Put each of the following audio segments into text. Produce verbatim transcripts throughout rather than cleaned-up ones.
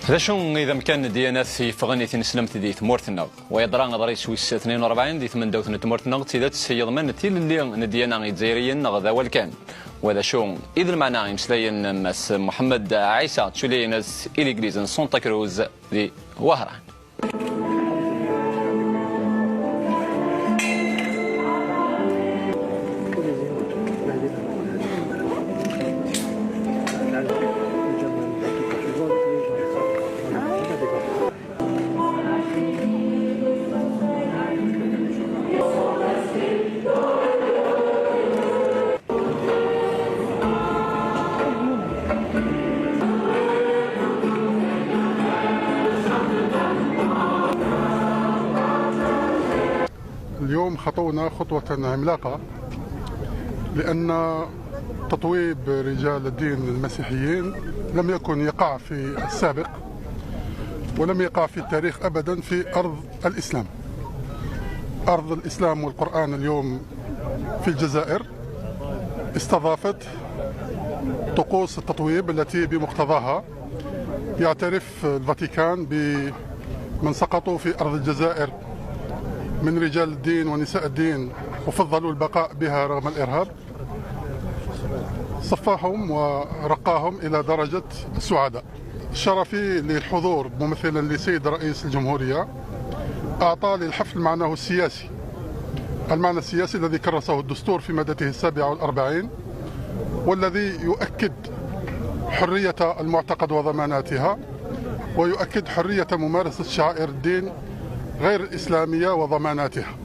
D acu i d amkan n ddyanat yeffɣen i tineslemt di tmurt-nneɣ? Wa yeḍra aḍris wis tnin u rebɛin di tmendawt n tmurt-nneɣ, d tidet yeḍmen tilelli n ddiyana izzayriyen neɣ d awal kan? Wa d acu i d lmeɛna imeslayen n Mass Mohamed Ɛisa, tculliyen-as i l'église n Santa Cruz di Wehran? اليوم خطونا خطوة عملاقة، لأن تطويب رجال الدين المسيحيين لم يكن يقع في السابق، ولم يقع في التاريخ أبدًا في أرض الإسلام. أرض الإسلام والقرآن اليوم في الجزائر استضافت طقوس التطويب التي بمقتضاها يعترف الفاتيكان بمن سقطوا في أرض الجزائر من رجال الدين ونساء الدين، وفضلوا البقاء بها رغم الإرهاب. صفاهم ورقاهم إلى درجة السعداء. شرفي للحضور ممثلا لسيد رئيس الجمهورية، أعطى للحفل معناه السياسي، المعنى السياسي الذي كرسه الدستور في مادته السابعة والأربعين، والذي يؤكد حرية المعتقد وضماناتها، ويؤكد حرية ممارسة شعائر الدين غير الإسلامية وضماناتها.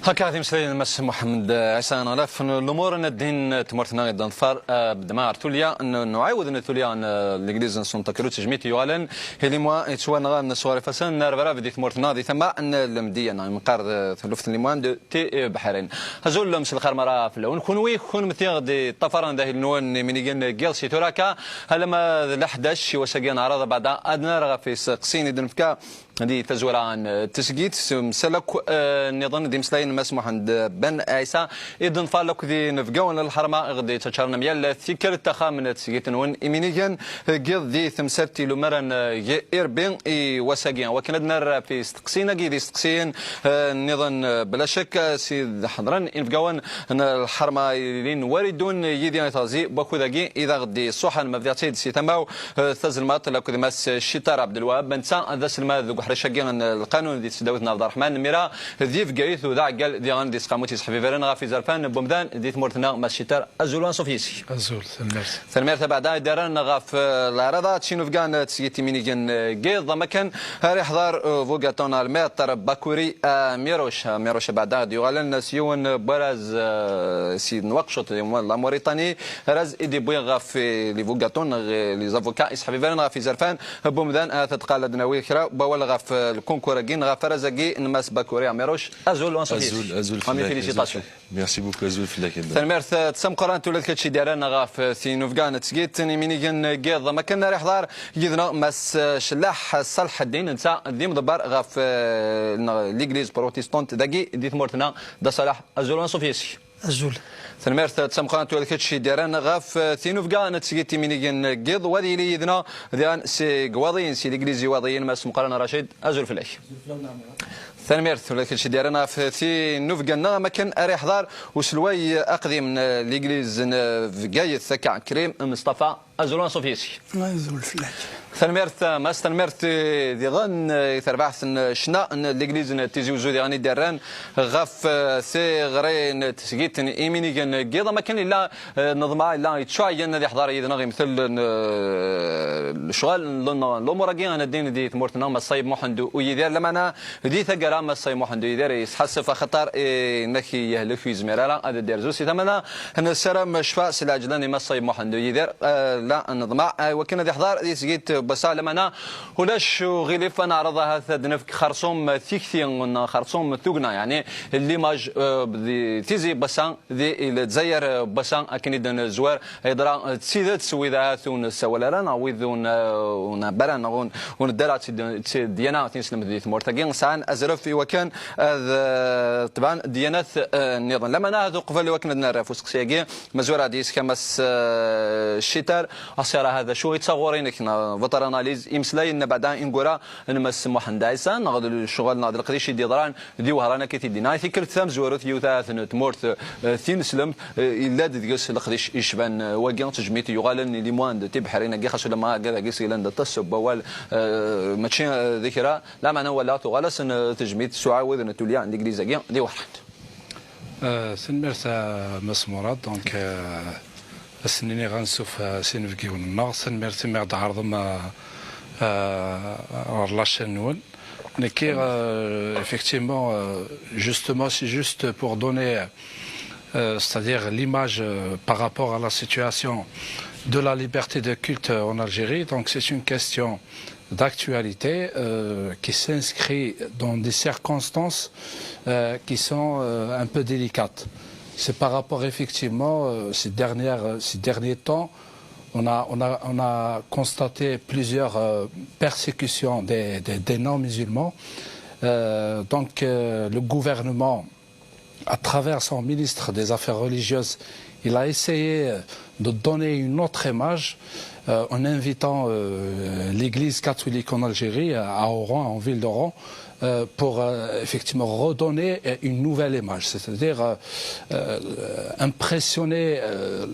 Akka d imeslayen n Mass Muḥemmed Ɛisa Aneɣlaf n lumuṛ n ddin n tmurt-nneɣ i d-neḍfer, eh, bedma ɣer tulya n, n uɛiwed n tulya n, eh, l'église n Santa Cruz, tejmilt yuɣalen i Limwa yettwanɣan sɣur ifassen n rrebrab di tmurt-nneɣ di tama n Lemdeyya, neɣ i meqqar d, eh, taluft n Limwa d Tibeḥrin. Azul, mselxir mara fell-awen. Kunwi, kunemti ɣ-d-iṭṭafaren d ahil-nwen iminigen n yiḍ si tura akka alamma d leḥdac i wass-agi neɛreḍ beɛda ad nerr ɣef isteqsiyen i d-nefka di tazwara n tesgit, s-, msal akk, eh, nniḍen d imeslayen n Mass Muḥend Ben Ɛisa, i d-nḍfar akk d inebgawen n lḥerma i ɣ-d-yettaččaren am yal tikkelt axxam n tesgit-nwen iminigen n yiḍ di temsalt ilummaren, eh, g-, irebbi i wass-agi. Wakken ad nerr ɣef isteqsiyen-agi d isteqsiyen, eh, nniḍen, eh, bla ccek, eh, s-, id-ḥeḍren inebgawen n lḥerma ilin war idun yid-i i teɣzi n wakud-agi i d aɣ-d-iṣuḥen, ma bdiɣ-tt-id si tama-w, eh, tazelmaḍt, akked Mass Citar Abdelwahab, netta d aselmad deg uḥric-agi n lqanun di tesdawit n Ɛebd Ṛṛeḥman. Imir-a di Bgayet, u d aɛeggal diɣen di tesqamut yesḥebibaren ɣef izerfan n wemdan di tmurt-nneɣ. Mass Citar, azul u anṣuf yis-k. Azul, tanemmirt. Tanemmirt abeɛda i d-yerran ɣef, eh, leɛraḍa d tinubga n tesgit iminigen, eh, n yiḍ, am akken ara iḥḍer, eh, ubugaṭu n lmiṭr Bakuri Amiruc. Amiruc abeɛda d-yuɣalen s yiwen n warraz, eh, si Nwaqcut, la Mauritanie, arraz i d-iwwi ɣef, eh, les bugaṭus neɣ, eh, les avocats, isḥebibaren ɣef izerfan n wemdan. Ahat ad tqal ad d-nawi kra n wawal ɣef, eh, lkunkur-agi neɣ ɣef warraz-agi n Mass Bakuri Amiruc. Azul u anṣuf yis-k. Azul, azul fell-ak, félicitations. Azul fell-ak. Merci beaucoup, azul fell-ak. Tanemmirt, eh, d tameqqrant ula d kečč i d-yerran ɣef, eh, tinubga n tesgit n iminigen n yiḍ, am akken ara iḥḍer yid-neɣ Mass, eh, Cellaḥ Ṣalḥeddin, netta d imḍebber ɣef, eh, neɣ l'église protestante dagi di tmurt-nneɣ. Dda Ṣaleḥ, azul u anṣuf yis-k. Azul. Tanemmirt, eh, d tameqqrant ula d kečč i d-yerran ɣef, eh, tinubga n tesgit iminigen n yiḍ. Wa ad yili yid-neɣ diɣen seg Iwaḍiyen, si l'église Iwaḍiyen, Mass Meqqran Racid, azul fell-ak. Tanemmirt ula d kečč i d-yerran ɣef tinubga-nneɣ, am akken ara iḥḍer uselway aqdim n l'église n Bgayet, akka Krim Mustafa, azul u anṣuf yis-k. Azul fell-ak. Tanemmirt, Mass, tanemmirt, eh, diɣen, eh, i terbaɛt n ccna n l'église n Tizi Uzzu diɣen i d-yerran ɣef, eh, tiɣri n tesgit n iminigen n yiḍ, am akken yella Eh, neḍmeɛ yella yettɛeyyen ad iḥḍer yid-neɣ imtel n, eh, lecɣal n, n, n lumuṛ-agi n ddin di tmurt-nneɣ, Mass Ṣayyeb Muḥend U Yidir, lameɛna di taggara Mass Ṣayyeb Muḥend U Yidir yesḥassef axaṭer, eh, inek yehlek, ur yezmir ara ad d-irzu. Si tama-nneɣ nessaram ccfa s lɛeǧlan i Mass Ṣayyeb Muḥend U Yidir, eh, la neḍmeɛ, eh, wakken ad iḥḍer di tesgit n wass-a, lameɛna ulac uɣilif ad neɛreḍ ahat ad d-nefk xerṣum tikti neɣ xerṣum tugna, yeɛni l'image, eh, di tizi n wass-a di Lezzayer, eh, n wass-a, akken i d-nezwar, yeḍra, eh, d tidet, wid ahat ur nessawal ara, neɣ wid ur n-, ur nɛebber ara, neɣ ur n-, ur neddi ara d tid-, d tid-, ddyana tineslemt di tmurt-agi, sɛan azref i wakken ad, eh, tebɛen ddyanat, eh, nniḍen. Lameɛna ahat uqbel i wakken ad nerr ɣef usteqsi-agi, mazwar ad d-yessekfem Mass, eh, Citar, Asira, hada acu i d taɣuri-inek, neɣ votre analyse, imeslayen n beɛda ineggura n Mass Muḥend Ɛisa, neɣ d lecɣal neɣ d leqdic i d-yeḍran di Wehran akka i t-id-yenna. I tikkelt tamezwarut, yiwet ahat n tmurt, eh, tineslemt, eh, yella-d deg-s leqdic yecban, eh, wagi n tejmilt yuɣalen i les moins de tibeḥrin-agi, xas ulamma agad-agi seglen-d aṭas n wawal, eh, mačči, eh, d kra, lameɛna walaɣ tuɣal-asen, eh, tejmilt s uɛawed n tulya n Legliz-agi di Wehran. Euh, tanemmirt a Mass Murad. Donc, euh, ass-nni ɣansuf, euh, s inebgiwen-nneɣ. Tanemmirt imi ɣ-d-tɛerḍem, euh, euh, ɣer la chaîne-nwen. Nekki, euh, effectivement, euh, justement, c'est juste pour donner, euh, c'est-à-dire l'image, euh, par rapport à la situation de la liberté de culte en Algérie. Donc, c'est une question d'actualité, euh, qui s'inscrit dans des circonstances, euh, qui sont, euh, un peu délicates. C'est par rapport, effectivement, euh, ces dernières, ces derniers temps, on a, on a, on a constaté plusieurs, euh, persécutions des, des, des non-musulmans. Euh, donc, euh, le gouvernement, à travers son ministre des Affaires religieuses, il a essayé, euh, de donner une autre image, euh, en invitant, euh, l'Église catholique en Algérie, à Oran, en ville d'Oran, euh, pour, euh, effectivement redonner, euh, une nouvelle image, c'est-à-dire, euh, euh, impressionner, euh,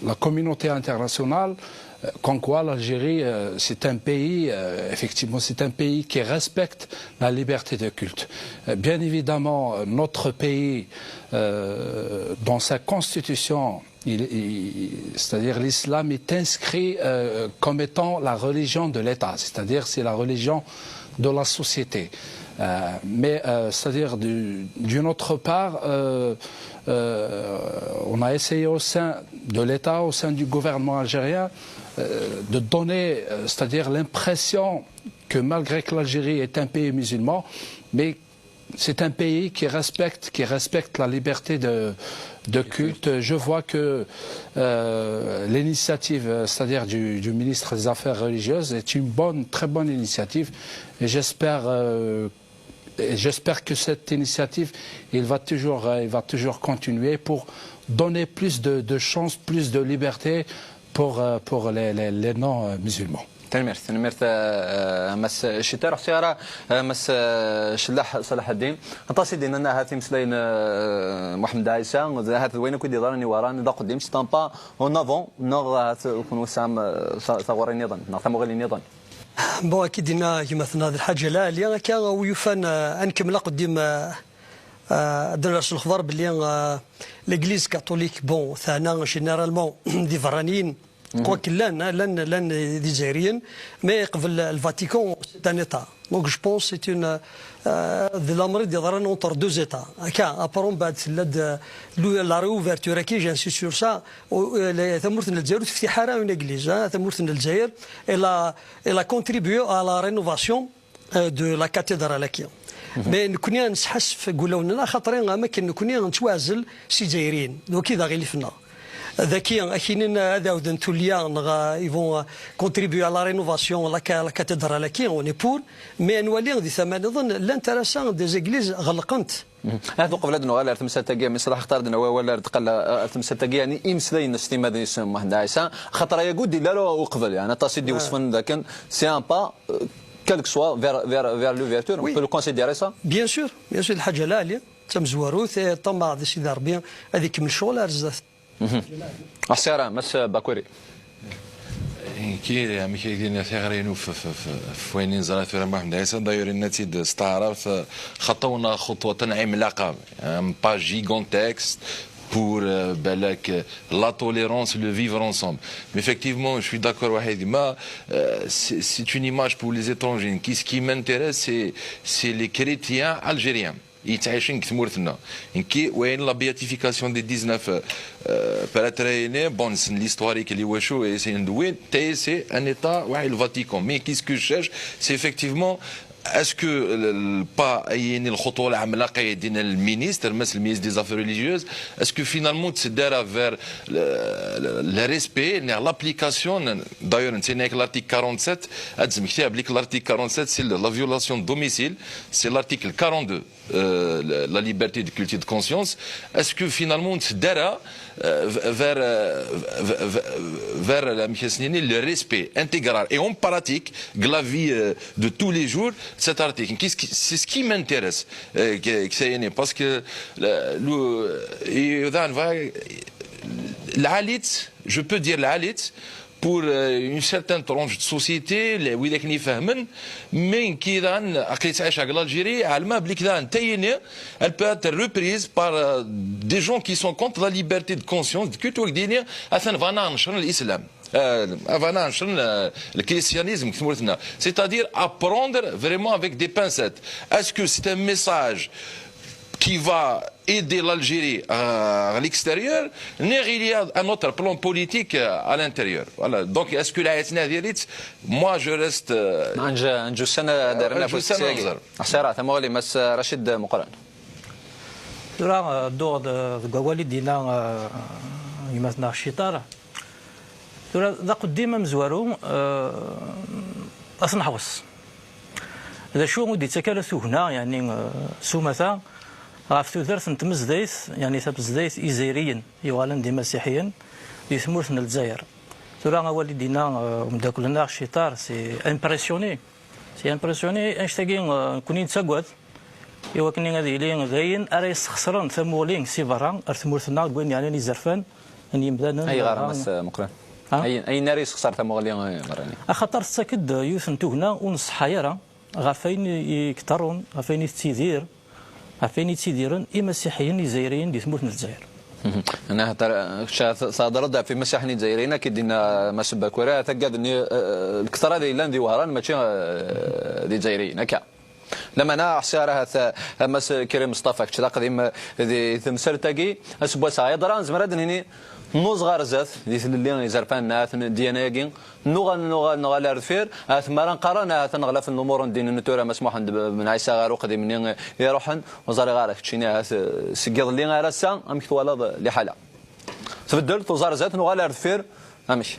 la communauté internationale, euh, comme quoi l'Algérie, euh, c'est un pays, euh, effectivement, c'est un pays qui respecte la liberté de culte. Euh, bien évidemment, euh, notre pays, euh, dans sa constitution, il, il- c'est-à-dire l'islam est inscrit, euh, comme étant la religion de l'État, c'est-à-dire c'est la religion de la société. Euh, mais, euh, c'est-à-dire du- d'une autre part, euh, euh, on a essayé au sein de l'État, au sein du gouvernement algérien, euh, de donner, euh, c'est-à-dire l'impression que malgré que l'Algérie est un pays musulman, mais c'est un pays qui respecte, qui respecte la liberté de, de culte. Je vois que, euh, l'initiative, euh, c'est-à-dire du, du ministre des Affaires religieuses, est une bonne, très bonne initiative. Et j'espère, euh, et j'espère que cette initiative, il va toujours, euh, il va toujours continuer pour donner plus de, de chance, plus de liberté pour, euh, pour les, les, les non-musulmans. Tanemmirt, tanemmirt, eh, a Mass Cita. Ruḥ sira, a Mass, eh, Cellaḥ Salaḥ Ddin. Aṭas i d-yennan ahat imeslayen, eh, Muḥemmed Ɛisa, ahat d wayen akk i d-yeḍran i Wehran, d aqeddim, c'est un pas en avant, neɣ ahat kunwi tesɛam, eh, ta-, taɣuri nniḍen, neɣ tamuɣli nniḍen? Bon, akka i d-yenna gma-tneɣ d lḥaǧa lɛali, akka wi yufan, eh, ad nkemmel aqeddim, eh, eh, ad d-ners lexbar belli, eh, l'église catholique, bon, teɛna généralement d iberraniyen, quoique llan, eh, llan, llan d Izzayriyen, mais qbel le Vatican, c'est un État. Donc je pense c'est une, euh, de l'amri d-yeḍran entre deux États. Akka, après, mbeɛd tella-d, euh, le- la réouverture, qui j'insiste sur ça, au- euh, les- tamurt n Lezzayer ur teftiḥ ara une église, hein, tamurt n Lezzayer, elle a, elle a contribué à la rénovation, euh, de la cathédrale-agi. Mais nekkni nesḥassef deg wulawen-nneɣ, axaṭer am akken nekkni nettwaɛzel s Izzayriyen, d wagi d aɣilif-nneɣ. Daki, akinin ad awden tulya, neɣ, euh, ils vont, euh, contribuer à la rénovation, la ca- la cathédrale-agi, on est pour, mais ad nwali di tama-nniḍen, llant ara sa des églises ɣelqent. Ahat uqbel ad nuɣal ar temsalt-agi, mi ṣlaḥ axaṭer ad nawi awal ar d-qal ar temsalt-agi, yani imeslayen s timmad-is Muḥend Ɛisa, axaṭer ayagi ur d-illi ara uqbel, yani aṭas i d-iwesfen dakken c'est un pas, euh, quel que soit, vers, vers, vers l'ouverture, on peut le considérer ça? Bien sûr, bien sûr, lḥaǧa lɛali, d tamezwarut, eh, ṭṭamaɛ di Sidi Ṛebbi ad ikemmel ccɣel ar zdat. Aḥsara, Mass Bakuri. Nekki, amek i d-yenna tiɣri-inu f, f, f, f wayen i neẓra tura Muḥend Ɛisa, d'ailleurs, yenna-tt-id s taɛrabt, خطونا خطوة عملاقة, un pas gigantesque pour, euh, balak, euh, la tolérance, le vivre ensemble. Mais effectivement, je suis d'accord, Wahid, mais, euh, c'est, c'est une image pour les étrangers. Qui, ce qui m'intéresse, c'est, c'est les chrétiens algériens. Yettɛicin deg tmurt-nneɣ. Nekki, wayen la béatification des dix-neuf, euh, prêtres-ayi, bon, c'est l'historique, les wachu, et c'est une douée, c'est un État, ouais, le Vatican. Mais qu'est-ce que je cherche, c'est effectivement Est-ce que le, le pas ayini, الخطوة العملاقة يدينا المينيستر, مس المينيستر des affaires religieuses, est-ce que finalement تسدارا vers le, le, le respect, l'application, d'ailleurs نتينا l'article quarante-sept, أتزم كتاب لك l'article quarante-sept, c'est la violation de domicile, c'est l'article quarante-deux, euh, la, la liberté de culte et de conscience. Est-ce que finalement تسدارا euh, vers, euh, vers, vers la, le respect intégral et en pratique de la vie euh, de tous les jours, cet article. Qu'est-ce qui- C'est ce qui m'intéresse, euh, que- que ça y est, parce que le, le, et dans va- العاليت, je peux dire العاليت, pour euh, une certaine tranche de société, les ويداك نفهمن, mais qui dans l'Algérie, elle peut être reprise par euh, des gens qui sont contre la liberté de conscience, de culte, ويديني أثن فانا نشر الإسلام. آه، فانا نشر، آه، الكريستيانيزم كما قلنا. C'est-à-dire apprendre vraiment avec des pincettes. Est-ce que c'est un message qui va aider l'Algérie à, à l'extérieur, mais il y a un autre plan politique euh, à l'intérieur. Voilà. Donc, est-ce que la S N A vérite, moi, je reste euh, نجو سنة دارنا نجو سنة نظر. حسارة تمولي مس رشيد مقران. Tura, euh, dduɣ-d deg wawal i d-yenna euh, gma-tneɣ Ciṭar. Tura, d aqeddim amezwaru, euh, ad t-neḥwes. D acu ur d-yettak ara tugna, yeɛni, euh, s umata, ɣef tudert n tmezdayt, yeɛni tamezdayt izzayriyen yuɣalen d imasiḥiyen di tmurt n Lezzayer. Tura, awal i d-yenna euh, umeddakel-nneɣ Ciṭar, c'est impressionné. C'est impressionné, annect-agi euh, nekkni nettagad, i wakken ad yili d ayen ara yesxeṣren tamuɣli si berra ar tmurt-nneɣ deg wayen yeɛnan izerfan n yimdanen. Ayɣer a Mass Meqqran? Ayen ara yesxeṣer tamuɣli berrani? Axaṭer tettak-d yiwet n tugna ur nṣeḥḥa ara ɣef wayen i yeṭṭerrun, ɣef wayen i tettidir, ɣef wayen i ttidiren imasiḥiyen izzayriyen di tmurt n Lezzayer. Nahter, kečč tehḍreḍ ɣef imasiḥiyen izzayriyen, akka i d-yenna Mass Bakura, taggad-nni, eh, lketṛa ad yellan di Wehran, mačči eh, d izzayriyen, akka. Lameɛna ḥṣiɣ ara ahat, eh, Mass Krim Mustafa, kečč d aqdim di temsalt-agi, aseggas-a yeḍra, nezmer ad d-nini, nnuẓ ɣer zdat, di tlelli izerfan n ahat n ddyana-agi, nuɣal, nuɣal, nuɣal ar deffir, ahat mi ara nqarn ahat aneɣlaf n lumuṛ n ddin-nni tura, Mass Muḥend Ben Ɛisa ɣer uqdim-nni iruḥen, ur ẓriɣ ara keččini ahat, eh, seg iḍelli ar ass-a, amek twalaḍ liḥala? Tbeddel, tuẓ ar zdat, nuɣal ar deffir, amek?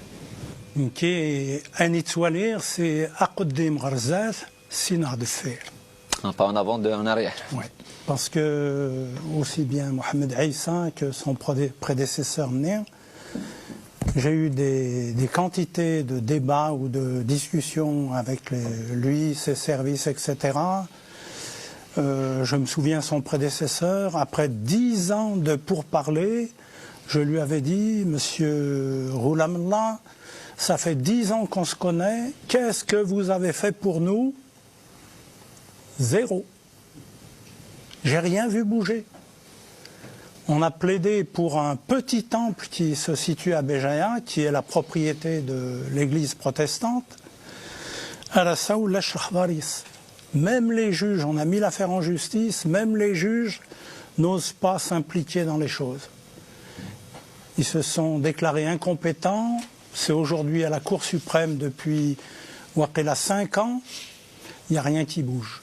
Nekki, ayen i ttwaliɣ, c'est aqeddim ɣer zdat, sin ɣer deffir. Un pas en avant, deux en arrière. Ouais. Parce que aussi bien Mohamed Aïssa que son prédé- prédécesseur né, j'ai eu des, des quantités de débats ou de discussions avec les- lui, ses services, et cetera. Euh, je me souviens son prédécesseur, après dix ans de pourparlers, je lui avais dit, Monsieur Roulamla, ça fait dix ans qu'on se connaît, qu'est-ce que vous avez fait pour nous? Zéro. J'ai rien vu bouger. On a plaidé pour un petit temple qui se situe à Béjaïa, qui est la propriété de l'église protestante. Ara sawla ccexbaris. Même les juges, on a mis l'affaire en justice, même les juges n'osent pas s'impliquer dans les choses. Ils se sont déclarés incompétents. C'est aujourd'hui à la Cour suprême depuis waqila cinq ans. Il n'y a rien qui bouge.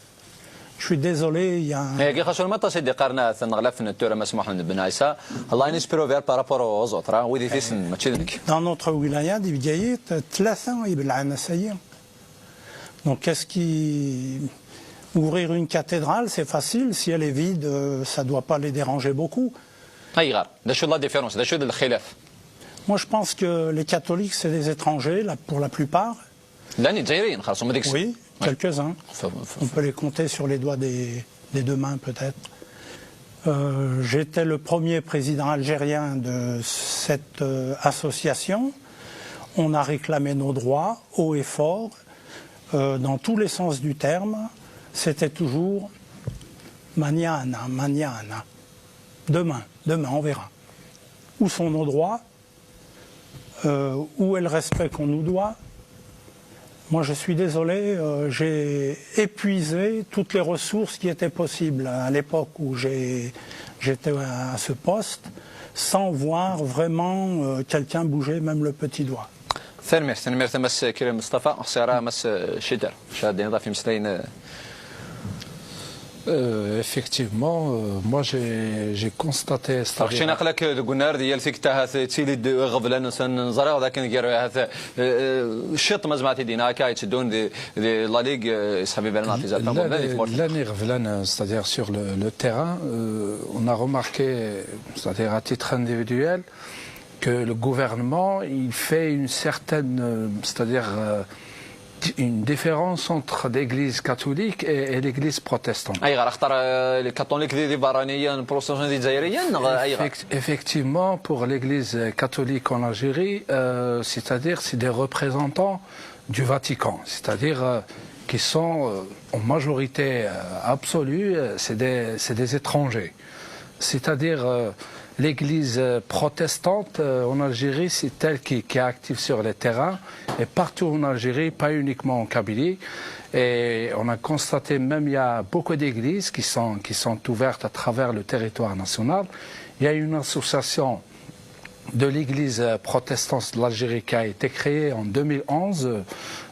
Je suis désolé, il y a un... Agi xas ur maṭas i d-iqqaren ahat aneɣlaf n tura Mass Muḥend Ben Ɛisa, Allah in espero ver par rapport aux autres, hein, wid i t-issnen, mačči d nekk. Dans notre wilaya di Bgayet, tlata ibelɛen ass-agi. Donc qu'est-ce qui... Ouvrir une cathédrale, c'est facile, si elle est vide, euh, ça doit pas les déranger beaucoup. Ayɣer? D acu la différence? D acu d lxilaf? Moi, je pense que les catholiques, c'est des étrangers, là, pour la plupart. Llan Izzayriyen, xerṣum deg-sen. Oui, quelques-uns. On peut les compter sur les doigts des, des deux mains, peut-être. Euh, j'étais le premier président algérien de cette euh, association. On a réclamé nos droits haut et fort, euh, dans tous les sens du terme. C'était toujours mañana, mañana. Demain, demain, on verra. Où sont nos droits? Euh, où est le respect qu'on nous doit? Moi, je suis désolé, euh, j'ai épuisé toutes les ressources qui étaient possibles à l'époque où j'ai, j'étais à ce poste, sans voir vraiment euh, quelqu'un bouger même le petit doigt. Tanemmirt, tanemmirt a Mass Krim Mustafa, ḥṣiɣ ara a Mass Ciṭar. Cad-in ḍaf imeslayen. Euh, effectivement, euh, moi j'ai j'ai constaté, c'est-à-dire, aql-ak deg unnar, di yal tikkelt ahat yettili-d iɣeblan, neẓra dakken gar ahat, euh, euh, ciṭ ma zemreɣ ad t-id-iniɣ akka, yetteddun di, di la ligue, euh, yesḥebbiben ɣef izerfan n wemdan di tmurt. Llan iɣeblan, c'est-à-dire sur le, le terrain, euh, on a remarqué, c'est-à-dire à titre individuel, que le gouvernement, il fait une certaine, euh, c'est-à-dire, euh, une différence entre l'église catholique et, et l'église protestante. Ayɣer? Axaṭer, euh, les catholiques d, d iberraniyen, les protestants d izzayriyen, neɣ ayɣer? Effect-, effectivement, pour l'église catholique en Algérie, euh, c'est-à-dire c'est des représentants du Vatican, c'est-à-dire, euh, qui sont, euh, en majorité, euh, absolue, euh, c'est des, c'est des étrangers. C'est-à-dire, euh, l'église, euh, protestante, euh, en Algérie, c'est elle qui, qui est active sur le terrain et partout en Algérie, pas uniquement en Kabylie. Et on a constaté même, il y a beaucoup d'églises qui sont, qui sont ouvertes à travers le territoire national. Il y a une association de l'Église protestante de l'Algérie qui a été créée en deux mille onze.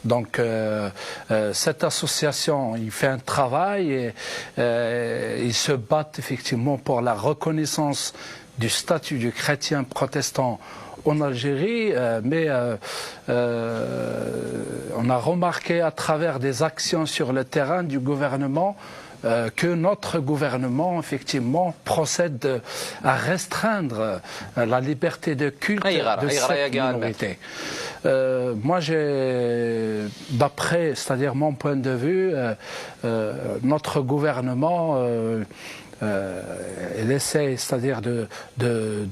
Donc, euh, euh, cette association, il fait un travail et, euh, ils se battent effectivement pour la reconnaissance du statut du chrétien protestant en Algérie, euh, mais, euh, euh, on a remarqué à travers des actions sur le terrain du gouvernement, euh, que notre gouvernement, effectivement, procède à restreindre, euh, la liberté de culte de cette minorité. Euh, moi, j'ai, d'après, c'est-à-dire mon point de vue, euh, euh, notre gouvernement, euh, euh, il essaie, c'est-à-dire de, de,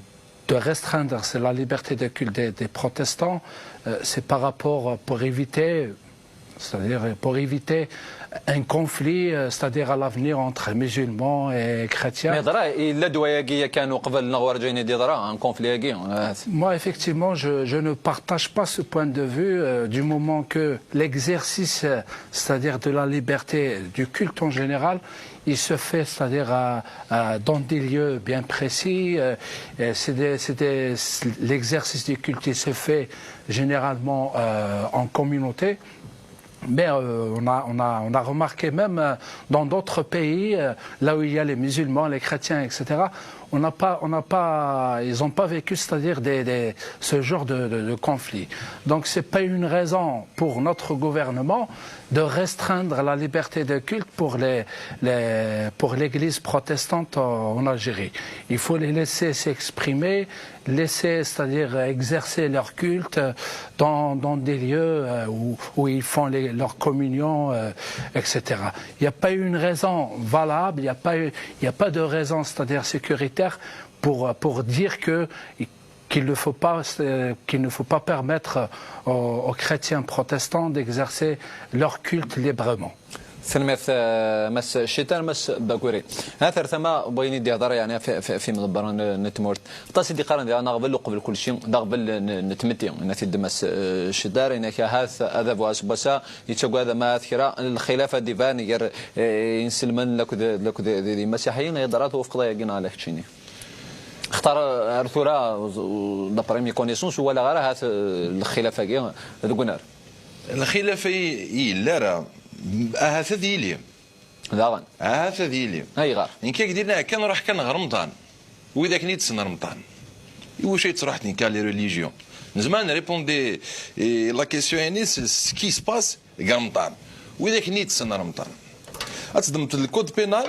de restreindre, c'est la liberté de culte des, des protestants, euh, c'est par rapport, pour éviter, c'est-à-dire pour éviter un conflit, euh, c'est-à-dire à l'avenir entre musulmans et chrétiens. Mais yeḍra, yella-d wayagi yakan uqbel neɣ werǧin i d-yeḍra, un conflit-agi? Moi, effectivement, je, je ne partage pas ce point de vue, euh, du moment que l'exercice, euh, c'est-à-dire de la liberté du culte en général, il se fait, c'est-à-dire, euh, euh, dans des lieux bien précis. Euh, et c'est des, c'est des, l'exercice du culte, il se fait généralement, euh, en communauté. Mais, euh, on a, on a, on a remarqué même, euh, dans d'autres pays, euh, là où il y a les musulmans, les chrétiens, et cetera, on n'a pas, on n'a pas, ils n'ont pas vécu, c'est-à-dire des, des, ce genre de, de, de conflit. Donc c'est pas une raison pour notre gouvernement de restreindre la liberté de culte pour les, les, pour l'Église protestante en, en Algérie. Il faut les laisser s'exprimer, laisser, c'est-à-dire exercer leur culte dans, dans des lieux, euh, où, où ils font les, leur communion, euh, et cetera. Il n'y a pas une raison valable, il n'y a pas, il n'y a pas de raison, c'est-à-dire sécuritaire, pour, pour dire que, qu'il ne faut pas, euh, qu'il ne faut pas permettre aux, aux chrétiens protestants d'exercer leur culte librement. Tanemmirt, eh, Mass Citar, Mass Bakuri. Ha, ar tama n wayen i d-ihḍer, yeɛni, f, f, f imḍebbren n, n tmurt. Aṭas i d-iqqaren diɣen aɣbel uqbel kulci, d aɣbel n, n tmetti. Yenna-t-id Mass, eh, Citar, yenna-k ahat adabu aseggas-a yettagad ma ahat kra n lxilaf ad d-iban gar, eh, inselmen lakked, lakked d, d imasiḥiyen. Yeḍra twufqeḍ ayagi neɣ ala keččini? Xtar, eh, ar tura, eh, d'après mes connaissances, ur walaɣ ara ahat, eh, lxilaf-agi deg unnar. Lxilaf-agi yella ara, ahat ad yili. Daɣen. Ahat ad yili. Ayɣer? Nekk ak-d-iniɣ kan, ruḥ kan ɣer Remḍan. Wid akken i d-ssnen Remḍan. Iwacu ay ttruḥet nekk les religions? Nezmer ad nrépondre, eh, la question-agi s, s ce qui se passe deg Remḍan. Wid akken i d-ssnen Remḍan. Ad teddmeḍ le code pénal,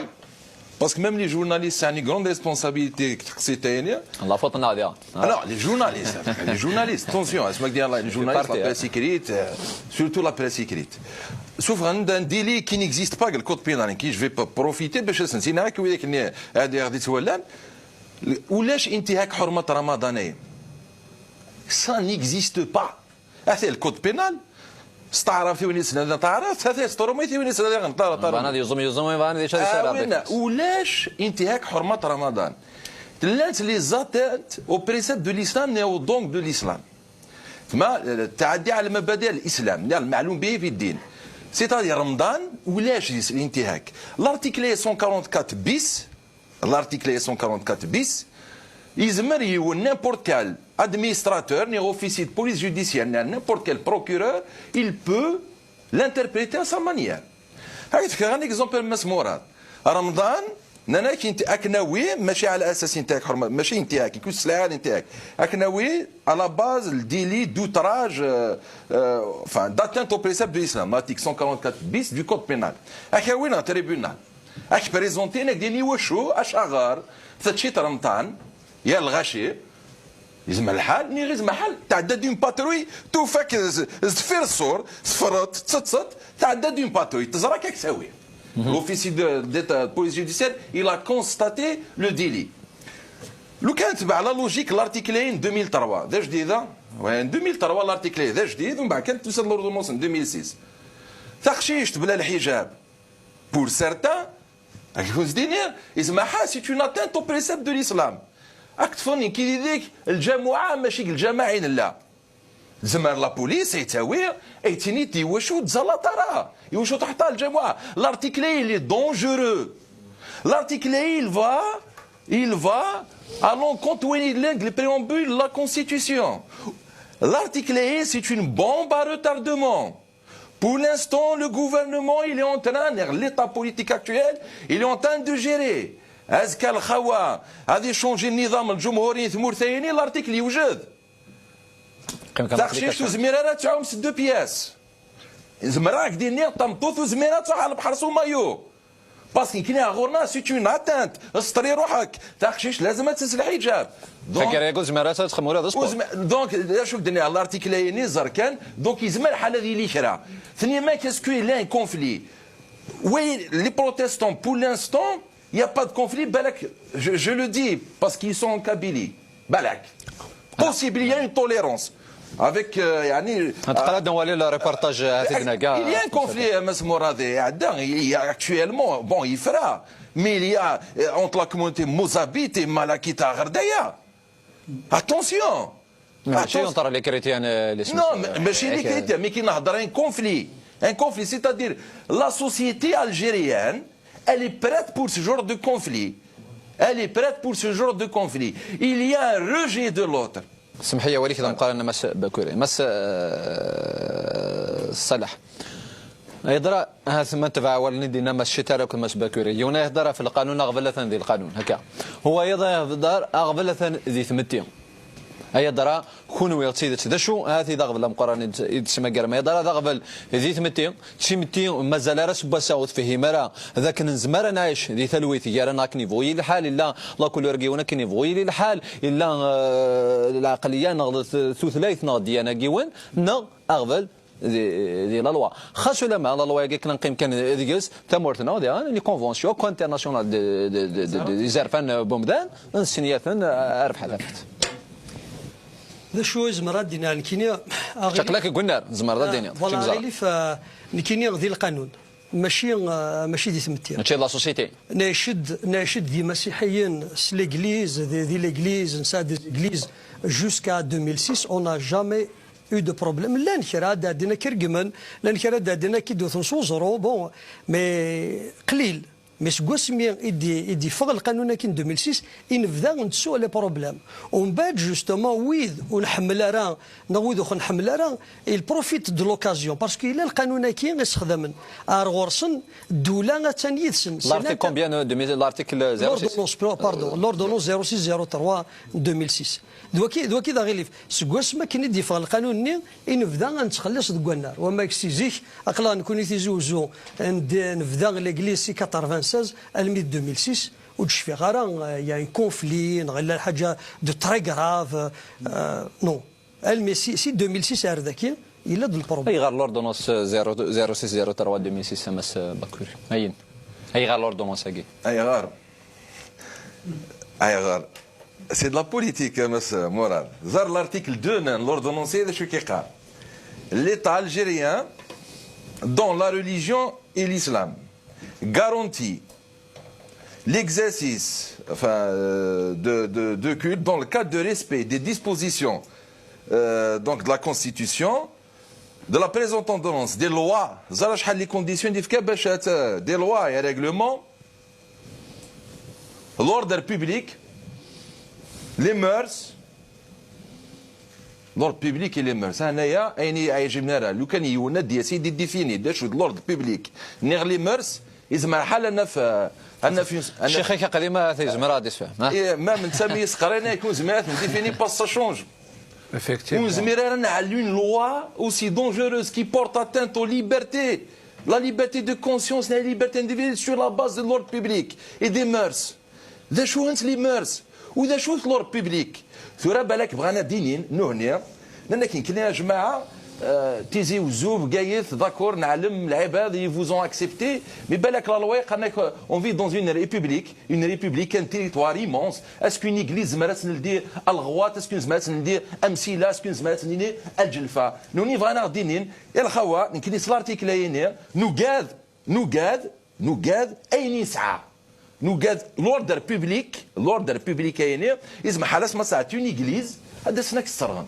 parce que même les journalistes, c'est une grande responsabilité, c'est une... La faute, non, non. Alors, les journalistes, les journalistes, attention, c'est moi qui dis, les journalistes, la presse écrite, euh, surtout la presse écrite. Sauf un, un délit qui n'existe pas, le code pénal, qui je vais pas profiter, باش نسينا هاك وياك ني-، هادي غادي تولان. ولاش انتهاك حرمة رمضان؟ Ça n'existe pas. Ata le code pénal, s taɛrabt i win yessnen taɛrabt, ata s trumit i win yessnen taɛrabt. Bɣan ad yuẓum, yuẓum, bɣan ad yečč, ad yečč. Ah, win, ulac intihak ḥurmat Ramadan. Llant les atteintes aux préceptes de l'islam et aux dogmes de l'islam. ثم التعدي على مبادئ الإسلام، يعني المعلوم به في الدين. C'est-à-dire Ramadan, ulac l'intihak. L'article cent quarante-quatre bis, l'article cent quarante-quatre bis, يزمر يون n'importe quel administrateur, ni officier de police judiciaire, ni n'importe quel procureur, il peut l'interpréter à sa manière. هاي فكرة، un exemple, Mass Mourad. Remḍan, nnan-ak, inti-, ad k-nawi, mačči ɛla asas inti-ak ḥurma, mačči inti-ak, ikut s lɛali inti-ak. Ad k-nawi, à la base, le délit d'outrage, euh, euh, enfin, d'atteinte au précepte de l'islam, l'article cent quarante-quatre bis du code pénal. Ad k-awin ɣer tribunal. Ad k-présentin, ad k-d-inin iwacu, acaɣer, teččiḍ remḍan, ya lɣaci, yezmer lḥal, niɣ yezmer lḥal, tɛedda-d une patrouille, tufa-k z-, z-, deffir ṣṣur, teffreḍ, tettetteḍ, tɛedda-d une patrouille, teẓra-k, ad k-tawi. L'officier de, d'état, de police judiciaire, il a constaté le délit. Lukan tbeɛ la logique, l'article-ayi n deux mille trois, d ajdid, a? Ouais, n deux mille trois, l'article-ayi d ajdid, umbeɛd kan tusa-d l'ordonnance n deux mille six. Taqcict bla lḥijab, pour certains, ad k-d-iniɣ, yezmer lḥal, c'est une atteinte au précepte de l'islam. Ad k-ṭṭfen nekki yid-k, lǧamuɛa, mačči deg lǧameɛ i nella. Tezmer la police ad k-tawi, ad k-tini iwacu ur tettẓallaḍ ara, iwacu ur tṛuḥeḍ ara lǧamuɛa. L'article-ayi, il est dangereux. L'article-ayi, il va, il va à l'encontre, oui, il est le préambule de la Constitution. L'article-ayi, c'est une bombe à retardement. Pour l'instant, le gouvernement, il est en train, l'État politique actuel, il est en train de gérer. Azekka lxawa, ad icanji nniḍam n lǧumhuri n tmurt-ayini, l'article yewjed. Qqim kan. Taqcict ur zmir ara ad tɛum s deux pièces. Zemreɣ ad k-d-iniɣ, tameṭṭut ur zmir ara ad tṛuḥ ɣer lebḥer s umayu. Parce que nekni ɣur-neɣ, c'est une atteinte. Sṭer i ruḥek. Taqcict lazem ad tels lḥijab. Donc, taggara-agi ur tezmir ara ad txemmem ula d sport. Donc, d acu k-d-nniɣ, l'article-ayini, ẓer kan. Donc, yezmer lḥal ad yili kra. Tenniḍ-ak, est-ce qu'il y a un conflit? Oui, les protestants, pour l'instant, il n'y a pas de conflit, balak, je, je le dis, parce qu'ils sont en Kabylie. Balak. Possible, il y a une tolérance. Avec, euh, يعني, نتقرا نوالي le reportage هذيك ناقا. Il y a un conflit, euh, Mass Mourad, il y a actuellement, bon, يفرا, mais il y a, euh, entre la communauté mozabite et malakite à Gherdaya. Attention. ماشي entre les chrétiens, euh, les... Non, mais, ماشي les chrétiens, mais كي نهضر un conflit. Un conflit, c'est-à-dire la société algérienne, elle est prête pour ce genre de conflit. Elle est prête pour ce genre de conflit. Il y a un rejet de l'autre. سمح لي، وليك ذا مقارنة مس بكوري. مس، آه، صالح. يضرا، ها ثم تبع ولني دينا مس شتار وكل مس بكوري. يونا يضرا في القانون أغفلة ذي القانون. هكا. هو يضرا يضرا أغفلة ذي ثمتي. Ay adra, kunwi d tidet d acu? Hati d aɣbel ameqqran i d-, i d-tesmagrem. Ay adra d aɣbel di tmetti, d timetti mazal ara s wass-a ur tefhim ara d akken nezmer ad nɛic di talwit gar-aneɣ akken yebɣu yili lḥal, illa la couleur n yiwen akken yebɣu yili lḥal, illa, eh, lɛeqliya neɣ d t-, tutlayt neɣ ddiyana n yiwen, neɣ aɣbel di, di la loi. Xas ulamma la loi-agi akken neqqim kan deg-s, tamurt-nneɣ diɣen, les conventions, akk internationales de, de, de, de, de, izerfan n umdan, nsenyaten, eh, rrbeḥ tafat. D acu i zemreɣ ad d-iniɣ nekkini? Aɣilif, aql-ak deg unnar, tzemreḍ ad d-tiniḍ. Voilà, aɣilif, eh, nekkini di lqanun, mačči, eh, mačči di tmetti. Mačči d la société. Nɛic-d, nɛic-d d imasiḥiyen s l'église, di, di l'église, nesɛa des églises jusqu'à deux mille six, on n'a jamais eu de problème. Llan kra ad d-ɛeddin ad k-regmen, llan kra ad d-ɛeddin ad k-id-wten s uẓru, bon, mais qlil. Mais seg wasmi i d-, i d-yeffeɣ lqanun-agi n deux mille six, i nebda nettu les problèmes. Umbeɛd, justement, wid ur nḥemmel ara, neɣ wid ur nḥemmel ara, ils profitent de l'occasion, parce que yella lqanun-agi i sexdamen. Ar ɣur-sen, ddula attan yid-sen. L'article combien, euh, de, l'article zéro six? L'ordonnance, pardon, l'ordonnance zéro six zéro trois deux mille six. D waki, d waki d aɣilif. Seg wasmi akken i d-yeffeɣ lqanun-nni, i nebda ad nettxelliṣ deg wannar. Wama si zik, aql-aɣ nekkni Tizi Uzzu, n-, nebda l'église si quatre-vingt-seize almi d deux mille six, ur d-cfiɣ ara, euh, il y a un conflit, neɣ yella lḥaǧa de très grave, euh, non. Almi si, si deux mille six ar daki, yella-d le problème. Ayɣer l'ordonnance zéro, zéro six zéro trois deux mille six, a Mass Bakuri? Ayen? Ayɣer l'ordonnance-agi? Ayɣer? Ayɣer? C'est de la politique, a Mass Mourad. Ẓer l'article deux n l'ordonnance, d acu i k-yeqqar? L'État algérien, dans la religion et l'islam, garantit l'exercice, enfin, euh, de, de, de culte dans le cadre de respect des dispositions, euh, donc de la Constitution, de la présente ordonnance, des lois, ẓer acḥal les conditions i d-yefka bac ad, des lois et règlements, l'ordre public, les mœurs, l'ordre public et les mœurs. Anaga, ayen i ɛejben ara, lukan yiwen ad d-yas ad d-idifini d acu d l'ordre public, neɣ les mœurs, Yezmer ḥal ad naf, ad naf, ad naf. Ccix-ik aqdim ahat yezmer ad d-isfehm, ha? Eh, ma netta mi yesqeṛṛin akken ur nezmir ad t-ndifini, parce que ça change. Effectivement. Ur nezmir ara ad nɛell une loi aussi dangereuse qui porte atteinte aux libertés, la liberté de conscience, la liberté individuelle sur la base de l'ordre public et des mœurs. D acu-tent les mœurs? U d acu-t l'ordre public? Tura balak bɣan ad d-inin, nuhni, nnan akken kni a jmaɛa, euh, Tizi Wezzu, Bgayet, d'accord, neɛlem, lɛibad, ils vous ont accepté, mais balak la loi, yeqqaren-ak, euh, on vit dans une république, une république, un territoire immense. Est-ce qu'une église, nezmer ad s-neldi alɣwat, est-ce que nezmer ad s-neldi amsila, est-ce que nezmer ad s-neldi lǧelfa? Nuni bɣan ad d-inin, i lxawa, nekni s l'article-ayini, nugad, nugad, nugad ayen yesɛa. Nugad l'ordre public, l'ordre public ayni, yezmer ḥal asma sɛat une église, ad d-asen ad k-sserɣen.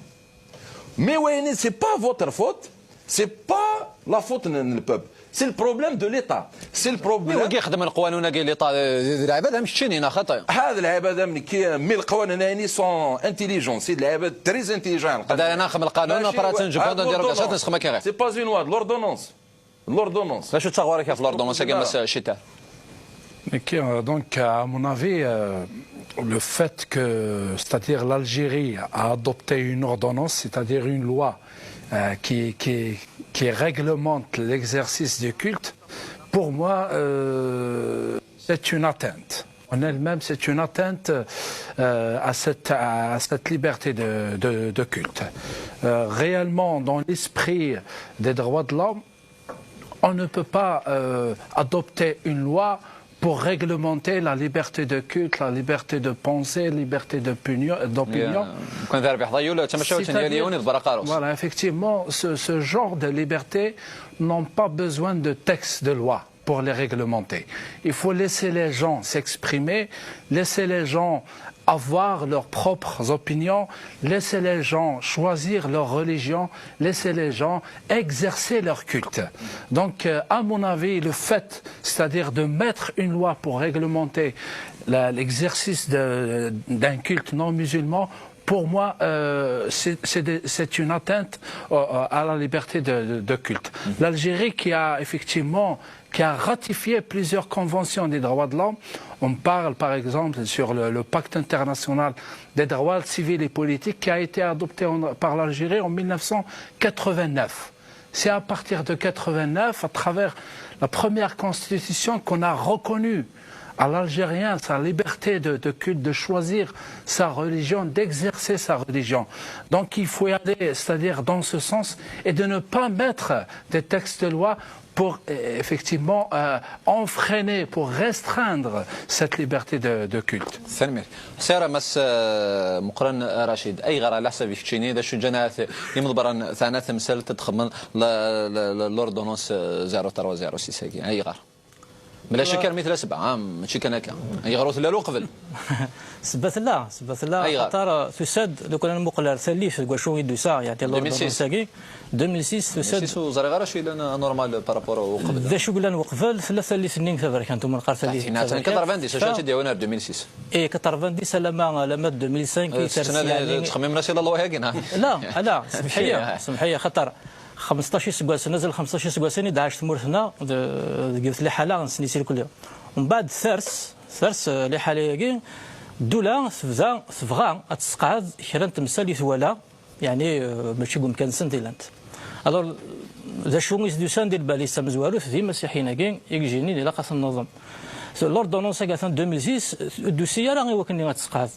Mais wayni, c'est pas votre faute, c'est pas la faute n, n le peuple. C'est le problème de l'État. C'est le problème. Wagi ixeddem lqanun-agi, l'État, d, d lɛibad am keččini, neɣ xaṭi? Had lɛibad am nekki, mi lqanun ayni sont intelligents, c'est d lɛibad très intelligents. Hada ara naxem lqanun, après ad tenǧu pendant des rogations, nesxem akka ɣer. C'est pas une loi, de l'ordonnance. L'ordonnance. D acu d taɣuri-k ɣef l'ordonnance-agi, Mass Cita? Ok, euh, donc, à mon avis, euh, le fait que, c'est-à-dire l'Algérie a adopté une ordonnance, c'est-à-dire une loi, euh, qui, qui, qui réglemente l'exercice du culte, pour moi, euh, c'est une atteinte. En elle-même, c'est une atteinte, euh, à cette, à cette liberté de, de, de culte. Euh, réellement, dans l'esprit des droits de l'homme, on ne peut pas, euh, adopter une loi pour réglementer la liberté de culte, la liberté de pensée, liberté d'opinion, d'opinion. Voilà, effectivement, ce, ce genre de liberté n'ont pas besoin de texte de loi pour les réglementer. Il faut laisser les gens s'exprimer, laisser les gens avoir leurs propres opinions, laisser les gens choisir leur religion, laisser les gens exercer leur culte. Donc, euh, à mon avis, le fait, c'est-à-dire de mettre une loi pour réglementer la, l'exercice de, d'un culte non musulman, pour moi, euh, c'est, c'est de, c'est une atteinte, euh, à la liberté de, de, de culte. L'Algérie qui a effectivement, qui a ratifié plusieurs conventions des droits de l'homme. On parle, par exemple, sur le, le pacte international des droits civils et politiques qui a été adopté en, par l'Algérie en mille neuf cent quatre-vingt-neuf. C'est à partir de quatre-vingt-neuf, à travers la première constitution, qu'on a reconnu à l'Algérien sa liberté de, de culte, de choisir sa religion, d'exercer sa religion. Donc il faut y aller, c'est-à-dire dans ce sens, et de ne pas mettre des textes de loi pour, euh, effectivement, euh, enfreiner, pour restreindre cette liberté de, de culte. Tanemmirt. Sara Mass, euh, Meqqran Racid, ayɣer ɛla ḥsab-ik keččini, d acu ǧǧan ahat imḍebbren teɛna temsalt ad txemmem la, la, la, l'ordonnance, euh, zéro trois zéro six-agi? Ayɣer? Mla cakar mi tella sebɛa, ah, mačči kan akka. Ayɣer ur tella ara uqbel? Sebba tella, sebba tella, ayɣer? Xaṭer, euh, tusa-d, lukan ad nmuqel ar tallit deg wacu i d-tusa, yeɛni l'ordonnance-agi. Deux mille six tusa-d. Deux mille six ur ẓriɣ ara acu yellan anormal par rapport i uqbel. D acu yellan uqbel, tella tallit-nni taberkant, umi neqqar tallit taberkant. Quatre-vingt-dix, acu ara tt-id-yawin ar deux mille six? Eh, quatre-vingt-dix alamma, alamma deux mille cinq i ters, yeɛni. Ttxemmimen-as i la loi-agi, neɣ? La, la, semḥ-iyi, semḥ-iyi, xaṭer xmesṭac iseggasen, azal xmesṭac iseggasen i d-tɛac tmurt-nneɣ d-, deg yiwet liḥala n snis irkelli. Mbeɛd ters, ters, eh, liḥala-agi, ddula tebda tebɣa ad tesqeɛd kra n temsal i twala, yeɛni, eh, mačči deg umkan-nsent i llant. Alors, d acu i s-d-yusan di lbal-is tamezwarut, d imasiḥiyen-agi i yejjinin ilaq ad ten-nneḍem. L'ordonnance-agi atan deux mille six, ur d-tusi ara i wakken ad tesqeɛd.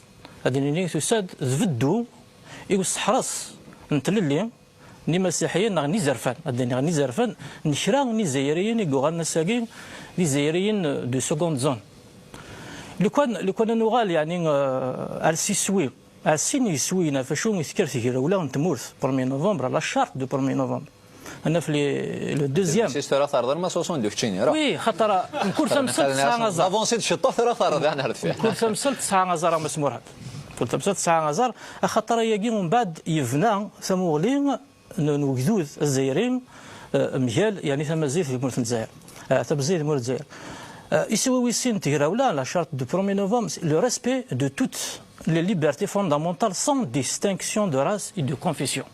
Ad d-nini tusa-d d beddu i useḥres n tlelli n imasiḥiyen neɣ n izerfan, ad d-iniɣ n izerfan, n kra n izzayriyen i yuɣalen ass-agi d izzayriyen de seconde zone. Lukan, lukan ad nuɣal, yeɛni, eh, ar s iswi, ar sin yiswiyen ɣef wacu i tekker tegrawla n tmurt, premier novembre, la charte du premier novembre. Ad naf le, le deuxième. Six tura terḍel ma soixante-deux keččini, ara. Oui, xaṭer, mkul tamsalt tesɛa aẓar. Avancé-d ciṭṭaḥ, tura terḍel ar deffir. Mkul tamsalt tesɛa aẓar, a Mass Murad. Mkul tamsalt tesɛa aẓar, axaṭer ayagi umbeɛd yebna tamuɣli n, n ugdud azzayri, eh, mgal, yeɛni tamaziɣt di tmurt n Lezzayer. Eh, tamaziɣt di tmurt n Lezzayer. Eh, iswi wis sin n tegrawla, la charte du premier novembre, c'est le respect de toutes les libertés fondamentales sans distinction de race et de confession.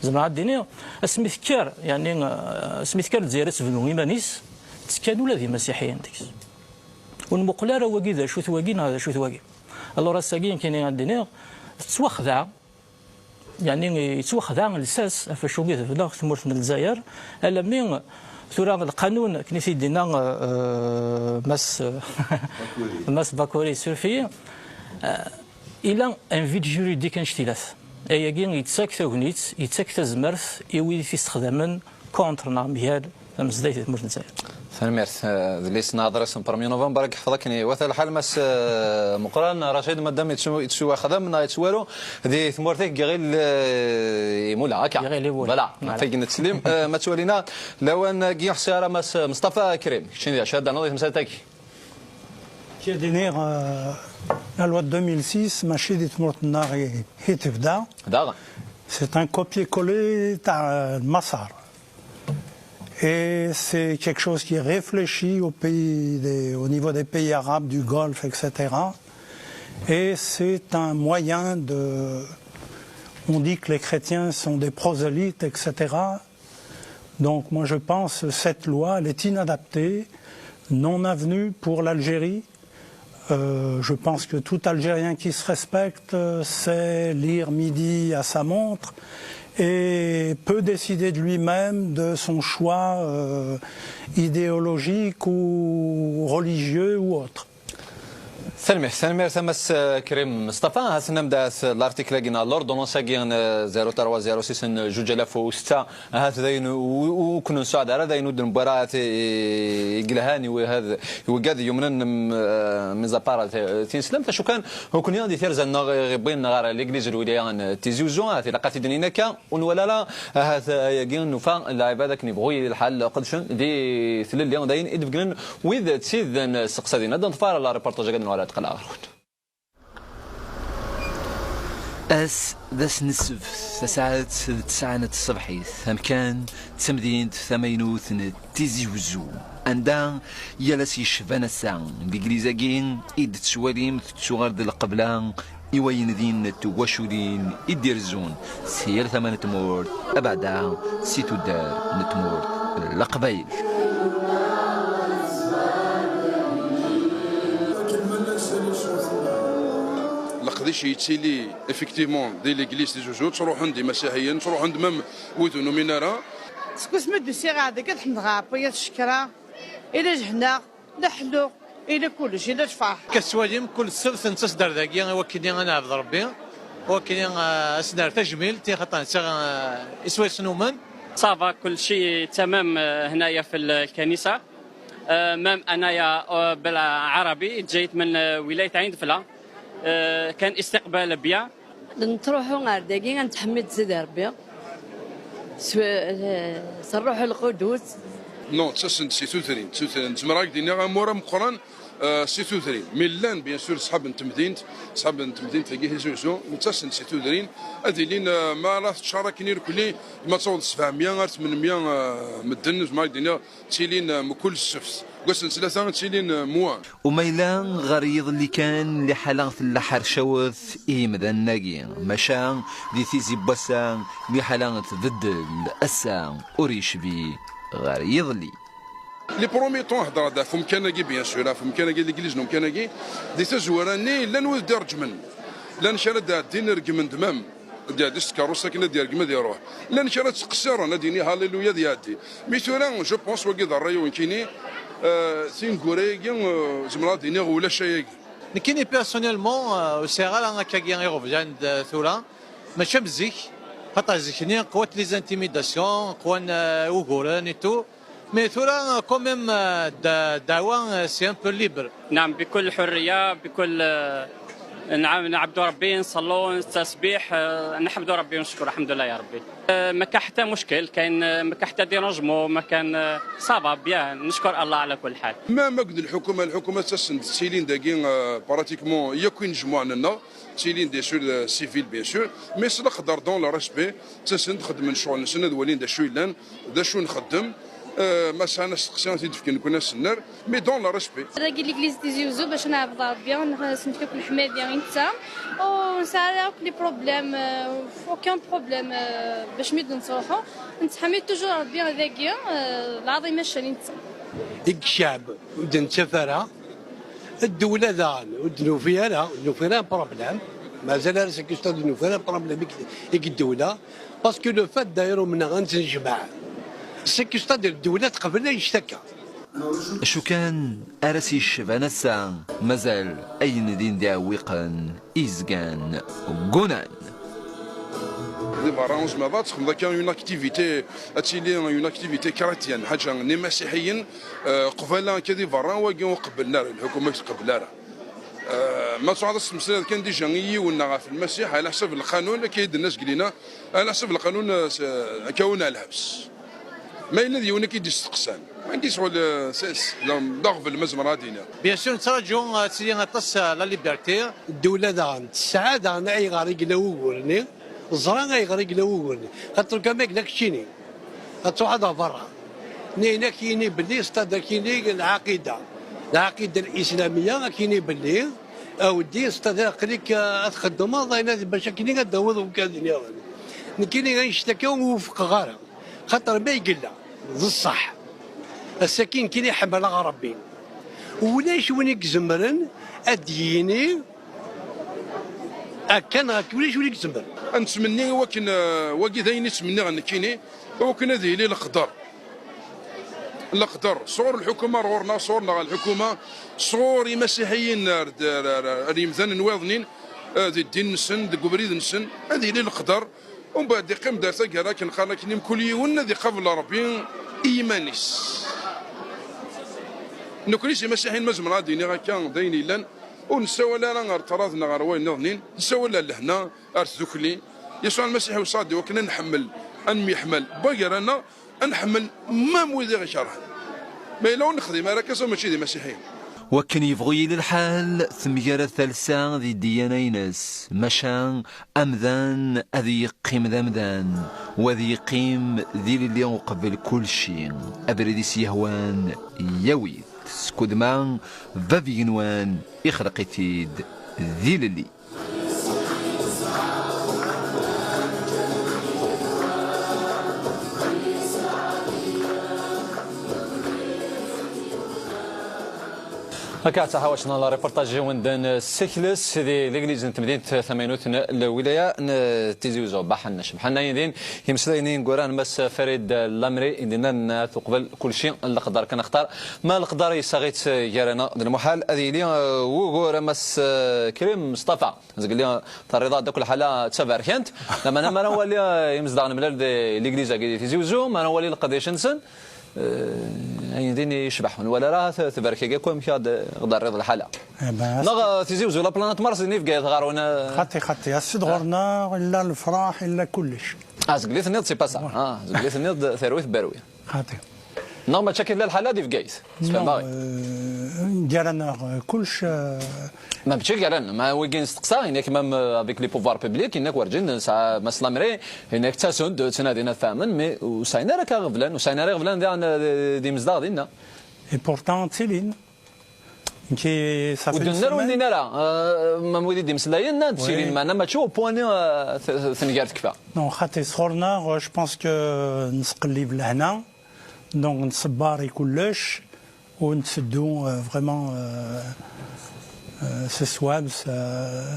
Zemreɣ ad d-iniɣ, asmi tekker, yeɛni, eh, asmi tekker Lezzayer ad tebnu iman-is, Ttekkan ula d imasiḥiyen deg-s. Ur nmuqel ara wagi d acu-t wagi neɣ d acu-t wagi. Alors ass-agi, nekkini ad d-iniɣ, tettwaxdeɛ, yeɛni yettwaxdeɛ lsas ɣef wacu i tebna tmurt n Lezzayer, alammi tura lqanun, akken i t-id-yenna, euh, Mass, Mass Bakori, surfiyi, euh, il a un vide juridique annect-ilat. Ayagi yettak tagnit, yettak tazmert i wid i t-issexdamen contre neɣ mgal tamezdayt di tmurt n Lezzayer. Tanemmirt. Eh, d lis n aḍris n premier novembre, ad yeḥfeḍ akken iwata lḥal Mass, eh, Meqqran Racid, madam yettsu-, yettwaxdam neɣ yettwaru di tmurt-ik deg Iɣil, eh, Imula, akka? Iɣil Imula. Voilà. Voilà. Ɣef ayen nettlim, eh, ma ttwalina lawan-agi ḥṣiɣ ara Mass Mustafa Krim, keččini d acu ara d-tɛanneḍ di temsalt-agi? J'ai dit, euh, la loi de deux mille six, mačči di tmurt-nneɣ i, i tebda. Daɣen. C'est un copier-coller تاع المسار. Et c'est quelque chose qui est réfléchi au pays des, au niveau des pays arabes, du Golfe, et cetera. Et c'est un moyen de, on dit que les chrétiens sont des prosélytes, et cetera. Donc moi je pense que cette loi, elle est inadaptée, non avenue pour l'Algérie. Euh, je pense que tout Algérien qui se respecte, euh, sait lire midi à sa montre et peut décider de lui-même de son choix, euh, idéologique ou religieux ou autre. Tanemmirt, tanemmirt a Mass, eh, Krim Mustafa. Ha tennam-d ahat l'article-agi neɣ l'ordonnance-agi n, eh, zéro trois zéro six n juǧ alaf u setta, ahat d ayen u-, u-, ur ken-nessuɛed ara, d ayen ur d-newwi ara ahat i, i yelhan i wihad, i wigad yumnen, mm, eh, mis à part, eh, tineslemt. Acu kan, ukni di tirza-nneɣ i ɣ-iwwin ɣer l'église n lwilaya n Tizi Uzzu, ahat ilaq ad t-id-nini akka, ur nwala ara, ahat ayagi nufa lɛibad akken yebɣu yili lḥal qedcen di tlelli, d ayen i d-beggnen wid d tid n seqsadin. Ad nḍfer la reportage-agi ad nwala ad qleɣ ɣer-went. Ass d ass n ssebt, tasaɛet d tesɛa n tṣebḥit, amkan d tamdint tamaynut n Tizi Uzzu, anda yal ass yecban ass-a, legliz-agi i d-tettwalim tettuɣal d lqebla i wayen din n twaculin i d-irezzun si yal tama n tmurt, abeɛda si tuddar n tmurt n Leqbayel. Leqdic yettili effectivement di l'église Tizi Uzzu, ttruḥun-d imasiḥiyen, ttruḥun-d même wid ur numin ara. Seg wasmi d-usiɣ ɣer dagi, ad ḥemdeɣ Ṛebbi, ad cekkreɣ, ila jehneɣ, la ḥelluɣ, ila kullec, ila lferḥ. Akka tettwalim, kul ssebt nettas-d ar dagi i wakken ad neɛbed Ṛebbi, i wakken, eh, ad s-nerr tajmilt, i xaṭer netta, eh, iswa-s numen. Ça va, كل شيء تمام، آه، هنايا في الكنيسة. آه، même أنايا، آه، بالعربي، جايت من، آه، ولاية عين دفلة. آه، كان استقبال bien. Nettruḥu ɣer dagi, ad nettḥemmid Sidi Ṛebbi. S, eh, s Ṛṛuḥ Lqudus. Non, ttasen-d si tudrin, tudrin. Zemreɣ ad k-d-iniɣ amur ameqqran, eh, si tudrin. Mi llan, bien sûr, ṣṣḥab n temdint, ṣṣḥab n temdint-agi Tizi Uzzu, ttasen-d si tudrin. Ad ilin, eh, ma ara teččar akken irkelli, ma taweḍ sebɛemya ar tmenmya, eh, medden, zemreɣ ad k-d-iniɣ, ttilin, eh, mkul ssebt. Deg wass n ttlata, ttilin, eh, mwa. Uma yella ɣer yiḍelli kan, liḥala tella ḥercawet i yimdanen-agi, maca di tizi n wass-a, liḥala tbeddel, ass-a ur yecbi ɣer yiḍelli. Les premiers temps, heddreɣ-d ɣef umkan-agi, bien sûr, ɣef umkan-agi, l'église n umkan-agi. Di tazwara-nni, llan wid d-ireǧmen. Llan kra d-ɛeddin, regmen-d même. Ad d-iɛeddi s tkeṛṛust akken ad d-yergem ad iṛuḥ. Llan kra ttqeṣṣiren, ad d-yini Halleluya ad iɛeddi. Mi tura, je pense, wagi d ṛṛay-iw nekkini, eh, tineggura-agi, eh, zemreɣ ad d-iniɣ ulac ayagi. Nekkini, personnellement, eh, ur sɛiɣ ara akkagi iɣeblan d, eh, tura. Mačči am zik, xaṭer zik-nni qwant les intimidations, qwan, eh, uguren et tout. Mais tura, quand même, euh, da-, ddeɛwa, euh, c'est un peu libre. نعم، بكل حرية، بكل، آه، نعم، نعبدوا ربي، نصلوا، التسبيح، آه، نحمدوا ربي ونشكر، الحمد لله يا ربي. آه، ما كان حتى مشكل، كاين، آه، ما كان حتى dérangement، ما كان، آه، ça va bien، نشكر الله على كل حال. Même akked lḥukuma, lḥukuma ttasen-d, ttilin dagi, euh, pratiquement yakk inejmuɛen-nneɣ. Ttilin, bien sûr, euh, civil, bien sûr, mais s leqder, dans le respect, ttasen-d, xeddmen ccɣel-nsen, ad walin d acu yellan, d acu nxeddem. Euh, ma sɛan asteqsi, ad t-id-fken, nekkni ad s-nerr, mais dans le respect. Dagi l'église Tizi Uzzu, bac ad nɛebed Ṛebbi, ad s-nefk akk leḥmadi i netta. Ur nesɛi ara akk les problèmes, euh, aucun problème, euh, bac mi d-nettruḥu. Nettḥemmid toujours Ṛebbi dagi, euh, lɛaḍima ccan i netta. I ccɛeb ur d-nettaf ara. Ddewla daɣen ur d-nufi ara, ur d-nufi ara problème. Mazal ara seg ustad ur d-nufi ara problème i, i ddewla. Parce que le fait d'ailleurs umneɣ ad tt-nejmeɛ. Seg ustad ddewla teqbel annect akka. Acu kan ara s-yecban ass-a, mazal ayen din d-iɛewwiqen izgan ggunan. Di berra ur tezmireḍ ad texdmeḍ akka une activité, ad tili une activité chrétienne, ḥaǧa n imasiḥiyen, eh, qbala akka di berra, wagi ur qebblen ara, lḥukuma ur tqebbel ara. Eh, ma tṛuḥeḍ ad s-temmeslayeḍ kan déjà i yiwen neɣ ɣef Lmasiḥ, ɛla ḥsab lqanun, akka i d-tenna zgelina, ɛla ḥsab lqanun, eh, s-, akka ur neɛlḥebs. Ma yella d yiwen i k-id-isteqsan, anda yesɣul, eh, s-, s-, d aɣbel ma zemreɣ ad d-iniɣ. Bien sûr, nettraǧu, eh, ad tili aṭas, eh, la liberté. Ddewla daɣen tesɛa daɣen ayɣer i yella wugur-nni, teẓra ayɣer i yella wugur-nni. Xaṭer kan ma yella keččini, ad truḥeḍ ɣer berra. Nniyen-ak yini belli, c'est-à-dire kini lɛaqida, lɛaqida lislamiya, ad k-yini belli, a weddi, c'est-à-dire aql-ik, eh, ad txeddmeḍ ayen ad, bac akkenni ad d-tawiḍ umkan nniḍen. Nekkini annect-agi ur wufqeɣ ara. Xaṭer ma i yella d ṣṣeḥ, ass-agi nekkini ḥemmleɣ Ṛebbi. Ulac win i izemren ad d-yini akka neɣ akka, ulac win i izemren. Ad nettmenni i wakken, eh, wagi d ayen i ttmenniɣ nekkini, i wakken ad yili leqder. Leqder, sɣur lḥukuma ar ɣur-neɣ, sɣur-neɣ ar lḥukuma, sɣur imasiḥiyen ar d-, ar, ar, ar yimdanen wayeḍnin, eh, di ddin-nsen, deg ubrid-nsen, ad yili leqder. Umbeɛd iqqim-d ar taggara akken qqaren akken mkul yiwen ad iqabel Ṛebbi i yiman-is. Nekkni s imasiḥiyen ma zemreɣ ad d-iniɣ akka d ayen yellan, ur nessawal ara ɣer ṭṭrad neɣ ɣer wayen nniḍen, nessawal ar lehna, ar tdukli. Yasuɛ Lmasiḥ iweṣṣa-d i wakken ad nḥemmel, ad nemyeḥmal, wway gar-aneɣ, ad nḥemmel même wid i ɣ-ikerhen. Ma yella ur nexdim ara akka, mačči d imasiḥiyen. Wakken yebɣu yili lḥal, temgarad talsa di ddiyana-ines, maca amdan ad yeqqim d amdan, u ad yeqqim d ilelli uqbel kulci. Abrid i s-yehwan yawi-t, skud ma bab igenwan ixleq-it-id d ilelli. Akka ttḥawacen la reportage i wen-d-nessakles di l'église n temdint tamaynut n lwilaya n Tizi Uzzu. Baḥan cebḥan ayen din imeslayen ineggura n Mass Farid Lamri i d-yennan uqbel kulci leqder kan axtar ma leqder yessaɣ-itt gar-aneɣ d lmuḥal ad yili, uh, wugur a Mass, uh, Krim Mustafa. Zgelli terriḍ-aɣ-d akk lḥala d taberkant. Lameɛna mi ara nwali, eh, imezdaɣ nemlal di l'église-agi di Tizi Uzzu, mi ara nwali leqdic-nsen, eh, ayen din yecbeḥ. Ur nwala ara t-, tberka-agi akk amek aɣ-d-, aɣ-d-terriḍ lḥala. Eh ben, neɣ, eh, Tizi Uzzu la planète Mars, din i Bgayet ɣer-wen, eh. Xaṭi, xaṭi. Ass-d ɣur-neɣ, illa lefraḥ, illa kullec. Ah, zgelli tenniḍ, c'est pas ça. Ah, zgelli tenniḍ, terwi tberwi. Xaṭi. Neɣ mačči akka i tella lḥala di Bgayet? Sfehmeɣ. Non, euh, gar-aneɣ, euh, kullec, euh, ma mačči gar-aneɣ, ma wigi nesteqsa, yenna-k même, euh, avec les pouvoirs publics, yenna-k werǧin nesɛa Mass Lamri, yenna-k ttasen-d, ttnadin ad fehmen, mais ur sɛin ara akka iɣeblan, ur sɛin ara iɣeblan diɣen, euh, d imezdaɣ dinna. Et pourtant, ttilin. Nekki, ça fait une semaine. Ur d-nenna ara, euh, ma wid i d-imeslayen, nnan-d ttilin, meɛna mačči au point-nni, euh, t-, t-, tenger tekfa. Non, xaṭi sɣur-neɣ, euh, je pense que nesqellib lehna. Donc, nṣebber i kullec, u netteddu, euh, vraiment, euh, euh, s ṣṣwab, s, euh,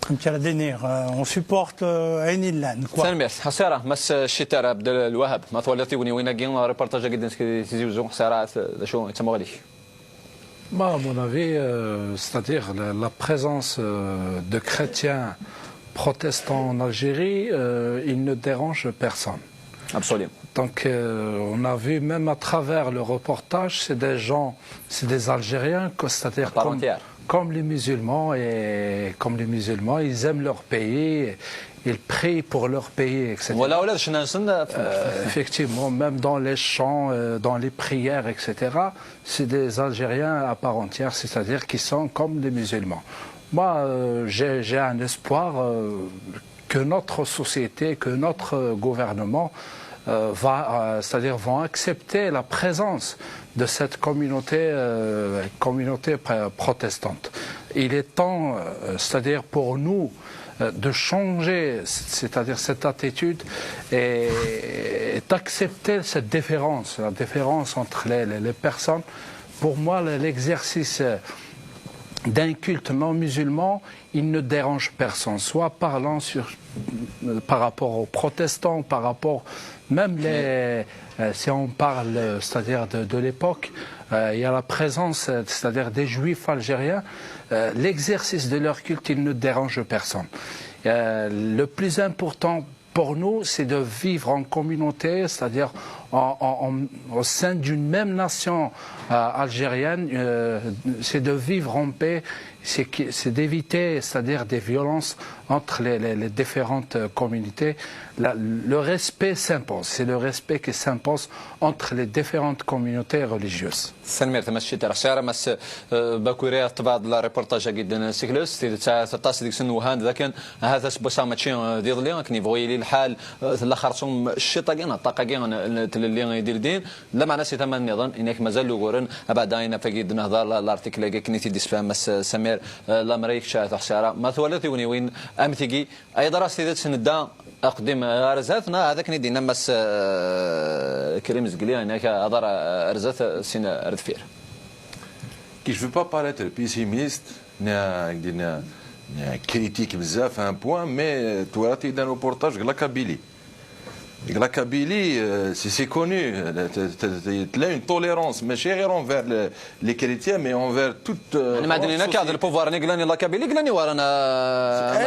amek ara d-iniɣ, euh, on supporte, euh, ayen illan, quoi. Tanemmirt. Asira, Mass Citar Abdelwahab, ma twaliḍ tugniwin-agi, reportage-agi d-neskri Tizi Uzzu, asira, d acu i d tamuɣli-k? Moi, à mon avis, euh, c'est-à-dire la, la présence, euh, de chrétiens protestants en Algérie, euh, ils ne dérangent personne. Absolument. Donc, euh, on a vu même à travers le reportage, c'est des gens, c'est des Algériens, que- c'est-à-dire comme, comme les musulmans, et comme les musulmans, ils aiment leur pays, ils prient pour leur pays, et cetera. Voilà, voilà, je n'en sais pas. Euh, effectivement, même dans les chants, euh, dans les prières, et cetera, c'est des Algériens à part entière, c'est-à-dire qui sont comme des musulmans. Moi, euh, j'ai, j'ai un espoir, euh, que notre société, que notre gouvernement, euh, va, euh, c'est-à-dire vont accepter la présence de cette communauté, euh, communauté pr-, protestante. il est temps, euh, c'est-à-dire pour nous, euh, de changer, c'est-à-dire cette attitude et, et d'accepter cette différence, la différence entre les, les- les personnes. Pour moi, le- l'exercice, euh, d'un culte non musulman, il ne dérange personne, soit parlant sur, euh, par rapport aux protestants, par rapport même les, euh, si on parle, euh, c'est-à-dire de, de l'époque, euh, il y a la présence, euh, c'est-à-dire des juifs algériens, euh, l'exercice de leur culte, il ne dérange personne. Euh, le plus important pour nous, c'est de vivre en communauté, c'est-à-dire en- en- en- au sein d'une même nation, euh, algérienne, euh, c'est de vivre en paix, c'est que- c'est d'éviter, c'est-à-dire des violences entre les, les- les différentes, euh, communautés. La- le respect s'impose, c'est le respect qui s'impose entre les différentes communautés religieuses. Tanemmirt a Mass Citer. Xsara Mass, euh, Bakuri, tebɛeḍ la reportage-agi d-nsekles, s tidet aṭas deg-sen whan d akken ahat aseggas-a mačči, euh, d iḍelli, akken yebɣu yili lḥal, euh, tella xerṣum ciṭ-agi, neɣ ṭṭaq-agi n, n tlelli i d-ildin. Lameɛna si tama nniḍen, inak mazal uguren, abeɛda inaf-agi d-nehḍer la- l'article-agi akken i t-id-isefham Mass Samir, euh, Lamri, kečč ahat a Xsara. Ma twaliḍ tugniwin am tigi, ay ḍra s tidet nedda aqdim ar zdat, neɣ ahat akken i d-yenna Mass, euh, Krim Zegli, inak aḍar ar zdat, sin ar deffir. Que je ne veux pas paraître pessimiste, ni, ni, ni critique بزاف à un point, mais tu as été dans un reportage de la Kabylie. Et la Kabylie, euh, c'est c'est connu, euh, t- t- t- il y a une tolérance, mais chérie envers le- les chrétiens, mais envers toute euh, يعني ما عندنا grande هنا كاع société. البوفوار نقلاني لا كابيلي قلاني ورانا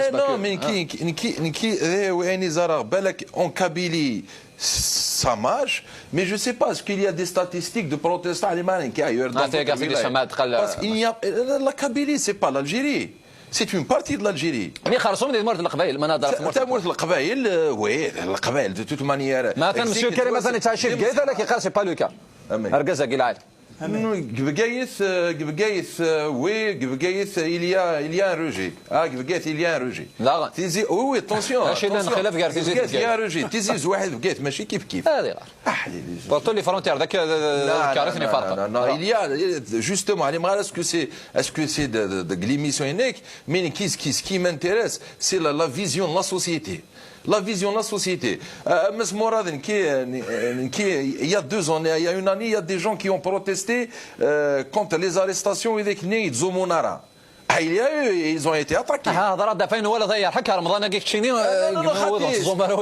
Eh non, mais qui, qui, qui, qui, eh, ouais, Nizar, بالك, en Kabylie, ça marche, mais je sais pas, est-ce qu'il y a des statistiques de protestants à Limarin qui ailleurs dans Ah, c'est d'autres des wilayas? Samad, Khala. Parce qu'il y a, euh, la Kabylie, c'est pas l'Algérie. C'est une partie de l'Algérie. مي خرصوم دي تمورت القبائل ما نهضر في تمورت تمورت القبائل، euh, oui, القبائل, de toute manière. مثلا مسيو كريم مثلا تعشي في قايث، لكن خاص با لو كا. ارقزا قيل عاد. Bgayet, euh, Bgayet, euh, oui, Bgayet, il y a, il y a un rejet. Ah, Bgayet, il y a un rejet. لا. Tizi, oui, oui, attention. ماشي لا Attention. نخلاف كاع Tizi Bgayet, il y a un Bgayet. rejet. Tizi Zouahed, Bgayet, ماشي كيف كيف. هذه غير. Ah, les- les- بورتو لي فرونتيير ذاك لا، كارثني لا، فرقه. لا، لا، il y a, justement, les malades, est-ce que c'est, est-ce que c'est de, de, de l'émission هناك, mais qui, qui, ce qui m'intéresse, c'est la, la vision de la société. La vision de la société. Euh, Mass Mourad, qui, qui, il y a deux ans, il y a une année, il y a des gens qui ont protesté, euh, contre les arrestations avec Nid Zomonara. Ah, il y a eu, ils ont été attaqués. ها هضره دافعين ولا ضيع حكا رمضان هكاك تشيني. لا، لا، لا، خاطي.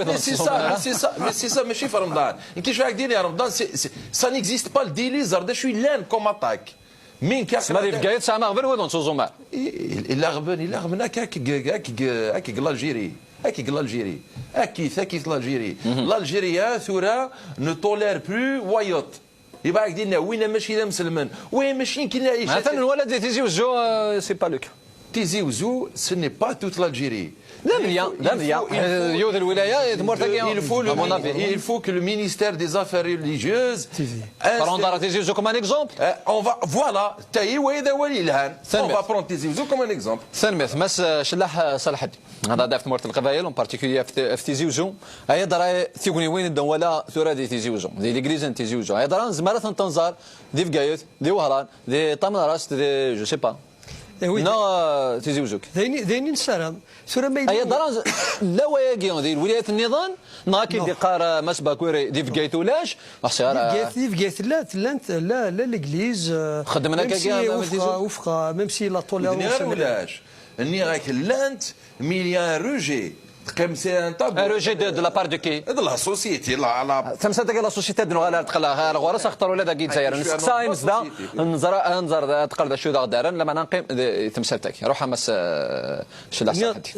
Mais c'est ça, mais c'est ça, mais c'est ça, ماشي في رمضان. كيفاش راك دير يا رمضان, c'est, c'est, ça n'existe pas, le délit, زرد شوي لان comme attaque. مين كي ما دي في قايد سامع غير ويضون سوزومار. Il a revenu, il a revenu, هاك هاك هاك l'Algérie, هاك l'Algérie, هاك هاك l'Algérie. L'Algérie, hein, ثورة, ne tolère plus Wayot. يبقى هاك دينا وين ماشي لا مسلمين, وين ماشي كنا يعيش. مثلا ولا دي تيزي وزو سي با لو كا. Tizi Ouzou, ce n'est pas toute l'Algérie. لا مليا لا مليا. يوذ الولايه تمورت Il faut, le, il faut que le ministère des Affaires religieuses. فرون دار تيزي وزو كوم ان اكزومبل. Euh, on va, voilà, تاي ويدا ولي الهان. On va prendre Tizi Ouzou comme un exemple. ثانميث ماس شلاح صلاح الدين. هذا دافت مورت القبائل اون بارتيكولير في تيزي وزو. هي درا تيكوني وين الدون ولا ثورة دي تيزي وزو دي ليغليز تيزي وزو هي درا زمارة تنزار دي فقايث دي وهران دي طامنراس دي جو سي با. إيه oui. نو تيزي وزوك. دايني دايني نسارم ثورة ما هي درا لا وياكي دي الولايات النظام ناكي دي قار ماس باكوري دي فقايث ولاش. احسي دي فقايث دي فقايث لا لا لا لا ليغليز. خدمنا كاكيا وفقا وفقا ميم سي لا توليرونس. ولاش اني راك لانت مي ليا روجي. تقيم سي ان تابو. روجي دو لا بار دو كي؟ دو لا سوسيتي لا لا. تمسا تاكي لا سوسيتي دو غالا تقلا غالا غورا سختر ولا داكي تزاير نسقسا يمسدا. نزر نزر تقل ذا شو ذا دارن لما نقيم تمسا تاكي روح مس. شلا صحتي.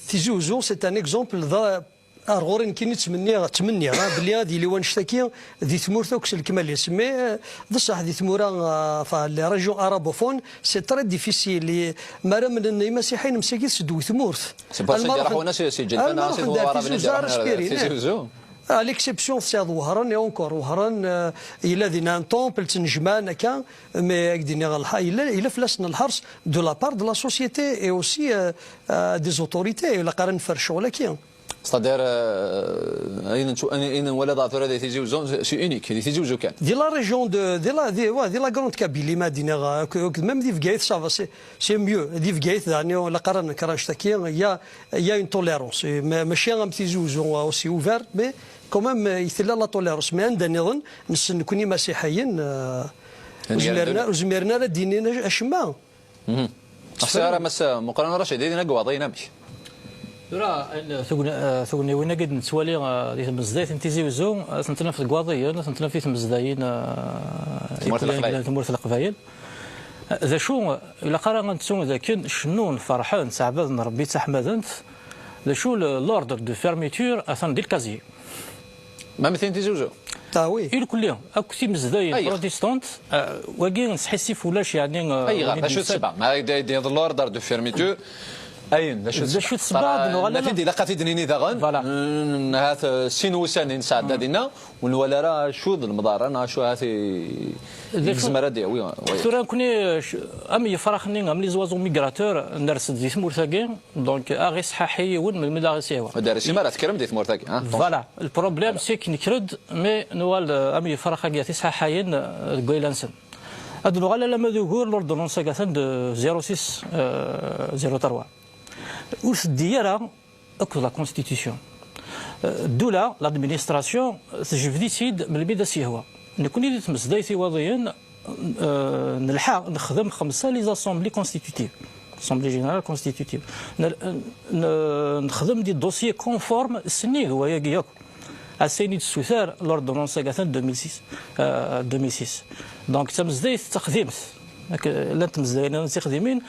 تيزي وزو سي ان اكزومبل ذا. Ar ɣur-i nekkini ttmenniɣ ttmenniɣ بلي ad yili wannect-agi di tmurt akk s lekmal-is, mais d ṣṣeḥ di tmura, enfin les régions arabophones c'est très difficile. Mi ara mlen imasiḥiyen msagit seg tmurt. C'est pas ça. Tizi Ouzou. À l'exception tesɛiḍ Wehran et encore Wehran yella dinna un temple ttnejmaɛen akka, mais ad k-d-iniɣ yella fell-asen lḥers de la part de la société et aussi des autorités. Ilaq ara neffer ccɣel-agi. C'est-à-dire, euh, ayen n-, ayen nwala tura di Tizi Uzzu, c'est unique, di Tizi Uzzu kan. Di la région de, di la, di, ouais, di la Grande Kabylie, ma d-iniɣ, euh, que, que même di Bgayet, ça va, c'est, c'est mieux. Di Bgayet, daɣen, la qaran, kran shtaki, il y a, il y a une tolérance. Et ma-, mačči am Tizi Uzzu, euh, aussi ouvert, mais quand même, euh, il y a la tolérance. Mais anda nniḍen, nessen nekni imasiḥiyen, euh, ur zmiren ara, ur zmiren ara ad d-inin acemma. Ur ḥṣiɣ ara Mass Meqqran Racid, idin agwaḍ-in amek? Tura, ayen, tugna-, eh, tugniwin-agi d-nettwali, eh, di tmezdayt n Tizi Uzzu, eh, ad tent-naf deg Iwaḍiyen, ad tent-naf di tmezdayin, eh, Tmurt n Leqbayel. Tmurt n Leqbayel. Eh, d acu, eh, ilaq ara ad nettu dakken cennun, ferḥen, ttɛebbaden Rebbi, ttaḥmaden-t. D acu, le, l'ordre de fermeture atan di lkazi. Ma mtin Tizi Uzzu? Ah oui. Irkelli, akk timezdayin protestant, eh, wagi nesḥissif ulac, yeɛni, eh, ayɣer? D acu d ssebba? Ma d, d, d l'ordre de fermeture, ayen, d acu d ssebba? D acu d ssebba? Ad nuɣal naf-id, ilaq ad t-id-nini daɣen. Voilà. N-, n-, hat, eh, sin wussan i nesɛedda dinna, ur nwala ara acu d lemḍara, neɣ acu hat i, i yezmer ad d-yawi, wayeḍ. Tura nekni, eh, am yefrax-nni, am les oiseaux migrateurs, ners-d di tmurt-agi, Donc, ad ɣ-iseḥḥaḥi yiwen, melmi d aɣ-isihwa. Ur d-rsim ara, tekkrem di tmurt-agi, hein? Voilà. Le problème, c'est que nekker-d, mais nuɣal, euh, am yefrax-agi, ad t-iseḥḥaḥayen, euh, deg wayla-nsen. Ad nuɣal alamma d ugur, l'ordonnance-agi atan de zéro six, euh, zéro trois. Ur teddi ara akked la constitution. Euh, ddula, l'administration, tejbed-itt-id melmi d as-yehwa. Nekni di tmezdayt Iwaḍiyen, euh, nelḥa, nexdem xemsa les assemblées constitutives, assemblée générale constitutive. N-, n-, nexdem des dossiers conformes, sennig wayagi yakk. Ass-a i d-tessuter l'ordonnance-agi atan deux mille six, euh, deux mille six. Donc, d tamezdayt d taqdimt. Ak-, llant tmezdayin d tiqdimin,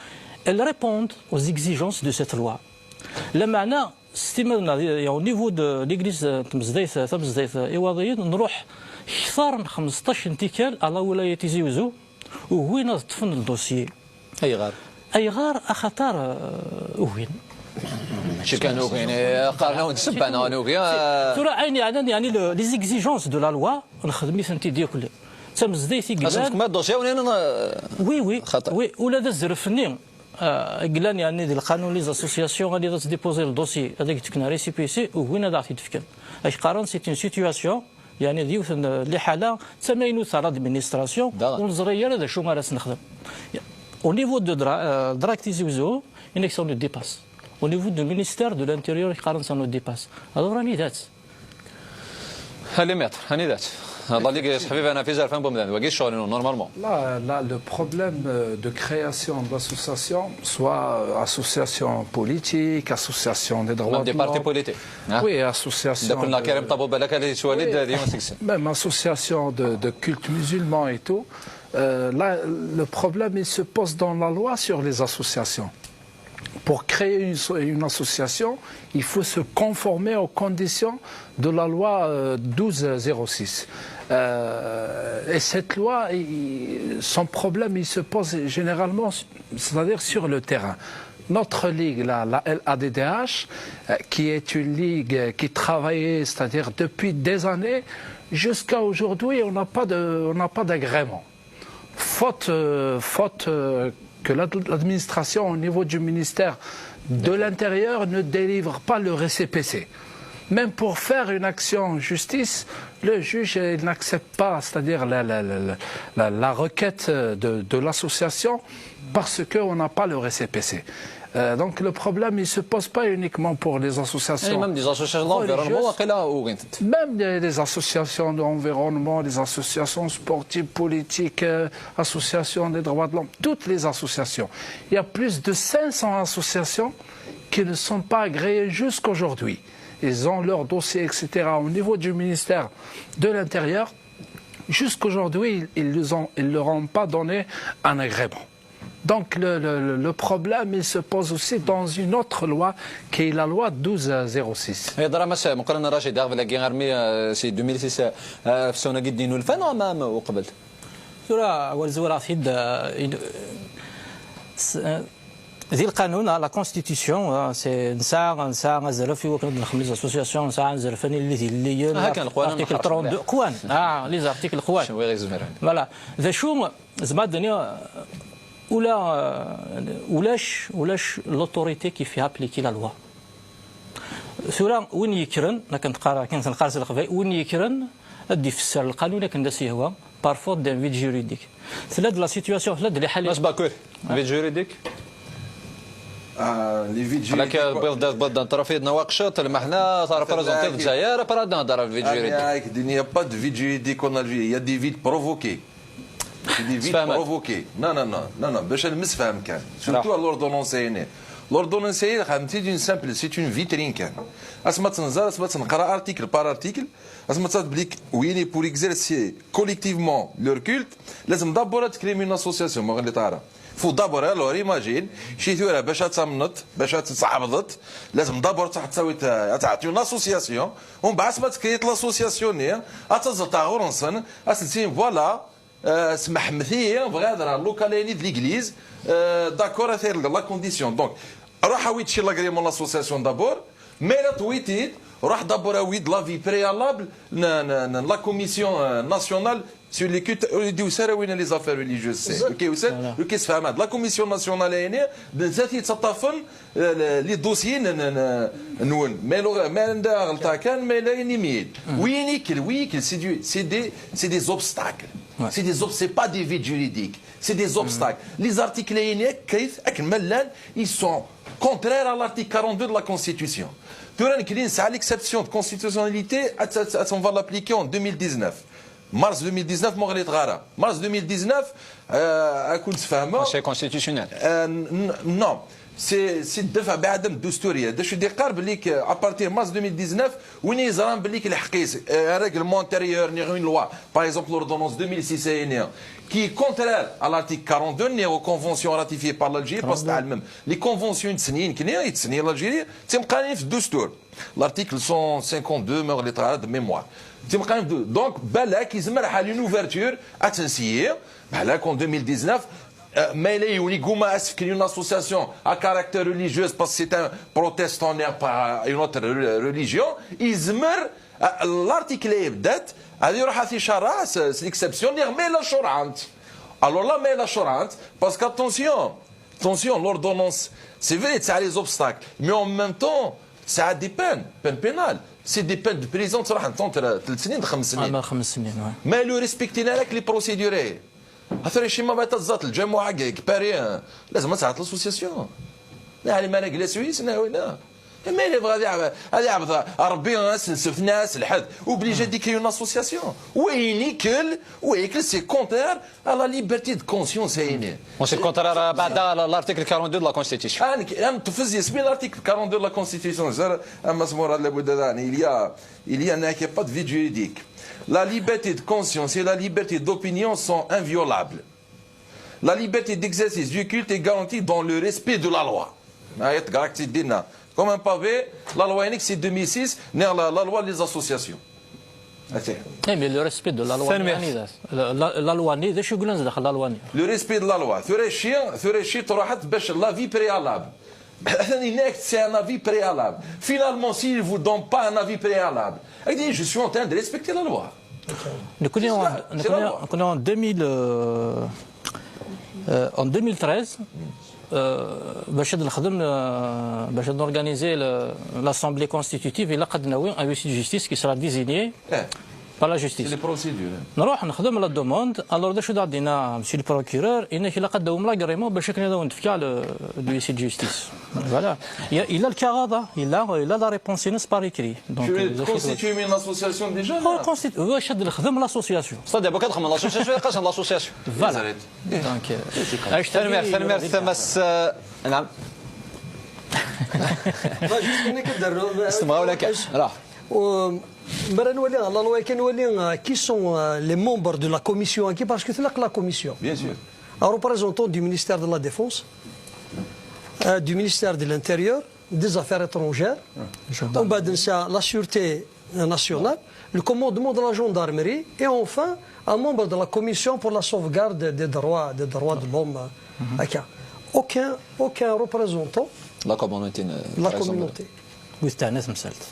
elles répondent aux exigences de cette loi. Lameɛna, s timmad-nneɣ, di, au niveau de l'église, euh, n tmezdayt, tamezdayt, euh, Iwaḍiyen, nruḥ kter n xmesṭac n tikkal à la wilaya Tizi Uzzu, ugin ad ṭṭfen le dossier. Ayɣer? Ayɣer? Axaṭer, euh, ugin. Mačči kan ugin, eh, qqaren-awen-d ssebba neɣ nugi, eh. Tura, ayen yeɛnan, yeɛni, le, les exigences de la loi, nexdem-itent-id yakk. D tamezdayt i yellan. Asenfkem ad dossier-nni, eh, oui, oui, xaṭer. Oui, ula d azref-nni, euh, i yellan, yeɛni, di lqanun, les associations, anida ad tdéposer le dossier, ad ak-d-fken récépissé, ugin ad aɣ-t-id-fken. Ak-qqaren, c'est une situation, yeɛni, d yiwet n, euh, liḥala d tamaynut ar l'administration, ur neẓri ara d acu ara s-nexdem. Au niveau de dra-, euh, DRAC Tizi Uzzu, inek ça nous dépasse. Au niveau du ministère de l'Intérieur, ak-qqaren, ça nous dépasse. Alors, anida-tt? Allez, maître, anida-tt? Ḍallig yeṣḥeb-iban ɣef izerfan n wemdan, wagi ccɣel-inu, normalement. Là, là, le problème, euh, de création d'associations, soit, euh, association politique, association des droits de l'homme. Même des partis politiques, hein? Oui, association de, Karim Tabou, balak ad yettwali-d, oui, d yiwen seg-sen. Même association de, de culte musulman et tout. Euh, là, le problème, il se pose dans la loi sur les associations. Pour créer une so-, une association, il faut se conformer aux conditions de la loi, euh, douze zéro six. Euh, et cette loi, il, son problème, il se pose généralement, c'est-à-dire sur le terrain. Notre ligue, la, la L A D D H, euh, qui est une ligue, euh, qui travaillait, c'est-à-dire depuis des années, jusqu'à aujourd'hui, on n'a pas de, on n'a pas d'agrément. Faute, euh, faute, euh, que l'ad-, l'administration au niveau du ministère de l'Intérieur ne délivre pas le récépissé. Même pour faire une action en justice, le juge, euh, il n'accepte pas, c'est-à-dire la, la, la, la, la, la requête, euh, de, de l'association parce qu'on n'a pas le récépissé. Euh, donc le problème, il se pose pas uniquement pour les associations religieuses. Et même des associations d'environnement, waqila ugin-tent. Même des, des associations d'environnement, des associations sportives, politiques, euh, associations des droits de l'homme, toutes les associations. Il y a plus de cinq cents associations qui ne sont pas agréées jusqu'aujourd'hui. Ils ont leur dossier, et cetera, au niveau du ministère de l'Intérieur. Jusqu'aujourd'hui, ils, ils les ont, ils leur ont pas donné un agrément. Donc le, le, le, le problème, il se pose aussi dans une autre loi, qui est la loi douze zéro six. Yeḍra Mass Meqqran Racid, aɣbel-agi armi, euh, si deux mille six, euh, ɣef ssuna-agi d-inulfan, neɣ ma, ma uqbel? Tura, awal zwareɣ-t-id, euh, in-, s-, euh, di lqanun, ah, la constitution, ah, c'est, nesɛa, nesɛa azref i wakken ad nexdem les associations, nesɛa azref ad nili d ilelliyen, ah, kan, lqanun, l'article trente-deux, qwan, ah, les articles qwan. Voilà. D acu, Zeɛma ad d-iniɣ, ula, euh, ulac, ulac l'autorité qui fait appliquer la loi. Tura, win yekkren, akken teqqar, akken tenqar s lexbay, win yekkren ad d-ifesser lqanun akken d as-yehwa, par faute d'un vide juridique. Tella-d la situation, tella-d les حالات. Mass Bakur, vide juridique. Ah, les vides Qlak juridiques. tewwiḍ-d tewwiḍ-d un trophée d Nouakchott, lmeḥna représenter Lezzayer, après ad nehder ɣef vide juridique. Il n'y a pas de vide juridique en Algérie, il y a des vides provoqués. C'est des vides Tfehmeḍ. Provoqués. Non, non, non, non, non, باش نمسفهم كان. Surtout l'ordonnance-ayni. L'ordonnance-ayni, c'est une simple, c'est une vitrine كان. Asma tnezar, asma tnqra article par article, asma tblik, oui, pour exercer collectivement leur culte, لازم d'abord ad créer une association, ma غلط ara. Faut d'abord, alors, imagine, شي ثورة باش تسمنت، باش تتعبضت، لازم d'abord تسوي، تعطي une association، ومن بعد ما تكريت l'association ني، اتزطا غورنسن، اسنسين، voilà، آه، سمحمتي، بغا هضره لوكال يعني د l'église، آه، d'accord، هذه la condition. Donc، روح ويت شي l'agrément l'association d'abord، mais لا تويتيد، روح d'abord ويد l'avis préalable، ن- ن- ن- la commission، آه، nationale sur les cultes، يديو سراوينا les affaires religieuses، c'est. OK، وسال، OK، سفهم هاد la commission nationale يعني، بنساتي تطفن، آه، les dossiers ن- ن- ن- نون. Mais لو، ما عندها غلطه كان، mais لا يعني ميد. وين يكل، وين يكل، c'est du، c'est des، c'est des obstacles. C'est des ob-، c'est pas des vides juridiques. C'est des obstacles. Les articles يعني كيف، اكن ملان، ils sont contraires à l'article quarante-deux de la Constitution. ثورة نكري نسعى l'exception de constitutionnalité، ات- ات- ات-، on va l'appliquer en deux mille dix-neuf. Mars deux mille dix-neuf، مغلي تغارة. Mars deux mille dix-neuf، آه، أكون تفهمه. Conseil constitutionnel. آه، ن- ن- non. C'est، c'est الدفع بعدم الدستورية. دا شو دي قار بليك، آه، à partir mars deux mille dix-neuf، وين يزران بليك الحقيس، آه، règlement intérieur، ني غوين loi. Par exemple, l'ordonnance deux mille six، يعني، qui est contraire à l'article quarante-deux، ني aux conventions ratifiées par l'Algérie، parce que تعلم. Les conventions يتسنين كني، يتسنين l'Algérie، تمقانين في الدستور. L'article cent cinquante-deux، ما غليت غير de mémoire. تمقانين في الدو-، donc، بالك يزمر حال une ouverture، اتنسيي، بالك en deux mille dix-neuf، آه، ما إلا يولي كوما اسفكن une association à caractère religieux، parce que c'est un protestant، n'est pas une autre re-، religion، يزمر، آه، l'article يبدات، هذه يروح في شرع، c'est l'exception، نيغ ما إلا شرعنت. Alors là، ما إلا شرعنت، parce que attention، attention، l'ordonnance، c'est vrai، تسعى les obstacles، mais en même temps، ça des peines، peine pénale، c'est des peines de prison، تروح entre ثلاث سنين لخمس سنين. عمل خمس سنين، ouais. ما لو ريسبكتينا لك les procédures. هذا شي ما بغيت تزات الجمعة هكاك، باري، لازم تعطي l'association. لا، يعني ما نقلس ويس، لا، ولا. ما اللي بغى هذه عبد، هذه عبد ربي، ناس نسف ناس الحد، obligé de créer une association. وين يكل، وين يكل، c'est contraire à la liberté de conscience، هيني. C'est contraire بعدا l'article quarante-deux de la Constitution. أنا ك-، أنا تفز يسمي l'article quarante-deux de la Constitution، زر، أما سمور هذا لابد هذا، يعني، il y a، il y a، il n'y a pas de vide juridique. La liberté de conscience et la liberté d'opinion sont inviolables. La liberté d'exercice du culte est garantie dans le respect de la loi. هاي تقراك تدينا. Comme un pavé، la loi هناك c'est deux mille six، نير la, la loi les associations. هاتي. Eh, mais le respect de la loi, Fermez. يعني، la, la, la loi ني، ذا شو يقولون داخل la loi ني؟ Le respect de la loi. ثورة شي، ثورة شي تروح باش l'avis préalable. أثني هناك c'est un avis préalable. Finalement, s'il vous donne pas un avis préalable، هكذا je suis en train de respecter la loi. نكوني C'est en، ça, c'est نكوني، la loi. نكوني en deux mille، euh, euh, en deux mille treize، euh, باش هاد نخدم، euh، باش هاد نورغانيزي ل-، l'assemblée constitutive، إلا قد ناوي un huissier de justice qui sera désigné إيه. par la C'est justice. les procédures. نروح نخدم la demande، alors دا شو دا عندنا monsieur le procureur، إنك إلا قد داوم l'agrément باش كنا داون تفكع ل-، l'huissier de justice. Voilà. Il y a، il a le cas هذا، il a، il a la réponse par écrit. Donc, Tu euh, veux constituer une association déjà هو là ? constitu-، هو شد الخدم l'association. صدق بوكا تخمم l'association، يقاش l'association. Voilà. Donc, euh، عايش ثانميرت، ثانميرت تمس، آه، نعم. Juste هنا كدرنا. استمع ولا كاش. راه. و-، مرة نولي على la loi كنولي، آه، qui sont، آه، les membres de la commission هاكي، parce que تلق la commission. Bien sûr. Un représentant du ministère de la Défense, euh, du ministère de l'Intérieur, des Affaires étrangères, ومن بعد نسى la sûreté nationale, le commandement de la gendarmerie et enfin un membre de la commission pour la sauvegarde des droits, des droits de l'homme. هكا. Aucun, aucun représentant La communauté. de la communauté. ويستعنى تمثلت.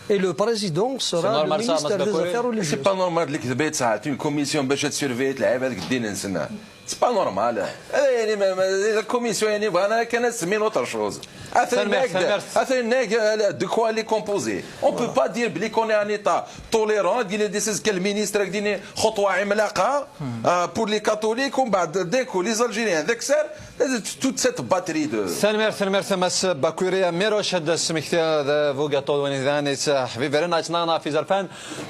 Et le président sera le Normal, ça, ministre Madame des Kouré. Affaires C'est religieuses. Pas normal, les Kébécois, ça, une commission باش تسيرفي العباد قدين نسنا. C'est pas normal. Eh, yani, ma, ma, la commission, yani, bɣan kan ad semmin autre chose. Atan nag, atan nag, euh, de quoi elle est composée. On peut pas dire belli qu'on est en état tolérant, dire des, c'est que le ministre a dit خطوة عملاقة, euh, pour les catholiques, ومن بعد, d'un coup, les Algériens, ذاك سار, toute cette batterie de... Tanemmirt, tanemmirt a Mass Bakuri Amirouche, ad d-smektiɣ d abugaṭu d win i d-nnan yettḥebbiren, ad tt-naɣen ɣef yizerfan.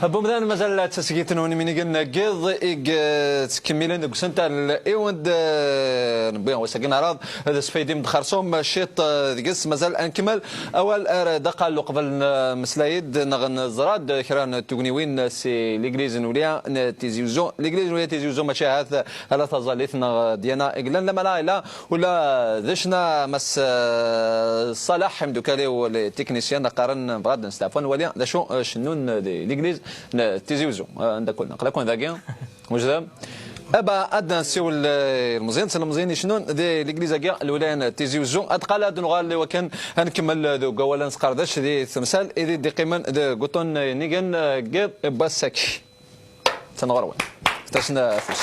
Bumdan, mazal d tasegit n unminigen n yiḍ i yettkemmilen deg usental iwend, eh, newwi wass-agi neɛreḍ d sfaydim d xersum ciṭ, eh, deg-s. Mazal ad nkemmel awal ar d aqal uqbel nmeslay-d neɣ neẓra-d kra n tugniwin si Legliz n Wliya n Tizi Uzzu. Legliz n Wliya n Tizi Uzzu mačči ahat ala taẓallit neɣ dyana i yellan, lamana yella ula d ccna Mass, eh, Ṣaleḥ, imdukal-iw les techniciens, la qqaren bɣa ad nesteɛfu ad nwali d acu, eh, cennun di Legliz n Tizi Uzzu. Eh, anda kul aql-aken dagi, wejdem. Aba ad nsiwel, eh, ilmeẓyen, s ilmeẓyen icennun di Legliz-agi, lwilaya n Tizi Uzzu. Ad qal ad nuɣal i wakken ad nkemmel deg wawal ad nesqerdec di temsal i d-iqqimen deg uṭṭun n yigen, eh, n wass-agi. Atan ɣer-wen. Fket-asen afus.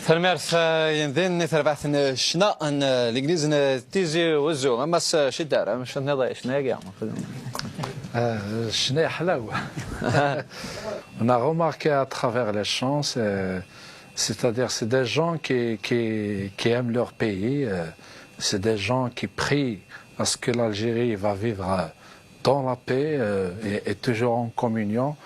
Tanemmirt, eh, yendin i terbaɛt n ccna n, eh, l'église n Tizi Wezzu. A Mass Cidar, amek tenniḍ i ccna-agi? Ah, ccna yeḥlaw. On a remarqué à travers les chants, euh, c'est-à-dire c'est des gens qui, qui, qui aiment leur pays, euh, c'est des gens qui prient à ce que l'Algérie va vivre, euh, dans la paix, euh, et, et toujours en communion,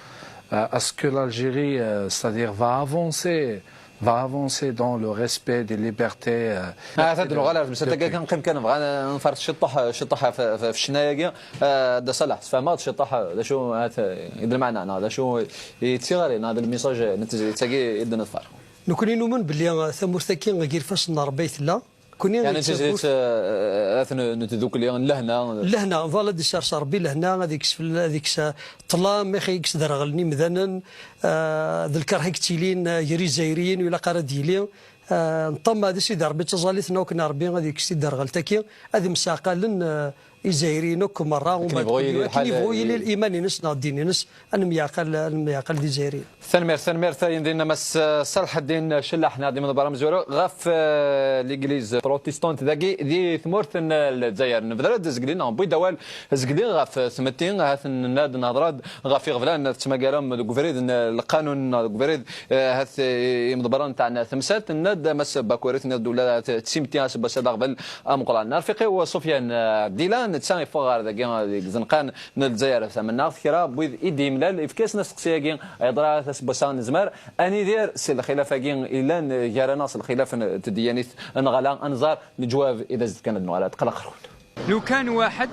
euh, à ce que l'Algérie, euh, c'est-à-dire va avancer, va avancer dans le respect des libertés. Euh, Ah, هذا الغلا في المسألة كان قيم كان بغا نفرط شي طح شي طح في في الشناية كي آه، دا صلاح تفهمت شي طح دا شو هات يد المعنى انا دا شو يتسيغالي هذا الميساج نتزي تاكي يد نتفر. Nekkni numen belli tamurt-agi ger ifassen n Rebbi ay tella. Kuni يعني تجريت آه، آه، آه، نتذوكلي لهنا. Lehna, voilà, ad d-isers Rebbi lehna, ad ikkes fell-, ad ikkes, eh, ṭṭlam, ad ikkes derɣel n yimdanen, eh, d lkerh i yettilin, eh, gar Izzayriyen, ur ilaq ara ad yili. Eh, neṭṭama di Sidi Rebbi d taẓallit-nneɣ akken Rebbi ad ikkes tiderɣelt-agi, ad mseɛqalen, eh, Izzayriyen akk merra, akken yebɣu yili lḥal, akken yebɣu yili liman-ines neɣ ddin-ines, ad nemyeɛqal, ad nemyeɛqal d Izzayriyen. Tanemmirt, tanemmirt a yendin a Mass Salḥeddin Cellaḥ, neɣ d imḍebber amezwaru ɣef, eh, l'église protestante dagi di tmurt n Lezzayer. Nebder-d azegli neɣ newwi-d awal azegli ɣef tmetti, ahat nenna-d nehḍer-d ɣef iɣeblan tettmagarem deg ubrid n lqanun neɣ deg ubrid, eh, ahat, eh, imḍebbren n temsalt, nenna-d a Mass Bakuri, tenniḍ-d ula d timetti aseggas-a d aɣbel ameqqran. Arfiq-iw Sufyan, eh, Dila, netta yeffeɣ ɣer dagi, eh, deg izenqan n Lezzayer tamennaɣt, kra n wid i d-yemlal, ifka-yasen asteqsi-agi, yeḍra-t aseggas-a, nezmer ad nidir si lxilaf-agi yellan gar-aneɣ s lxilaf n tedyanit neɣ ala? Ad nẓer leǧwab i d as-d-fkan ad nuɣal ad tqelleq ɣer-wen. لو كان واحد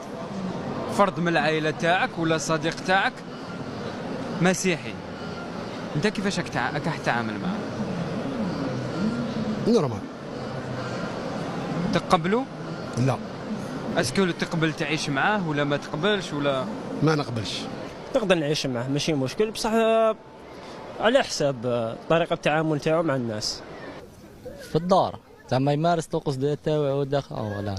فرد من العائلة تاعك ولا صديق تاعك مسيحي، انت كيفاش راك تع-، راك راح تتعامل معاه؟ نورمال. تقبلو؟ لا. اسكو تقبل تعيش معاه ولا ما تقبلش ولا؟ ما نقبلش. نقدر نعيش معاه ماشي مشكل، بصح، آه، على حساب، آه، طريقة التعامل تاعو مع الناس. في الدار، زعما يمارس طقوس ديال التاويل وداخل، اه، فوالا.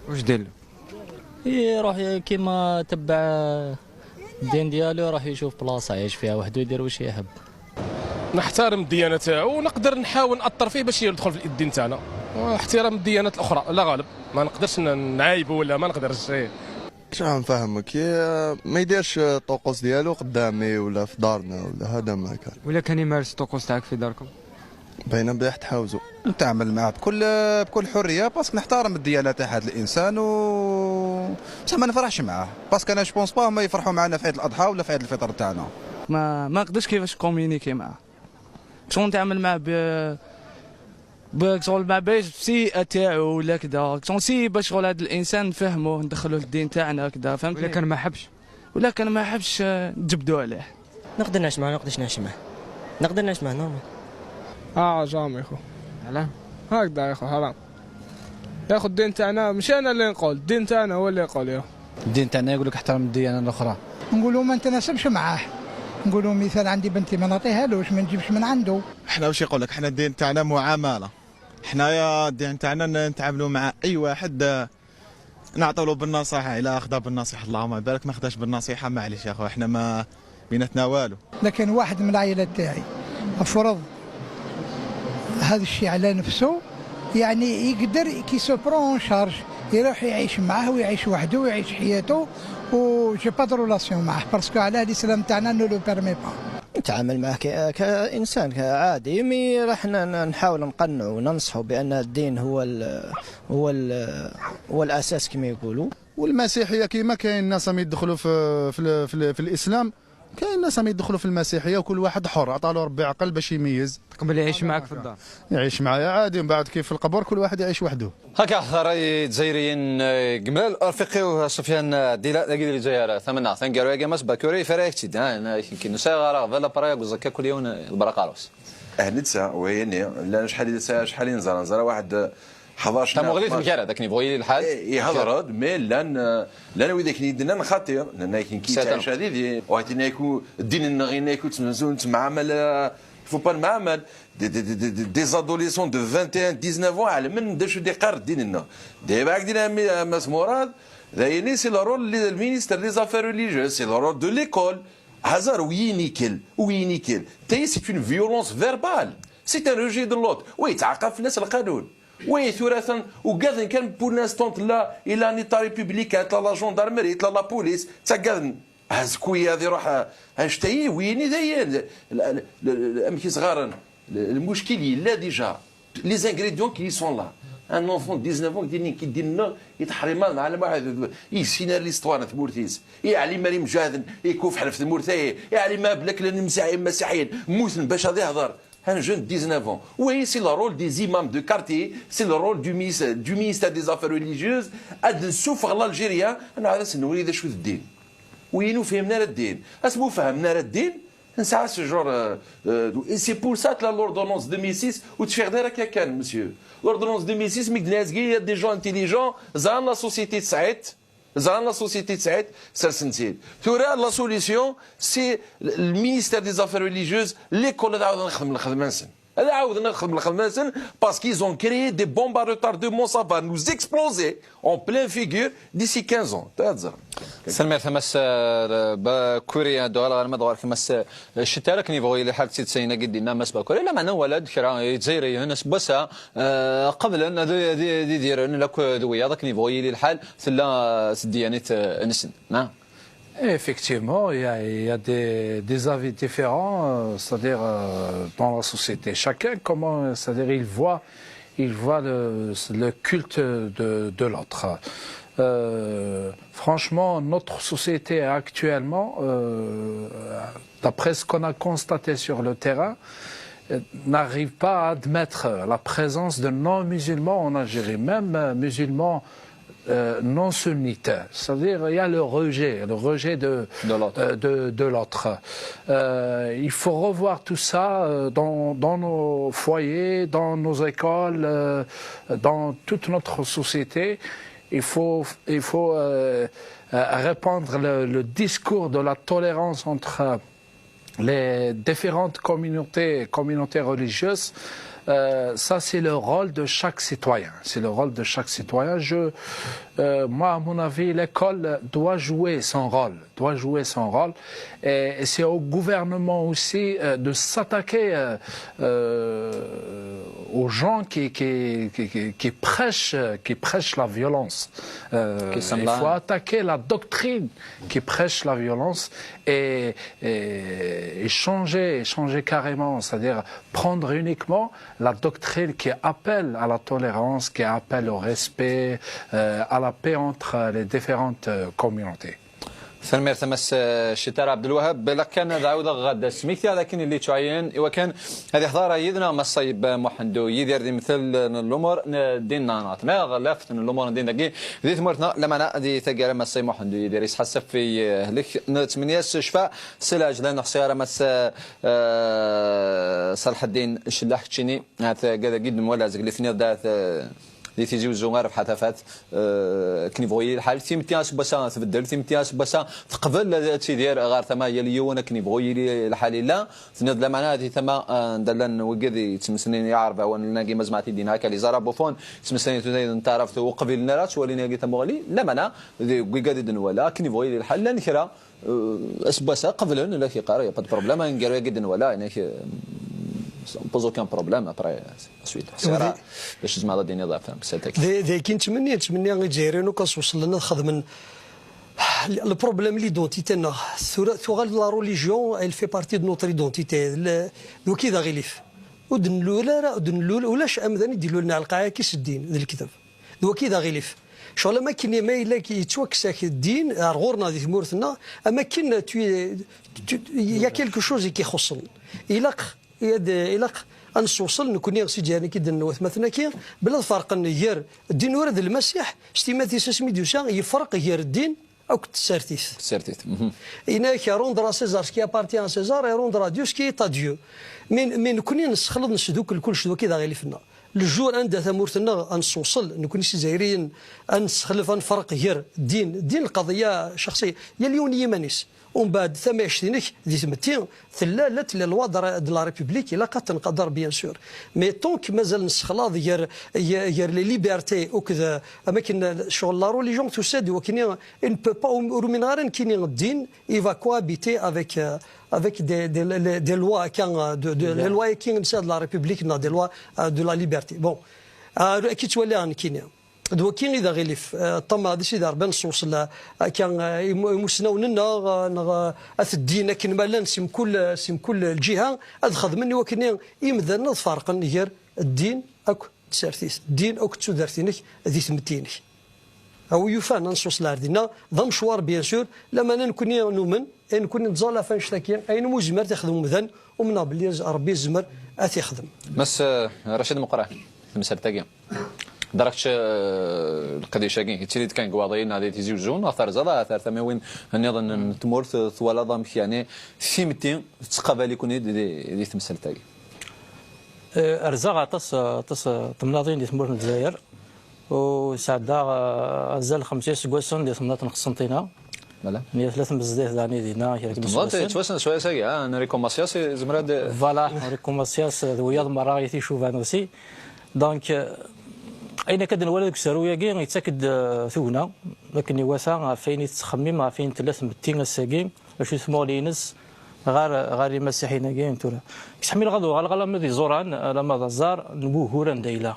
واش دير له؟ يروح ي-، كيما تبع الدين ديالو، يروح يشوف بلاصة يعيش فيها وحده، يدير واش يحب. نحترم الديانة تاعو ونقدر نحاول نأثر فيه باش يدخل في الدين تاعنا. احترام الديانات الأخرى، الله غالب. ما نقدرش ن-، نعايبو ولا ما نقدرش، إيه. شنو نفهمك؟ ي-، ما يديرش الطقوس ديالو قدامي ولا في دارنا ولا هذا ما كان. ولا كان يمارس الطقوس تاعك في داركم؟ باينة مليح تحاوزو. نتعامل معاه بكل، بكل حرية، باسكو نحترم الديانة تاع هاد الإنسان و، بصح ما نفرحش معاه، باسكو أنا جو بونس با هما يفرحو معانا في عيد الأضحى ولا في عيد الفطر تاعنا. ما، ما نقدرش كيفاش كومينيكي معاه. شغل نتعامل معاه ب، ب-، شغل ما بيش بسيئة تاعو ولا كذا، شغل سي باش شغل هاد الإنسان نفهموه، ندخلوه للدين تاعنا كذا، فهمتني؟ ولا كان ما حبش؟ ولا كان ما حبش، آه، نجبدو عليه. نقدر نعيش معاه، نقدرش نعيش معاه. نقدر نعيش معاه نورمال. اه، جامي يا خو. علاه؟ هكذا يا خو، حرام. يا خو، الدين تاعنا، ماشي انا اللي نقول، الدين تاعنا هو اللي يقول يا خو. الدين تاعنا يقول لك احترم الديانه الاخرى. نقولوا ما نتناسبش معاه. نقولوا مثال، عندي بنتي ما نعطيهالوش، ما نجيبش من عنده. احنا واش يقول لك؟ احنا الدين تاعنا معامله. حنايا الدين تاعنا ن-، نتعاملوا مع اي واحد، آه، نعطوا له بالنصيحه، الا اخذها بالنصيحه اللهم بارك، ما اخذهاش بالنصيحه معليش يا خويا، احنا ما بيناتنا والو. لكن واحد من العائلة تاعي فرض هذا الشيء على نفسه، يعني يقدر كي سو برون شارج، يروح يعيش معاه ويعيش وحده ويعيش حياته، و جي با دو رولاسيون معاه، باسكو علاه الاسلام تاعنا نو لو بيرمي با. نتعامل معاه ك-، كانسان عادي، مي راح ن-، ن-، نحاول نقنعه وننصحه بان الدين هو ال-، هو ال-، هو الاساس كما يقولوا. والمسيحيه كيما كاين ناس راهم يدخلوا في في, ال- في, ال- في الاسلام، كاين ناس راهم يدخلوا في المسيحيه، وكل واحد حر، عطى له ربي عقل باش يميز. تقبل يعيش معاك في الدار؟ يعيش معايا عادي، من بعد كيف في القبر كل واحد يعيش وحده. هكا راي الجزائريين، آه، جمال رفيقي وسفيان، آه، ديلا داكي الجزائر ثمنا ثنقروا يا جماس باكوري فرا يكتي دا انا كي نسا راه فالا برايا قزكا كل يوم، آه، البراقاروس. اهنتسا وهي ني لان شحال شحال نزرا نزرا واحد حضرش تمغليت مكان هذاك نيفو يلي الحال. إيه، يهضر هاد، مي لان، لان ويداك نيدنا نخاطر، لان كي تعيش هذه دي، وهاتي نايكو الدين النغي نايكو تمزون تمعامل، فو با المعامل. دي, دي, دي, دي, دي زادوليسون دو vingt et un, dix-neuf ans على من داش دي قار الدين النغ. دي باك دينا مي-، مس مراد، دايني سي لو رول لي المينيستر دي زافير ريليجيوز، سي لو رول دو ليكول. هازار وين يكل، وين يكل. تاي سي اون فيولونس فيربال. C'est un rejet de l'autre. Wa yettɛaqab fell-as lqanun. Wa tura atan ugaden kan, pour l'instant tella, il a un état républicain, tella la gendarmerie, tella la police, ttagaden. Azekka ad iruḥ, a, anect-ayi, wiyini dayen. L-, l-, l-, amek i s-ɣaren? L-, lmuckil yella déjà. Les ingrédients qui sont là. Un enfant de dix-neuf ans qui dit, qui dit non, yettḥrim ma, ma, ma, yessin ar l'histoire n tmurt-is. Yeɛlim ar imjaden, ikufḥel ɣef tmurt-ayi. Yeɛlim ma belli kra n imsiḥ-, imasiḥiyen mmuten bac ad ihder. Un jeune de dix-neuf ans. Oui, c'est le rôle des imams de quartier, c'est le rôle du ministre, du ministère des Affaires religieuses, ad nessufeɣ l'Algérien, ad nɛad ad s-nwali d acu d ddin. Win ur fhimen ara ddin. Asmi ur fhimen ara ddin, nesɛa ce genre, euh, euh, et c'est pour ça que la, l'ordonnance deux mille six, ur teffiɣ ara akka kan, monsieur. L'ordonnance deux mille six, mi d-nna azgi, il y a des gens intelligents, ẓran la société tesɛa-tt, ẓran la société tesɛa-tt, sersen-tt-id. Tura, la solution, c'est le, le ministère des Affaires religieuses, l'école ad ɛawden ad xedmen lxedma-nsen. Ad ɛawden ad xedmen lxedma-nsen, parce qu'ils ont créé des bombes à retardement, ça va nous exploser en pleine figure d'ici quinze ans. Taẓer. Tanemmirt a Mass, euh, Bakuri, ad uɣaleɣ arma d ɣur-k a Mass, euh, Cettar, akken yebɣu yili lḥal d tidet ayen-agi d-yenna Mass Bakuri, lameɛna wala-d kra Izzayriyen aseggas-a, euh, qeblen ad, ad, ad idiren akked wiyaḍ akken yebɣu yili lḥal, tella, euh, tedyanit, euh, nsen, neɣ? Effectivement, il y a, il y a des, des avis différents, euh, c'est-à-dire, euh, dans la société. Chacun, comment, c'est-à-dire, il voit, il voit le, le culte de, de l'autre. Euh, franchement, notre société actuellement, euh, d'après ce qu'on a constaté sur le terrain, euh, n'arrive pas à admettre la présence de non-musulmans en Algérie. Même, euh, musulmans, euh, non sunnites. C'est-à-dire, il y a le rejet, le rejet de, de l'autre. Euh, de, de l'autre. Euh, il faut revoir tout ça, euh, dans, dans nos foyers, dans nos écoles, euh, dans toute notre société. Il faut, il faut, euh, euh, répandre le, le discours de la tolérance entre, euh, les différentes communautés, communautés religieuses. Euh, ça, c'est le rôle de chaque citoyen. C'est le rôle de chaque citoyen. Je, euh, moi, à mon avis, l'école doit jouer son rôle, doit jouer son rôle. Et, et c'est au gouvernement aussi, euh, de s'attaquer, euh, euh, aux gens qui, qui, qui, qui, qui prêchent, qui prêchent la violence. Euh, il faut attaquer la doctrine qui prêche la violence et, et, et changer, changer carrément, c'est-à-dire prendre uniquement la doctrine qui appelle à la tolérance, qui appelle au respect, euh, à la paix entre les différentes, euh, communautés. Tanemmirt a Mass, eh, Cettar Ɛebdelwahab. Ilaq kan ad ɛawdeɣ ad as-smektiɣ d akken yelli yettɛuyin i wakken ad iḥḍer yid-neɣ Mass Ṣayyeb Muḥend U Yidir d imtel n lumuṛ n ddin n Naṭ, neɣ lafet n lumuṛ n ddin dagi di tmurt-nneɣ, lameɛna di taggara Mass Ṣayyeb Muḥend U Yidir yesḥassef i, eh, ahlek. Nettmenni-as ccfa s lɛejlan, neɣ s ara Mass, eh, Ṣalḥeddin Cellaḥ, keččini, ahat, eh, dagi d-nwala, zgelli tenniḍ-d, ahat, eh, di Tizi Uzzu, a Rebḥa Tafat, eh, akken yebɣu yili lḥal. Timetti aseggas-a tbeddel, timetti aseggas-a teqbel ad tidir ɣer tama yal yiwen akken yebɣu yili lḥal illa. Tenniḍ lameɛna di tama, eh, anda llan wigad yettmeslayen iɛerbawen, llan agi ma zmeɛt i d-yenna akka, les arabophones, yettmeslayen tutlayt n taɛrabt ur qbilen ara, ttwalin yagi tamuɣli, lameɛna di wigad i d-nwala akken yebɣu yili lḥal, llan kra Eh, aseggas-a qeblen, la k-yeqqar, y a pas de problème, aneggaru-agi d-nwala, inek, eh, ça ne pose aucun problème, après, ensuite. Ḥṣiɣ ara d acu tzemreḍ ad d-tiniḍ ɣef temsalt-agi. D, d akken ttmenni, ttmenni Izzayriyen akk ad s-weslen ad xedmen. Le problème, l'identité-nneɣ. Tura, tuɣal la religion, elle fait partie de notre identité. Le, d waki d aɣilif. Ur d-nlul ara, ur d-nlul, ulac amdan i d-ilulen ar lqaɛa-agi s ddin, d lekdeb. D waki d aɣilif. Ccɣel am akken ma yella yettwakkes-ak ddin ar ɣur-neɣ di tmurt-nneɣ, am akken tu, tu, il y a quelque chose i k-ixuṣṣen. Ilaq, ad, ilaq ad nessewṣel nekkni s iǧiran-agi d-nenna watmaten-agi, belli ad ferqen gar ddin ura d Lmasiḥ, s timmad-is asmi d-yusa yefreq gar ddin akked tsertit. Tsertit. Yenna-ak, rendre à César ce qui appartient à César et rendre à Dieu ce qui est à Dieu. Mi, mi nekkni nessexleḍ, nesdukkel kullec d waki d aɣilif-nneɣ. Le jour anda tamurt-nneɣ ad nessewṣel, nekkni s Izzayriyen, ad nessexlef, ad nefreq gar ddin, ddin lqeḍya cexṣiya, yal yiwen i yiman-is. Umbeɛd, tamact-inek di tmetti tella la, les lois de la République, ilaq ad tenqader, bien sûr. Mais tant que mazal nessexlaḍ gar, gar les libertés akked, am akken, ccɣel, la religion tusa-d i wakken i ne peut pas, ur umineɣ ara nekkini ddin, il va cohabiter avec, euh, avec des, des, les, des lois, akka, euh, de, de, les lois akka, de la République, neɣ des lois, euh, de la liberté. Bon, euh, akka i ttwaliɣ nekkini. D waki i d aɣilif, eh, ṭṭamaɛ di Sidi Ṛebbi ad nessewṣel, eh, akka, eh, imu-, imusnawen-nneɣ, eh, neɣ, eh, at ddin akken ma llan si mkul, si mkul lǧiha, ad xedmen i wakken i imdanen ad ferqen gar ddin akk tsertit, ddin akk tudert-inek di tmetti-inek. A wi yufan ad nessewṣel ar dinna, d amecwar, bien sûr, lamana nekkni numen, ayen nekkni neẓẓal ɣef annect-agi, ayen umi ur yezmir ad t-ixdem umdan, umneɣ belli Ṛebbi yezmer ad t-ixdem. Mass, eh, Racid Meqqran, tamsalt-agi. Drak, eh, leqdic-agi, yettili-d kan deg Iwaḍiyen neɣ di Tizi Uzzu, neɣ terzaḍ ɣer tamiwin nniḍen n tmurt, twalaḍ amek, yeɛni, timetti tettqabal-iken-id di, di temsalt-agi? Eh, rzaɣ aṭas, aṭas, eh, temnaḍin di tmurt n Lezzayer, u sɛeddaɣ, eh, azal xemsa iseggasen di temnaḍt n Qsenṭina. Voilà. Nniya tella tmezdayt daɣen dinna, kra n temnaḍt iseggasen. Yettwassen s wayas-agi, ah, Enrico Macias, yezmer ad... Voilà, Enrico Macias, d wiyaḍ merra i t-icuban aussi. Donc, euh, ayen akka d-nwala deg usaru-agi, yettak-d, euh, tugna, akken iwata, ɣef wayen i tettxemmim, ɣef wayen tella tmetti ass-agi, acu i tmuɣli-ines ɣer, ɣer imasiḥiyen-agi n tura. Ḥmileɣ ad uɣaleɣ alamma d iẓuran, alamma d aẓar n wugur anda yella.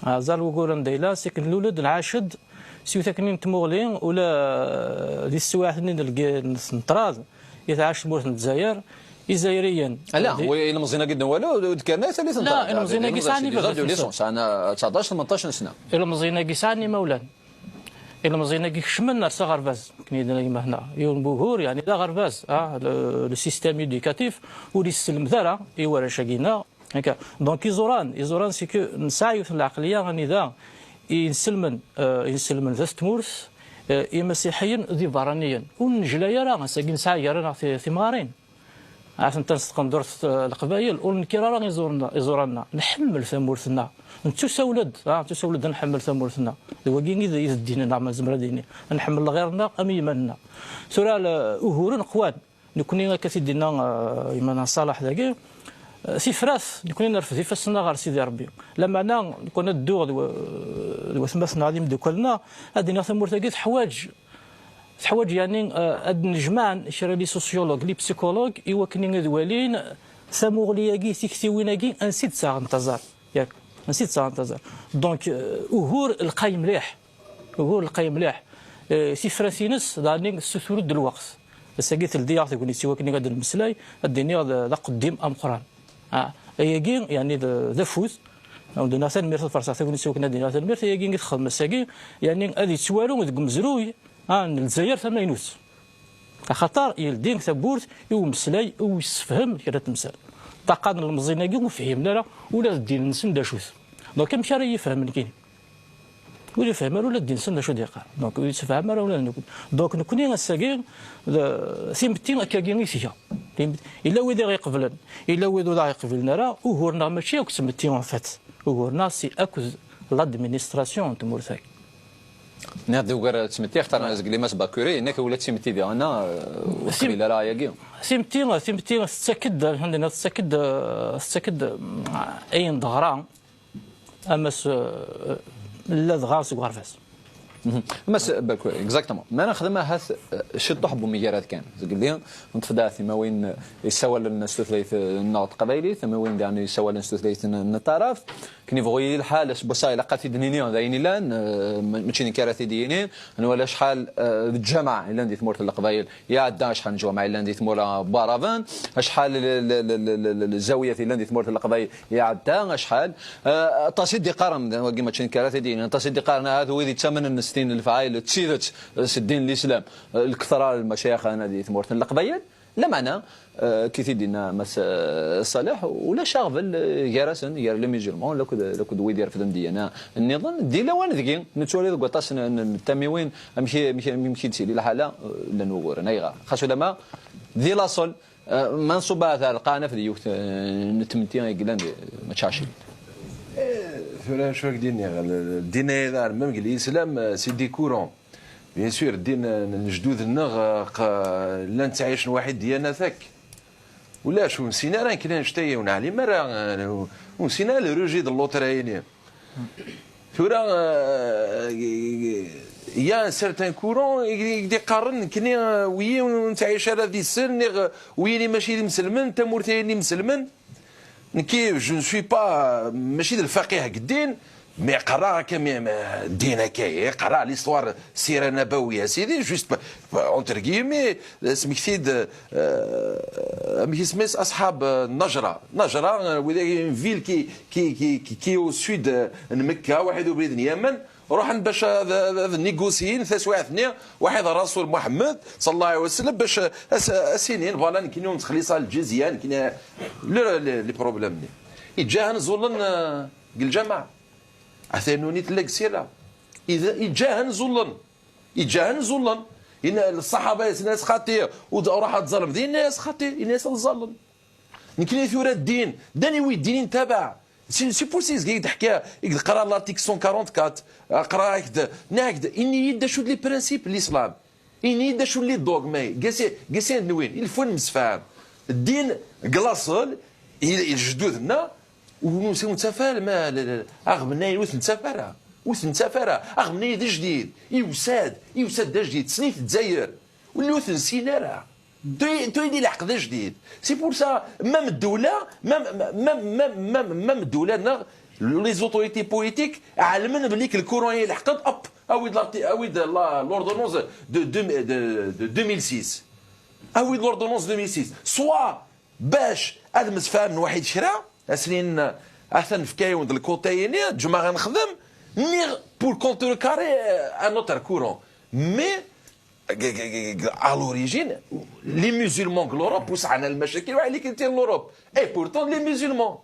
Aẓar n wugur anda yella, c'est que nlul-d, nɛac-d, s yiwet akken n tmuɣli, ula, euh, di teswiɛt-nni n lgi-, n ṭṭrad, i tɛac tmurt n Lezzayer, Izzayriyen. Ala, di- wi-, ilemẓiyen-agi d-nwala, ur d-kkren ara tallit n ṭṭrad. La, ilemẓiyen-agi sɛan déjà ibaɣaten des leçons, sɛan, uh, tseɛṭac, tmenṭac n sna. Ilemẓiyen-agi sɛan imawlan. Ilemẓiyen-agi kecmen ar s aɣerbaz, akken i d-nnan gma-tneɣ. Yiwen n wugur, yeɛni d aɣerbaz, ah, le, le système éducatif, ur yesselmed ara i warrac-agi-nneɣ. Akka. Donc, iẓuran, iẓuran, c'est que nesɛa yiwet n lɛeqliya anida i nselmen, euh, i nselmen d at tmurt, euh, imasiḥiyen d ibeṛṛaniyen. Ur nejlay ara, ass-agi nesɛa gar-aneɣ ti-, timɣarin. Atent-a s tqendurt, eh, leqbayel, ur nenkir ara iẓuran-, iẓuran-nneɣ. Nḥemmel tamurt-nneɣ. Nettusawel-d, ah, nettusawel-d ad nḥemmel tamurt-nneɣ. D wagi i d, i d ddin-nneɣ, ma nezmer ad d-nini. Ad nḥemmel lɣir-nneɣ am yiman-nneɣ. Tura, l-, uguren qwan. Nekni, akka t-id-yenna, eh, yemma-nneɣ Ṣalaḥ dagi, eh, tifrat, nekni nerfed ifassen-nneɣ ɣer Sidi Ṛebbi. Lameɛna, nekni ad dduɣ d wa-, d watmaten-nneɣ, d imeddukal-nneɣ, ad d-iniɣ tamurt-agi teḥwaǧ Teḥwaǧ, yeɛni, eh, ad d-nejmaɛen kra n les sociologues, les psychologues, i wakken ad walin tamuɣli-agi, tiktiwin-agi, ansi d-ssaɣent aẓar. Yak, ansi d-ssaɣent aẓar. Donc, eh, ugur lqay mliḥ. Ugur lqay mliḥ. Eh, tifrat-ines, daɣen, tessutur-d lweqt. Ass-agi teldi-yaɣ tegnit i wakken ad d-nemmeslay, ad d-iniɣ d, d aqeddim ameqqran. Ah, ayagi, yeɛni, d, d afud. Ad d-iniɣ tanemmirt, ad farṣeɣ tagnit i wakken ad d-iniɣ tanemmirt, ayagi i texdem ass-agi, yeɛni, ad yettwaru deg umezruy, ah, n Lezzayer tamaynut. Axaṭer yeldi tawwurt i umeslay, i ussefhem kra n temsal. Ṭṭaqa n lemẓin-agi ur fhimen ara ula d ddin-nsen d acu-t. Donc amek ara yifhem nekkini? Ur yefhim ara ula d ddin-nsen d acu d-yeqqar. Donc ur yessefham ara ula d nekkni. Donc nekkni ass-agi, d-, timetti akkagi i tga. Timetti, yella wid i ɣ-iqeblen, yella wid ur ɣ-iqbilen ara, ugur-nneɣ mačči akk d tmetti en fait. Ugur-nneɣ si akked l'administration n tmurt-agi. Nniɣ-d ugar d tmetti, xaṭer azeglim-as Bakuri, yenna-k ula d timetti diɣen, ah, ur teqbil ara ayagi. Timetti, timetti tettak-d, anda tettak-d, tettak-d, mm, ayen d-ɣra, ama s, eh, la d-ɣra seg uɣerbaz. Mhm. Mass Bakuri, exactement. Ma nexdem ahat, eh, ciṭṭuḥ n umigarad kan. Zgelli, neṭṭef-d ahat timawin, eh, yessawalen s tutlayt, eh, nneɣ n teqbaylit, timawin daɣen yessawalen s tutlayt n, n taɛrabt. Akken yebɣu yili lḥal, aseggas-a ilaq ad t-id-nini d ayen ilan, eh, ma-, mačči nekk ara t-id-yinin, nwala acḥal, eh, d lǧameɛ yellan di tmurt n Leqbayel, iɛedda acḥal n lǧameɛ yellan di tmura n Waɛraben, acḥal l-, l-, zawiyat yellan di tmurt n Leqbayel, iɛedda acḥal, eh, aṭas i d-iqqaren, wagi mačči nekk ara t-id-yinin, aṭas i d-iqqaren, ahat wid yettamnen s tin n lefɛayel d tidet, eh, s ddin n Lislam, eh, lketṛa n lmacayex di tmurt n Leqbayel. Lameɛna, eh, kif i d-yenna Mass, eh, Ṣaleḥ, ulac aɣbel, eh, gar-asen, gar les musulmans, akked, akked wid irefden ddiyana nniḍen. Di lawan deg-i, nettwali deg waṭas n, n, n tamiwin, amek i, amek, amek i d-tili lḥala, eh, llan wuguren. Ayɣer? Xas ulama, di laṣel, eh, ma nṣubb ahat ar lqaɛa, naf d yiwet, eh, n tmetti i yellan di, mačči ɛecrin. Eh, tura acu ak-d-iniɣ, l-, l-, ddin-a d armem deg Lislam, eh, c'est des courants. Bien sûr, ddin n lejdud-nneɣ, eh, qa-, llan ttɛicen waḥid diyanatak. Ulac, ur nessin ara nekkni annect-agi, ur neɛlim ara, eh, ur nessin ara le rejet de l'autre-ayini. Tura, eh, il y a un certain courant i, i d-iqqaren nekkni, eh, wiyi ur nettɛic ara deg-sen, niɣ, eh, wiyi mačči d imselmen, tamurt-ayini n imselmen. Nekki, je ne suis pas, mačči d lfaqih deg ddin, mais qqareɣ akka, mais, mais ddin akka, eh, qqareɣ l'histoire, sira nabawiya, sidi, juste, entre guillemets, smekti-d, euh, amek isem-is, asḥab, euh, Najra. Najra, euh, widak, une ville qui, qui, qui, qui, qui est au sud, euh, n Mekka, waḥid ubrid n Yamen, ruḥen bac ad, ad, ad négocien taswiɛt-nni, waḥid Rasul Muḥemmed, sallallahu alayhi wa sallam, bac as, as-inin, voilà, nekkni ur nettxelliṣ ara lǧizya, nekkni, le, le, le problème-nni. Iǧahen ẓulen, euh, deg lǧameɛ. Atan nuni tella deg sira. Iǧahen ẓulen. Iǧahen ẓulen. Yenna, ṣṣaḥaba yasen-as xaṭi, ur d-, ruḥ ad tẓalem. Yenna-as xaṭi, yenna-as ad ẓallen. Nekkni tura ddin, ddan i wi ddin intabaɛ. Si, si pusi izga i d-ḥkiɣ, i d-qqareɣ l'article cent quarante-quatre, qqareɣ-ak-d, nniɣ-ak-d, ini-yi-d d acu d les principes n l'islam. Ini-yi-d d acu n les dogmes, gasi, gasi ad nwin, il faut nemsefham. Ddin, deg laṣel, i, i lejdud-nneɣ, ur, ur, ur nettaf ara, ma, la, la, aɣbel-nni ur t-nettaf ara. Ur t-nettaf ara. Aɣbel-nni d ajdid, yusa-d, yusa-d d ajdid, tessen-it Lezzayer. Ur, ur t-nessin ara. Tura, tura di leḥq d ajdid. C'est pour ça, même ddewla, même, même, même, même, même ddewla-nneɣ, les autorités politiques, ɛelmen belli que le courant ileḥq-d, hop, awi-d l'arti-, awi-d la, l'ordonnance de, de, de, de deux mille six. Awi-d l'ordonnance deux mille six. Soit bac ad msefhamen waḥid kra, aslin atan fkayen-d lkota-yini, ǧmeɣ ad nexdem, niɣ pour contrecarrer, euh, un autre courant. Mais à l'origine, les musulmans de l'Europe, ur sɛan lmacakil waḥid li كثير l'Europe. Et pourtant, les musulmans.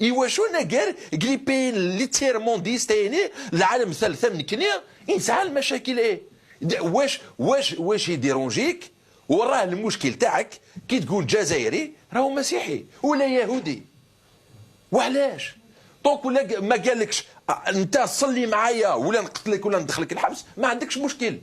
Iwacu anagar deg les pays les tiers-mondistes-ayini, lɛalem thalta am nekkni, i nesɛa lmacakil, eh. D-, wac, wac, wac i dérange-ik? وراه المشكل تاعك كي تقول جزائري راهو مسيحي ولا يهودي. وعلاش؟ Donc ولا ق-، ما قالكش، آه، انت صلي معايا ولا نقتلك ولا ندخلك الحبس، ما عندكش مشكل.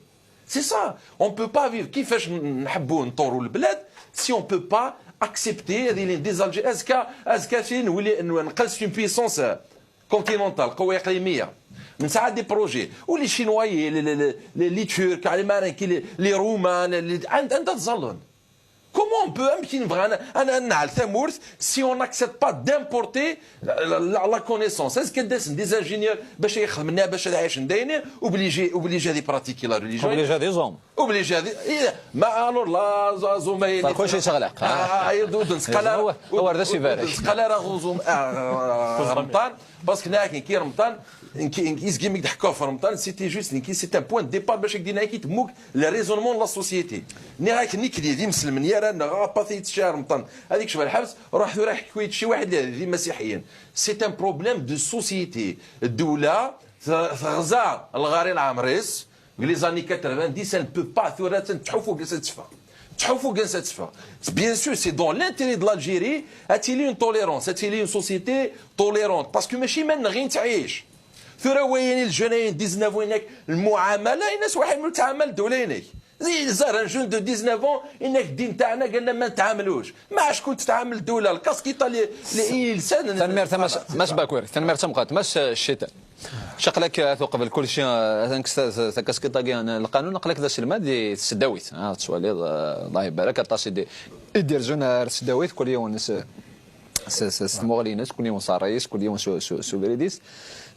C'est ça. On peut pas vivre. كيفاش ن-، نحبوا نطوروا البلاد si on peut pas accepter هذه les des Algé-، أزكى، أزكى شيء نولي ن-، نقلس une puissance continentale، قوة إقليمية. نسعى des projets. و les Chinois, les, les, les, les, les Turcs, les Marocains, les, les Roumains, les, les, عند-، عند تظلون. Comment on peut, amek i nebɣa ad, ad, ad nɛel tamurt si on n'accepte pas d'importer la, la, la, la connaissance? Est-ce que des, des ingénieurs باش يخدموا لنا، باش يعيشوا داينين، obligés, obligés de pratiquer la religion? Obligés des hommes. Obligés des, إيه، ما alors la, la, زوما هي ما كلشي شغلة. آه، آه، آه، يردوا دنس قال هو، هو راه شي بارك. دنس قال راه غوزوم، آه، آه، رمضان، parce que là, كي رمضان، نكي، نكي، يزكي ميك دحكوه في رمضان، c'était juste، نكي، c'est un point de départ باش يدينا كي تموك le raisonnement de la société. ني هاك نيك دي، دي مسلم، يا رانا غا باتي تشهر رمضان، هذيك شبه الحبس، روح ثورة حكويت شي واحد اللي دي مسيحيين. C'est un problème de société. الدولة ث-، ثغزا الغاري العمريس، في les années quatre-vingt-dix، elle ne peut pas ثورة تحفو كنسا تفا. تحفو كنسا تفا. Bien sûr, c'est dans l'intérêt de l'Algérie، هاتي لي une tolérance، هاتي لي une société tolérante. Parce que ماشي ما نغي تعيش. ثورة وين الجنين ديزناف وينك المعاملة، الناس واحد من تعامل الدولة هناك. زي زهر un jeune de dix-neuf ans، إنك الدين تاعنا قالنا ما نتعاملوش. ما عادش كنت تتعامل الدولة، الكاسكيطة اللي، اللي لسان. تنمير تماس، ماس باكوري، تنمير تمقات، ماس الشتاء. شقلك ثقبل كل شيء، آه، تنكس ث-، ث-، كاسكيطة كي القانون، قلك ذا سلمان دي تسداويت. آه، تسوالي، آه، الله يبارك، الطاسي دي. يدير زون، آه، تسداويت، كل يوم نس-، س-، س-، ستموغلينس، كل يوم صاريس، كل يوم سو-، سو-، سوبريديس.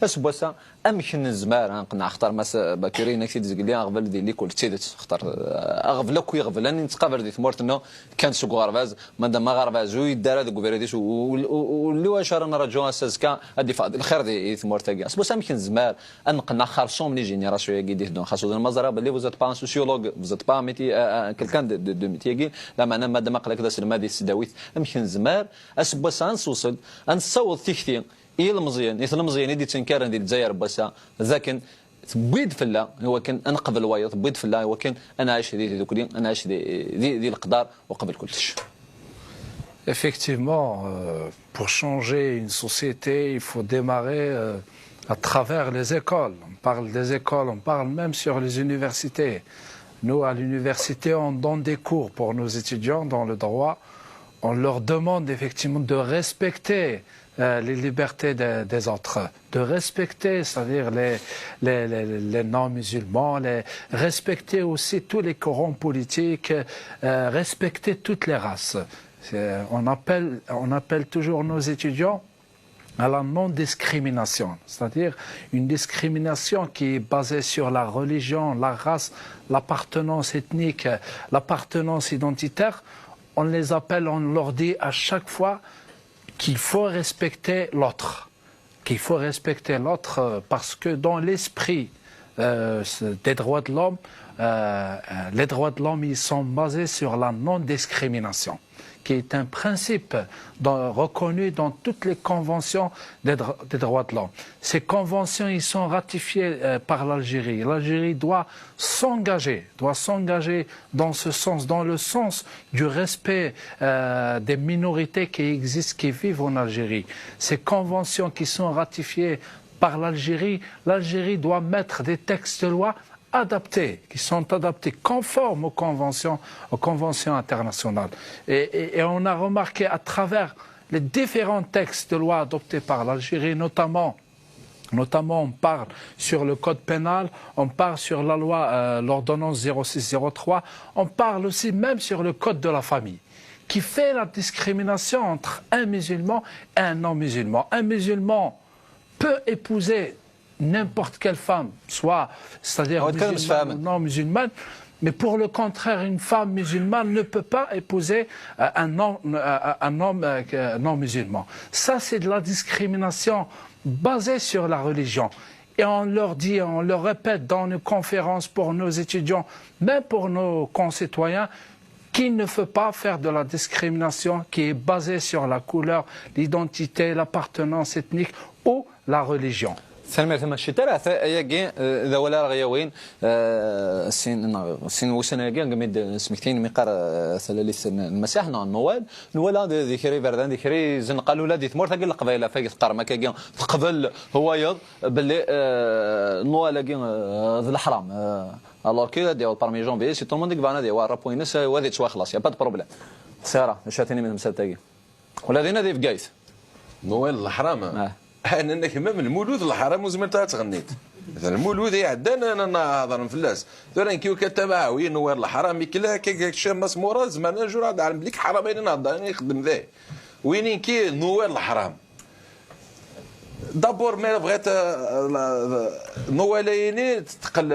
اسبوسا، امك نزمار، آه، نقنع اختار ماس باكوري، انك تيدز قلي اغبل دي ليكول تيدت، اختار، آه، اغبل اكو يغبل، اني نتقابل دي ثمورتنا، كان سوق غرباز، ما دام غرباز، ويدار هذا كوفيريديس، و-، و-، و-، واللي واش رانا نرجو اساس كان هادي فاض الخير دي ثمورتاكي. اسبوسا، امك نزمار، انقنع خرصوم لي جينيراسيون ياكي دي هدون، خاصة المزرعة بلي vous êtes pas un sociologue، vous êtes pas un métier، آه، آه، quelqu'un de, de, de métier كي، لا معنى ما دام قلك ذا سلمادي السداويت، امك نزمار، اسبوسا نسوصل، نسوض تيكتي، إي المزيان، إي المزيان، إي دي تنكرن دي الجزائر بوسا، ذاكن تبيد فلا، هو كان أنا قبل وايض، تبيد فلا، هو كان أنا عايش دي، دي دوكلي، أنا عايش دي، دي، دي القدر وقبل كلش. Effectivement, euh, pour changer une société, il faut démarrer, euh, À travers les écoles, on parle des écoles, on parle même sur les universités. Nous, à l'université, on donne des cours pour nos étudiants dans le droit. On leur demande effectivement de respecter euh, les libertés de- des autres, de respecter, c'est-à-dire les, les, les- les non-musulmans, les- respecter aussi tous les courants politiques, euh, respecter toutes les races. C'est- On appelle, on appelle toujours nos étudiants à la non-discrimination, c'est-à-dire une discrimination qui est basée sur la religion, la race, l'appartenance ethnique, l'appartenance identitaire. On les appelle, on leur dit à chaque fois qu'il faut respecter l'autre, qu'il faut respecter l'autre euh, parce que dans l'esprit euh, des droits de l'homme, euh, euh, les droits de l'homme, ils sont basés sur la non-discrimination, qui est un principe dans- reconnu dans toutes les conventions des, dro- des droits de l'homme. Ces conventions, ils sont ratifiées euh, par l'Algérie. L'Algérie doit s'engager, doit s'engager dans ce sens, dans le sens du respect euh, des minorités qui existent, qui vivent en Algérie. Ces conventions qui sont ratifiées par l'Algérie, l'Algérie doit mettre des textes de loi adaptés, qui sont adaptés, conformes aux conventions, aux conventions internationales. Et, et- et on a remarqué à travers les différents textes de loi adoptés par l'Algérie, notamment, notamment on parle sur le code pénal, on parle sur la loi, euh, l'ordonnance zéro six zéro trois, on parle aussi même sur le code de la famille, qui fait la discrimination entre un musulman et un non-musulman. Un musulman peut épouser n'importe quelle femme, soit, c'est-à-dire musulmane ou non musulmane, mais pour le contraire, une femme musulmane ne peut pas épouser euh, un homme, euh, un homme euh, que- non musulman. Ça, c'est de la discrimination basée sur la religion. Et on leur dit, on leur répète dans nos conférences pour nos étudiants, même pour nos concitoyens, qu'il ne faut pas faire de la discrimination qui est basée sur la couleur, l'identité, l'appartenance ethnique ou la religion. Tanemmirt a Mass Citar, ayagi d awal ara ɣ-yawin sin sin wussan-agi, imi d-smektayen mi qqar talalit n Lmasiḥ neɣ Nwal. Nwal-a d kra iberdan, d kra izenqan ula di tmurt-agi n Leqbayel, ɣef wagi teqqarem akkagi teqbel wayeḍ belli Nwal-agi d leḥram. Alors que ad yaweḍ parmi janvier, si tout le monde i yebɣan ad yawi rrapu-ines, ad yettwaxlaṣ, y a pas de problème. Sara, acu ara tinim i temsalt-agi? Ula dinna di Bgayet. Nwal d leḥram. Anen-ak, même lmulud d leḥram, ur zmiret ad tɣennit. D lmulud iɛeddan, anen hedren fell-as. Tura nekki ur k-tabaɛeɣ, wi Nwal d leḥram, ikla akka kečč a Mass Murad, zemren un jour ad ɛelmen belli ḥram ayen nhedder, ayen ixeddem dahi. Win nekki Nwal d leḥram. D'abord, ma bɣiḍ Nwal-ayini, teqqel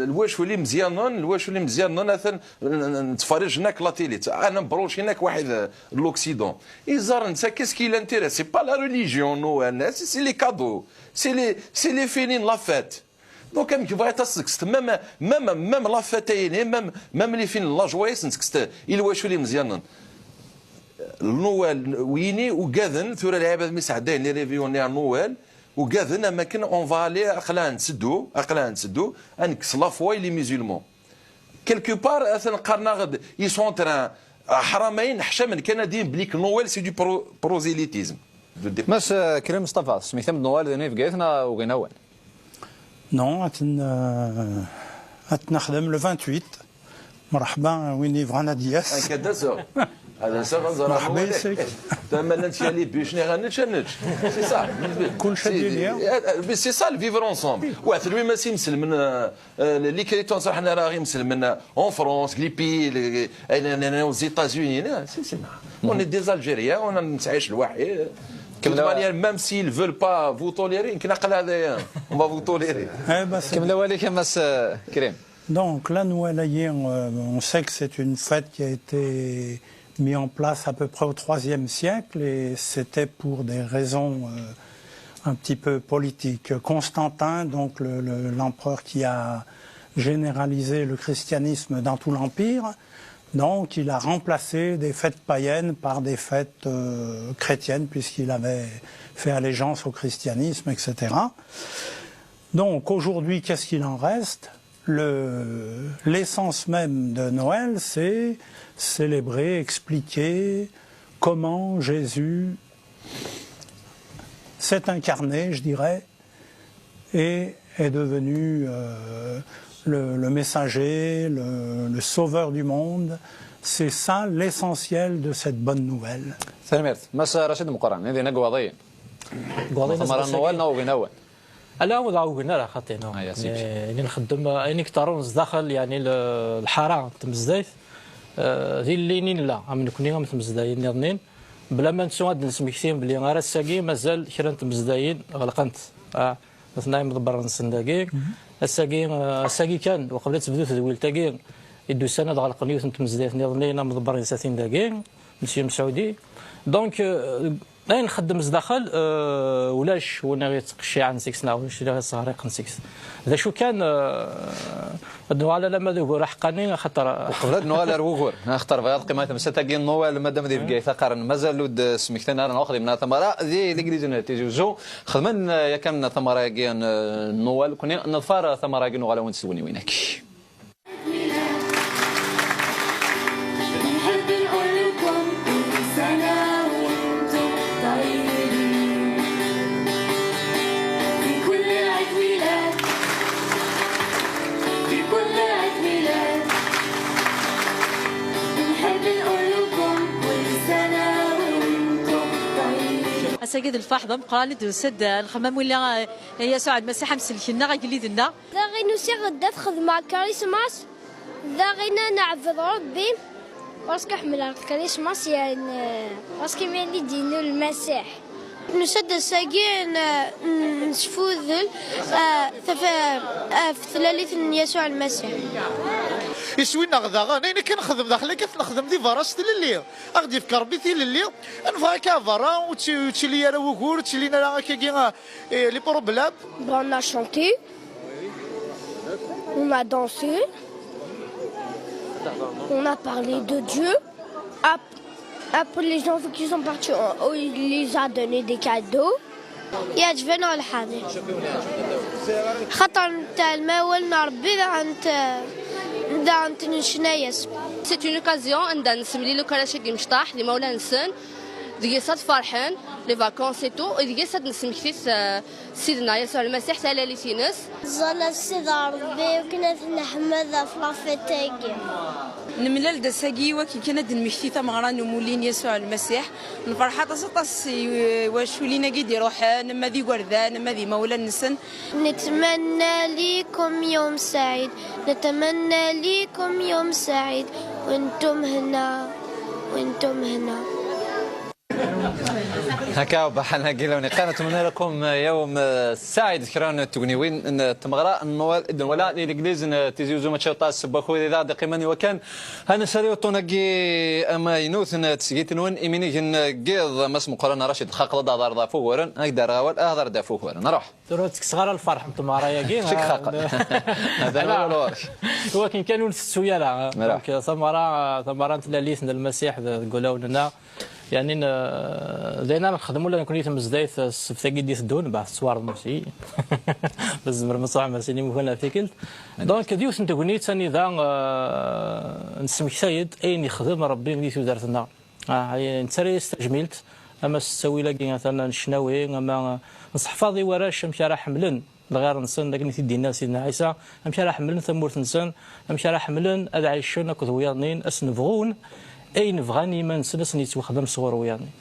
lwacul imezyanen, lwacul imezyanen atan nettferrij-nek la télé, ana mbrucin-ak waḥid l'Occident. Iẓer netta, qu'est-ce qui l'intéresse? C'est pas la religion, Noël, c'est les cadeaux, c'est les, c'est les fini n la fête. Donc amek bɣiḍ ad s-tekkseḍ même, même, même la fête-ayini, même, même les fini n la joie, ad s-tekkseḍ i lwacul imezyanen. Noël wini ugaden, tura lɛibad mi sɛeddayen les réveillons-nni ar Noël, ugaden am akken on va aller, aql-aɣ netteddu, aql-aɣ netteddu, ad nekkes la foi i les musulmans. Quelque part, atan qqaren-aɣ-d, ils sont en train, ḥramayen, ḥcamen kan ad d-inin belli que Noël c'est du pro- prosélytisme. Mass Krim Mustafa, tesmektam-d Nwal dinna i Bgayet neɣ ugin awal? Non, ad t-, euh, ad t-nexdem le vingt-huit. Merḥba win yebɣan ad d-yas. Akka d-aseɣ. Ad aseɣ ad ẓreɣ. Merḥba yis-k. Tama llant kra les bûches-nni ad nečč, ad nečč. C'est ça. Kullec ad yili. C'est ça le vivre ensemble. Wa telwi ma s imselmen, euh, les chrétiens ṣaḥen ara imselmen en France, les pays, les, les, les, les États-Unis, là, c'est, c'est, on est des Algériens, on a نتعايش لوحدنا. De toute manière, même s'ils veulent pas vous tolérer, on va vous tolérer. Eh ben, c'est Kemmel awal-ik a Mass Krim. Donc, la Noël, euh, on sait que c'est une fête qui a été mise en place à peu près au troisième siècle et c'était pour des raisons euh, un petit peu politiques. Constantin, donc le- le- l'empereur qui a généralisé le christianisme dans tout l'empire, donc il a remplacé des fêtes païennes par des fêtes euh, chrétiennes puisqu'il avait fait allégeance au christianisme, et cetera. Donc aujourd'hui, qu'est-ce qu'il en reste ? Le- L'essence même de Noël, c'est célébrer, expliquer comment Jésus s'est incarné, je dirais, et est devenu euh, le, le messager, le, le sauveur du monde. C'est ça l'essentiel de cette bonne nouvelle. Tanemmirt. Mass Racid Meqqran, idin agwaḍiyen. Gwaḍiyen. Tamara n Nuwal neɣ ugin awal? Ala, ur d-ɛugen ara xaṭi. Ayen i nxeddem, ayen i yeṭṭarun zdaxel, yani lḥara n tmezdayt, eh, d ilelli-nni nella, am nekni, am tmezdayin nniḍnin, bla ma nettu ad d-nesmekti belli ar ass-agi mazal kra n tmezdayin ɣelqent. Ah, atna imḍebbren-nsen dagi. Ass-agi, eh, ass-agi kan, uqbel ad tebdu tedwilt-agi, i d-usan ad ɣelqen yiwet n tmezdayt nniḍnin, amḍebber-ines a-t-in dagi, Monsieur Msaoudi. Donc, eh, ayen nxeddem zdaxel, eh, ulac win i ɣ-yettqecciɛen seg-s neɣ ulac win i ɣ-yesseɣriqen seg-s. D acu kan, eh, ad nuɣal alamma d ugur aḥeqqani, axaṭer, eh, Qbel ad nuɣal ar wugur, axaṭer bɣiɣ ad qqimeɣ i temsalt-agi n Nuwal, madam di Bgayet aqaren mazal ur d-smektan ara neɣ xedmen ara tamara di l'église n Tizi Uzzu. Xedmen, eh, yakan tamara-agi n, eh, Nuwal, kuni neḍfar tamara-agi, nuɣal-awen s tugniwin-agi. Ass-agi d lferḥ d ameqqran i d-tusa-d lxemmam willa, eh, Yasuɛ Lmasiḥ amsellek-nneɣ, agellid-nneɣ. Daɣen usiɣ-d ad xedmeɣ Christmas, daɣen ad neɛbed Ṛebbi, parce que ḥemmleɣ Christmas, yeɛni, parce que mi i d-yennu Lmasiḥ. Nusa-d ass-agi n, n, nesfudel, eh, tafa-, ɣef tlalit n Yasuɛ Lmasiḥ. Iswi-nneɣ daɣen, ayen akka nexdem daxel akka, t-nexdem di berra s tlelli. A ɣ-d-yefk Ṛebbi tilelli, ad neffeɣ akka berra, ur tt-, ur ttili ara wugur, ur ttilin ara akkagi, eh, les problèmes. Bon, on a chanté, on a dansé, on a parlé de Dieu. Ap-, Après, les gens qui sont partis, on, on les a donné des cadeaux. Yeɛǧeb-aneɣ lḥal. Xaṭer netɛellem awal n Ṛebbi, daɣen t-, daɣen t-necna-yas. C'est une occasion anda nessemlil akk arrac-agi imecṭaḥ d imawlan-nsen, deg-s ad ferḥen, les vacances et tout, et deg-s ad nesmekti, euh, Sidna Yasuɛ Lmasiḥ talalit-ines. Ẓẓal ass-a d Ṛebbi akken ad t-neḥmed ɣef la fête-agi. Nemlal-d ass-agi i wakken kan ad d-nmekti tameɣra n umulli n Yasuɛ Lmasiḥ. Nferḥ aṭas, aṭas i waculin-agi d-iruḥen, ma d igerdan, ma d imawlan-nsen. نتمنى لكم يوم سعيد، نتمنى لكم يوم سعيد، وانتم هنا، وانتم هنا. هكا بحال هكا لو نقال، نتمنى لكم يوم سعيد. Kra n tugniwin n tmeɣra n Nwal, d Nwala di l'église n Tizi Uzzu, mačči aṭas n wakud i d aɣ-d-iqqimen i wakken ad nsali uṭṭun-agi amaynut n tesgit-nwen, iminigen n yiḍ, Mass Meqqran Racid, xaqeḍ ad d-tehḍreḍ ɣef wuguren, ad k-d-rreɣ awal, hder-d ɣef wuguren. Ruḥ. Tura ur ttekkseɣ ara lferḥ n tmeɣra-agi. Kečč i ixaqen. Hada n awal ɣur-k. Iwakken kan ur ntettu ara. Donc, tamara, tamara n tlalit n Lmasiḥ d-, deg wulawen-nneɣ. Yani, n-, d ayen ara nexdem ula nekni i tmezdayt, ssebt-agi d-iteddun, bah, tettwarḍem aussi. Tzemrem ad tṛuḥem ar sini mukan ar tikkelt. Donc, d yiwet n tegnit anida, eh, nesmektay-d ayen yexdem Ṛebbi di tudert-nneɣ. Ah, nettarra-yas tajmilt, ama s ttawil-agi atan n ccnawi, ama nseḥfaḍ i warrac amek ara ḥemmlen lɣir-nsen, akken i t-id-yenna Sidna Ɛisa, amek ara ḥemmlen tamurt-nsen, amek ara ḥemmlen ad ɛicen akked wiyaḍ-nni, ad sen-bɣun ayen bɣan i yiman-nsen, ad sen-yettwaxdam sɣur wiyaḍ-nni.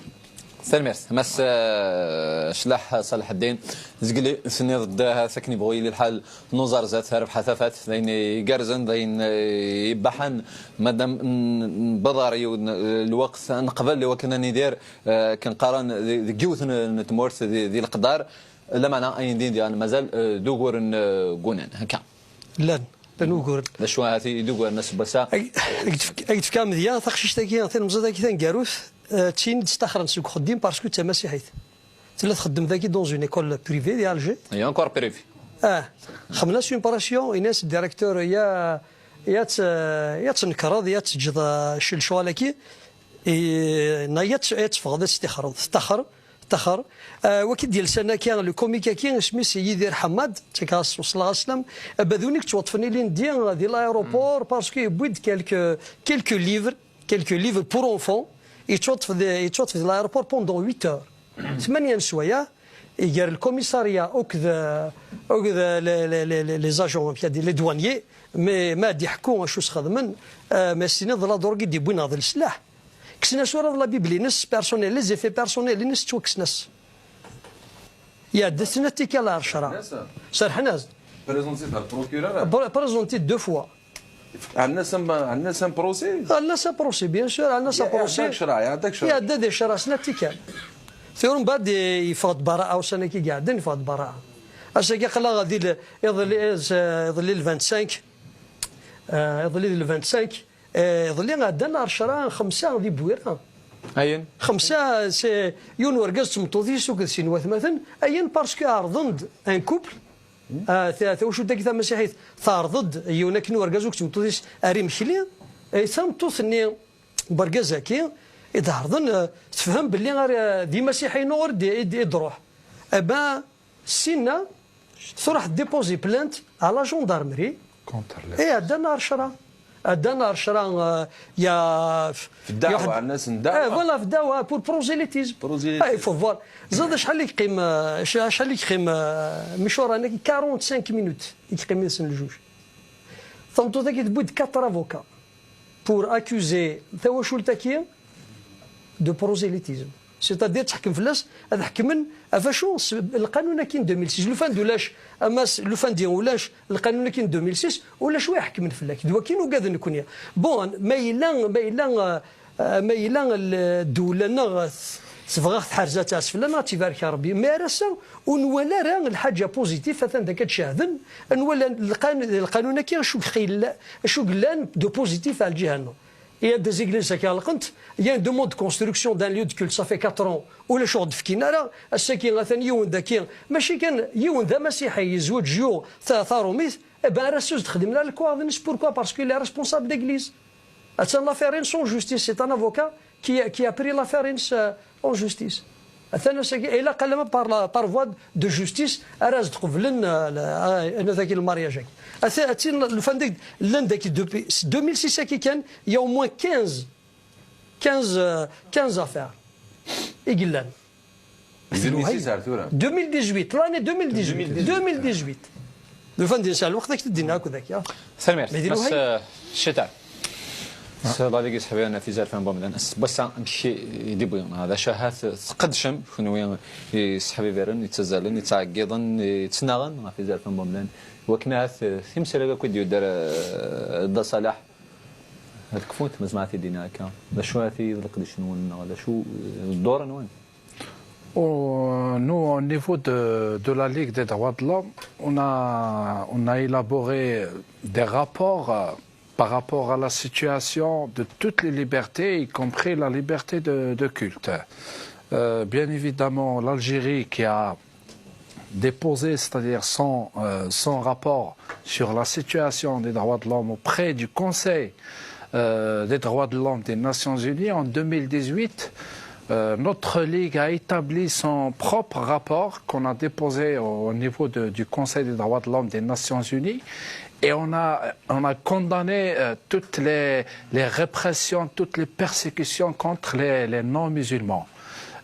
Tanemmirt. Mass, eh, Claḥ Ṣaleḥ Ddin, zgli tenniḍ-d ahat akken yebɣu yili lḥal, nuẓar zdat, rrbeḥ a tafat, d ayen igerrzen, d ayen, eh, ibaḥen, madam n-, newweḍ ɣer yiwen, eh, lweqt, ad neqbel i wakken ad nidir, eh, akken qqaren, di, deg yiwet n, n tmurt, di, di leqder, lameɛna ayen din diɣen mazal, eh, d uguren, eh, n wunan, akka. Llan, llan uguren. D acu ahat i d uguren aseggas-a? Ad ak-d-fk-, ad ak-d-fkeɣ amedya, taqcict-agi, tilemẓit-agi taneggarut, eh, ttinin-d staxren seg uxeddim parce que d tamasiḥit. Tella txeddem dagi dans une école privée di Alger. Et encore privée. Ah, xemla s une pression, ini-as directeur, ya, ya tt-, ya tnekreḍ, ya teǧǧeḍ, eh, ccɣel-agi, i, na ya tt-, ya teffɣeḍ, ya tt-tixreḍ, tettaxer, tettaxer. Eh, waki d-yelsan akka, le comique-agi, isem-is Yidir Ḥemmad, ttak-as weṣleɣ aslam, abadun i yettwaṭṭfen ilindi di l'aéroport, parce que yewwi-d quelques, quelques livres, quelques livres pour enfants, yettwaṭṭef di, yettwaṭṭef di l'aéroport pendant huit heures. Tmanya n sswayeɛ, Iger le commissariat akked, akked les, les, les, les agents, amek ad d-, les douaniers, mais ma ad d-iḥekku acu sxedmen, euh, ma s-tiniḍ d la drogue i d-iwwin neɣ d leslaḥ. Kksen-as ula d la Bible-ines personnel, les effets personnels-ines ttwakksen-as. Iɛedda snat tikkal ar ccṛeɛ. Serḥen-as. Serḥen-as. Présenté-t ar procureur. Pr-, présenté deux fois. Ɛennas am, ɛennas am procès? Ɛennas am procès, bien sûr, ɛennas am procès. Iɛedda ccṛeɛ, iɛedda ccṛeɛ. Iɛedda di ccṛeɛ snat tikkal. Tura mbeɛd i-, yeffeɣ-d bara'a, ussan-agi iɛeddan yeffeɣ-d bara'a. Ass-agi aql-aɣ di le-, iḍelli, iḍelli le vingt-cinq, euh, iḍelli di le vingt-cinq, Eh, iḍelli ɛeddan ar ccṛeɛ xemsa di Bwira. Ayen? Xemsa, c'est yiwen urgaz d tmeṭṭut-is akked sin watmaten, ayen parce que ɛerḍen-d un couple, ah, ta-, tawacult-agi tamasiḥit teɛreḍ-d yiwen akken urgaz akked tmeṭṭut-is ar imekli, eh, tameṭṭut-nni n urgaz-agi i d-ɛerḍen, eh, tefhem belli ar, eh, d imasiḥiyen ur d-, i d-, i d-ruḥ. Eh ben, Sina, truḥ déposer plainte à la gendarmerie. Contre les... Et ɛeddan ar ccṛeɛ. Ɛeddan ar ccṛeɛ, euh, ya, fi ddeɛwa, ya, ɛennas-asen ddeɛwa. Eh, voilà, fi ddeɛwa, pour prosélytisme. Prosélytisme. Ah, il faut voir. Ẓid acḥal i yeqqim, euh, acḥal i yeqqim, euh, Michorane-agi, quarante-cinq minutes i yeqqim yid-sen ljuj. Tameṭṭut-agi tewwi-d quatre avocats pour accuser tawacult-agi de prosélytisme. C'est-à-dire, tḥekkem fell-as, ad ḥekmen ɣef acu s-, lqanun-agi n deux mille six. Lufan d ulac, ama s-, lufan di ulac, lqanun-agi n deux mille six, ulac wi iḥekmen fell-ak. D wakin ugaden nekni. Bon, ma yella, ma yella, euh, ma yella l-, ddula-nneɣ t-, tebɣa ad tḥerz ad tɛas fell-aneɣ, ad tt-ibarek Rebbi. Mais ar ass-a, ur nwala ara lḥaǧa positif, atan d akka d-cehden, ad nwala lqan-, lqanun-agi acu yella, acu yellan de positif ar lǧiha-nneɣ. Il y a des églises qui ɣelqent, il y a une demande de construction d'un lieu de culte, ça fait quatre ans, ulac ur ɣ-d-fkin ara, ass-agi atan yiwen daki, mačči kan yiwen d amasiḥi, yezweǧ yuɣ ta-, tarumit, eh ben, ar ass-a ur s-d-xdimen ara lekwaɣeḍ-nnes, pourquoi? Parce qu'il est responsable d'église. Attan l'affaire-ines en justice, c'est un avocat qui, qui a pris l'affaire-ines, euh, en justice. Atan ass-agi, ilaq alama par la, par voie de justice, ara s-d-qeblen, euh, la, euh, anat-agi le mariage-agi. Atan, atan, lufan deg, llan daki depuis deux mille six-agi kan, il y a au moins quinze, quinze, euh, quinze affaires i yellan. Di deux mille six ar tura. Deux mille dix-huit, l'année deux mille dix-huit. Deux mille dix-huit. Deux mille dix-huit. Lufan di nesɛa lweqt ad k-t-id-iniɣ akk d akka. Tanemmirt. Mais di Mass, lwehayem, euh, Ccita. Sala deg iseḥbiren ɣef izerfan n umdan. Wass-a, amek i d-iwwi? D acu ahat tqeddcem, kenwi iseḥbibaren, ittazzalen, ittɛeggiḍen, ittnaɣen ɣef izerfan n umdan? Wakken ahat, eh, timsal-agi akk i d-yudder, eh, Dda Ṣaleḥ, ad kfunt, ma zemreɣ ad t-id-iniɣ akka. D acu ahat i d leqdic-nwen, neɣ d acu, eh, d dduṛ-nwen? Au, nous, au niveau de, de la Ligue des droits de l'homme, on a, on a élaboré des rapports, euh, par rapport à la situation de toutes les libertés, y compris la liberté de, de culte. Euh, bien évidemment, l'Algérie qui a déposé, c'est-à-dire son, euh, son rapport sur la situation des droits de l'homme auprès du Conseil, euh, des droits de l'homme des Nations Unies en deux mille dix-huit, euh, notre Ligue a établi son propre rapport qu'on a déposé au, au niveau de, du Conseil des droits de l'homme des Nations Unies et on a, on a condamné, euh, toutes les, les répressions, toutes les persécutions contre les, les non-musulmans.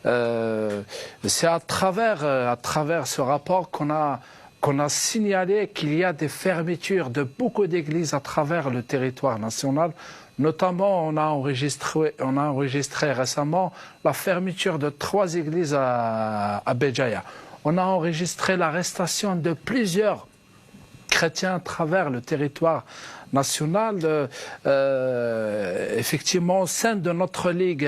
Euh, c'est à travers, euh, à travers ce rapport qu'on a, qu'on a signalé qu'il y a des fermetures de beaucoup d'églises à travers le territoire national. Notamment, on a enregistré, on a enregistré récemment la fermeture de trois églises à, à Béjaïa. On a enregistré l'arrestation de plusieurs chrétiens à travers le territoire national. Euh, euh, effectivement, au sein de notre ligue,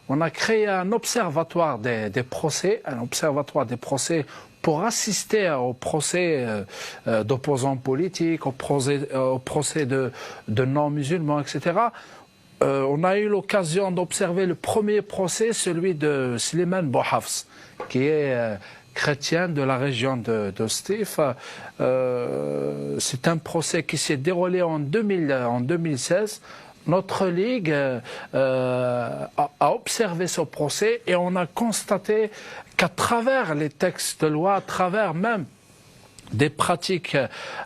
on a créé un observatoire des, des procès, un observatoire des procès pour assister au procès, euh, euh, d'opposants politiques, au procès, euh, au procès de, de non-musulmans, et cetera. Euh, on a eu l'occasion d'observer le premier procès, celui de Slimane Bouhafs, qui est, euh, chrétien de la région de, de Stif. Euh, c'est un procès qui s'est déroulé en deux mille, en deux mille seize. Notre ligue, euh, euh, a, a observé ce procès et on a constaté qu'à travers les textes de loi, à travers même des pratiques,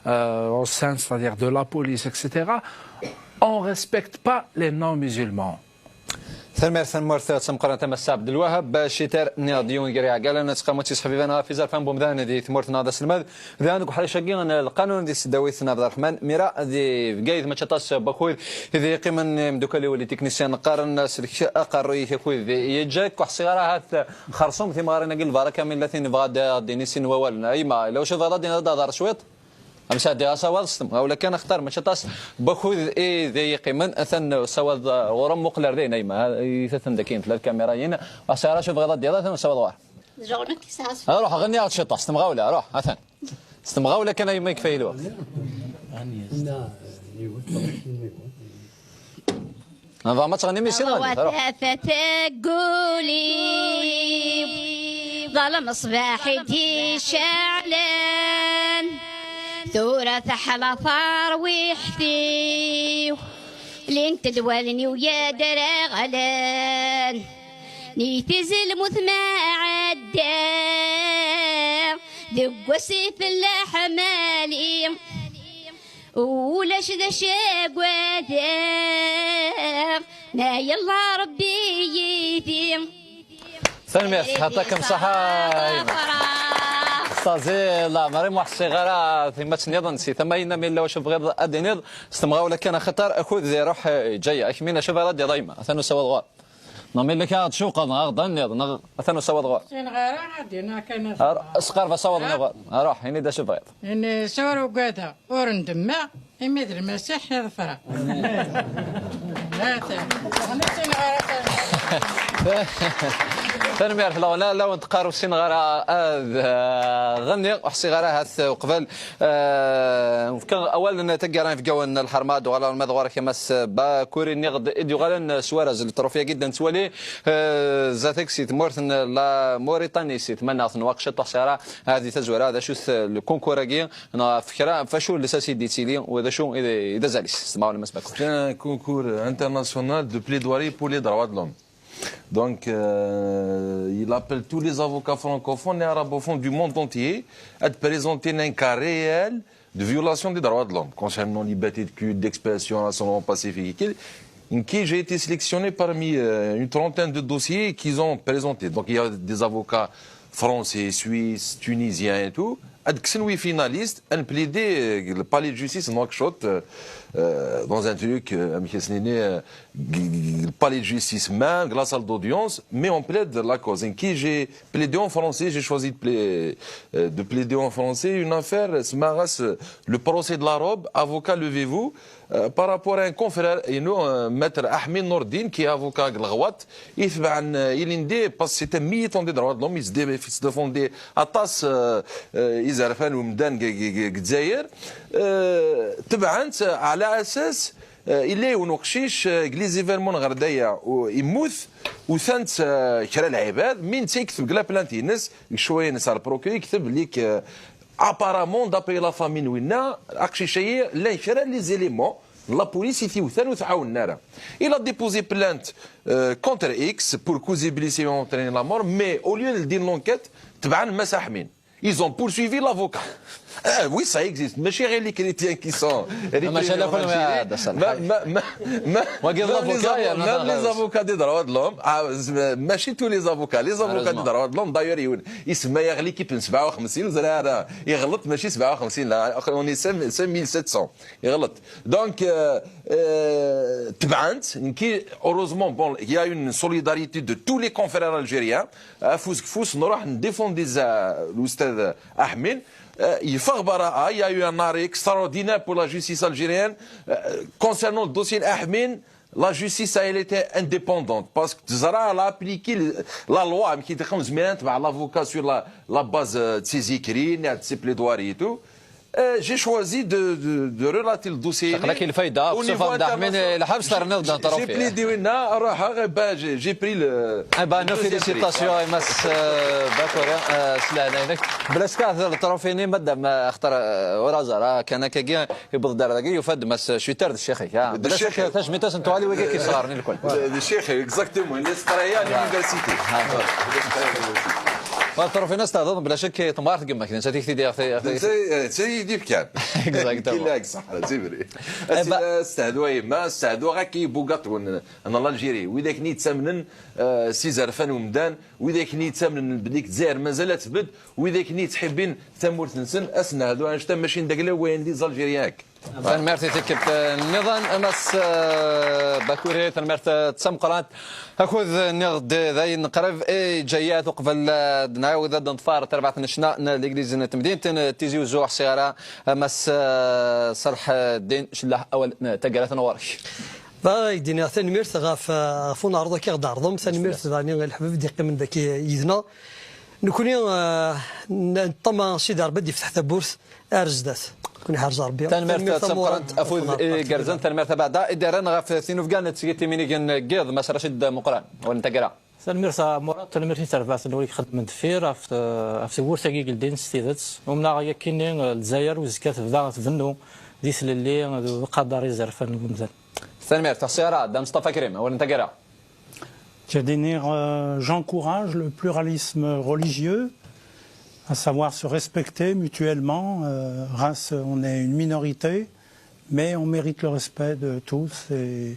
euh, au sein, c'est-à-dire de la police, et cetera, on ne respecte pas les non-musulmans. Tanemmirt, tanemmirt tameqqrant a Mass Abdelwahab Citer, nniɣ-d yiwen gar iɛeggalen, ad teqqamut tiseḥbiban ɣef izerfan n umdan di tmurt-nneɣ d aselmad. Daɣen deg uḥric-agi n lqanun di tesdawit n Abderrahman, mira di Bgayet mačči aṭas n wakud i d-yeqqimen. Imdukal-iw les techniciens qqaren: "Sellek aqerruy-ik akud yeǧǧa-k." Ur ḥṣiɣ ara ahat xerṣum timɣarin-agi lbaraka, mi tella tin yebɣa ad d-tini sin wawalen. A yemma, yella wacu tebɣiḍ ad d-tiniḍ, ad d-tehḍer cwiṭ? Am sɛeddiɣ asawaḍ s temɣawla kan axaṭer mačči aṭas n wakud i d yeqqimen. Atan usawaḍ, uh, ɣur-m, muqel ar dayen a yemma, ha, i tatan dakin tella lkamira-yin. Ur ḥṣiɣ ara acu tebɣiḍ ad d-tiniḍ, atan usawaḍ ɣur-m. Ruḥ, ɣenni-aɣ-d ciṭuḥ s temɣawla, ruḥ, atan. S temɣawla kan a yemma, yekfa-yi lweqt. Nḍam ad tɣennim i sin ɣenni, ruḥ. Tafat tegguli, ḍal meṣbaḥ i d-iceɛlen. Tura teḥla tarwiḥt-iw, lint-d wallen-iw yadreɣlen. Nitizil mut ma ɛedda, deg wasif n leḥmali, ulac d acu aggadeɣ, ma yella Rebbi yid-i. Tanemmirt, ḥaṭakem ṣaḥa. Sazi, la, mari muḥṣiɣ ara timat nniḍen si tama-ina, mi yella wacu tebɣiḍ ad d-tiniḍ s temɣawla kan, axaṭer akud di ruḥ, eh, ǧaya. Akmin, acu tebɣiḍ ad d-tiniḍ a yemma? Atan usawaḍ ɣur. Neɣ mi yella kan ad tcewqeḍ, neɣ ad d-tiniḍ, neɣ atan usawaḍ ɣur. Ur ssineɣ ara, ad d-iniɣ kan asawaḍ. Ar-, sqerb asawaḍ-nni ɣur. Ruḥ, ini-d acu tebɣiḍ. Ini, ur ugadeɣ, ur ndemmeɣ, imi d Lmasiḥ i ḍefreɣ. Tanemmirt, la, la, la wen-teqqar ur ssineɣ ara ad, eh, ɣenniɣ, ur ḥṣiɣ ara ahat uqbel, eh, nefka awal n taggara inebgawen n lḥerma, ad uɣaleɣ ma d ɣur-k a Mass Bakuri, nniɣ-d i d-yuɣalen s warraz n lṭrufi-agi d-nettwali, eh, zdat-k si tmurt n la Mauritanie, si tmanaɣt n Waqciṭ, ur ḥṣiɣ ara ahat di tazwara d acu-t lkunkur-agi, neɣ ɣef kra, ɣef wacu lsas i d-yettili, u d acu i d, i d azal-is, s temɣawla, Mass Bakuri. C'est un concours international de plaidoirie pour les droits de l'homme. Donc, euh, il appelle tous les avocats francophones et arabophones du monde entier à présenter un cas réel de violation des droits de l'homme concernant liberté de culte, d'expression, rassemblement pacifique et tout. Qui j'ai été sélectionné parmi, euh, une trentaine de dossiers qu'ils ont présentés. Donc, il y a des avocats français, suisses, tunisiens et tout. Ad kksen les finalistes, ad plaider, euh, le palais de justice n Nouakchott, euh, euh, dans un truc, euh, amek i s-nini, euh, le palais de justice même, la salle d'audience, mais on plaide la cause. Et qui j'ai plaidé en français, j'ai choisi de plaider, euh, de plaider en français une affaire, c'est le procès de la robe, avocat, levez-vous, euh, par rapport à un confrère, et nous, euh, maître Ahmed Nourdine, qui est avocat de la Lgawat, il, euh, il est, parce que c'est un militant des droits de l'homme, il se dé-, il se défendait à tas, euh, euh, izerfan u medden g-, g-, g-, g-, Dzaïr, euh, tebɛen-t, ala asas, euh, il est un uqcic, euh, les événements n Ɣerdaya, u-, yemmut, u tant, euh, kra lɛibad, mi netta yekteb la plainte-ines, ccwaya-ines ar le procureur, yekteb belli, euh, apparemment, d'après la famille n winna, aqcic-ayi, llan kra les éléments, la police i t-iwtan ur t-ɛawnen ara. Il a déposé plainte, euh, contre X pour cause blessé et entraîner la mort, mais au lieu de l'enquête, tebɛen Mass Ahmin. Ils ont poursuivi l'avocat. Euh, oui, ça existe. Mačči ɣer les chrétiens qui sont répressés en Algérie. Même, même, même, même les avocats, même les avocats des droits de l'homme, ah, mačči tous les avocats, les avocats des droits de l'homme, d'ailleurs, il, il se met à l'équipe, il se bat, il غلط, mačči سبعة وخمسين, là, on est cinq mille sept cents. يغلط. Donc, euh, euh, تبعت, qui, heureusement, bon, il y a une solidarité de tous les confrères algériens. Afus deg ufus, nruḥ, on défend des, euh, l'oustad Ahmin. Euh, il y a eu un arrêt extraordinaire pour la justice algérienne, euh, concernant le dossier Ahmin. La justice, elle était indépendante parce que teẓra, elle a appliqué le, la loi, qui était comme l'avocat sur la, la base, euh, de ses écrits, de ses plaidoiries et tout. Euh, j'ai choisi de, de, de relater le dossier. J'ai plaidé, j'ai pris le, eh ben, nos félicitations, Mass, euh, Bakuri, euh, s leɛnaya-inek. Bla skaɛt, le trophée-nni, madame, euh, axaṭer, euh, ur aẓar, ah, kan akkagi, yewweḍ-d ar dagi, yufa-d Mass Citer d ccix-ik, ah. D ccix-ik. Tajmilt-as n tuɣalin wigi i k-yesɣaren i lkul. D ccix-ik, exactement, il est à l'université. Ah. Ma trufinas tehdeḍ bla cek temɣart n yemma-k, d nettat i k-t-id-, i k-t-, i k-t- D nettat i d-ifkan. Exactement. Killa deg ṣṣeḥ, d tibri. Asila stehdu a yemma, stehdu ɣak i bugaṭu n l'Algérie, widak-nni yettamnen eh, s izerfan umdan, widak-nni yettamnen belli Lezzayer mazal ad tbedd, widak-nni yettḥibbin tamurt-nsen, ad s-nehdu anect-a, mačči d agla wayen d izalgiryen akk. Tanemmirt i tikkelt nniḍen a Mass eh, Bakuri, tanemmirt eh, d tameqqrant. Akud nniɣ-d dayen qrib i ǧayat uqbel eh, ad nɛawed ad nḍfer tarbaɛt n ccna n legliz n temdint n Tizi Uzzu, ḥṣiɣ ara a Mass eh, Ṣalḥ Ddin Cellaḥ, awal n taggara-ten ɣur-k. Bɣiɣ ad k-d-iniɣ tanemmirt ɣef, ɣef uneɛruḍ-agi i ɣ-d-tɛerḍem. Tanemmirt daɣen i leḥbab i d-yeqqimen dagi yid-neɣ. Nekkni eh, n- neṭṭama Sidi Ṛebbi ad d-yefteḥ tawwurt ar zdat. Nekkni ḥerz Ṛebbi. Tanemmirt d a Murat, tameqqrant, afud ɣef uneɛruḍ. Igerrzen, tanemmirt a Beɛda. Iderren ɣef tin ufgan d tget iminig n yiḍ, Mass Racid Meqqran, awal n taggara. Tanemmirt a Murat, tanemmirt i terbaɛt n wid ixeddmen deffir ɣef, ɣef tewwurt-agi i yeldin s tidet. Umneɣ ayakini eh, Lezzayer uzekka tebda tbennu di tlelli d uqader izerfan n umdan. Tanemmirt, ḥṣiɣ ara Dda Mustafa Krim, awal n taggara. Je vais dire, euh, j'encourage le pluralisme religieux, à savoir se respecter mutuellement. Euh, race, on est une minorité, mais on mérite le respect de tous et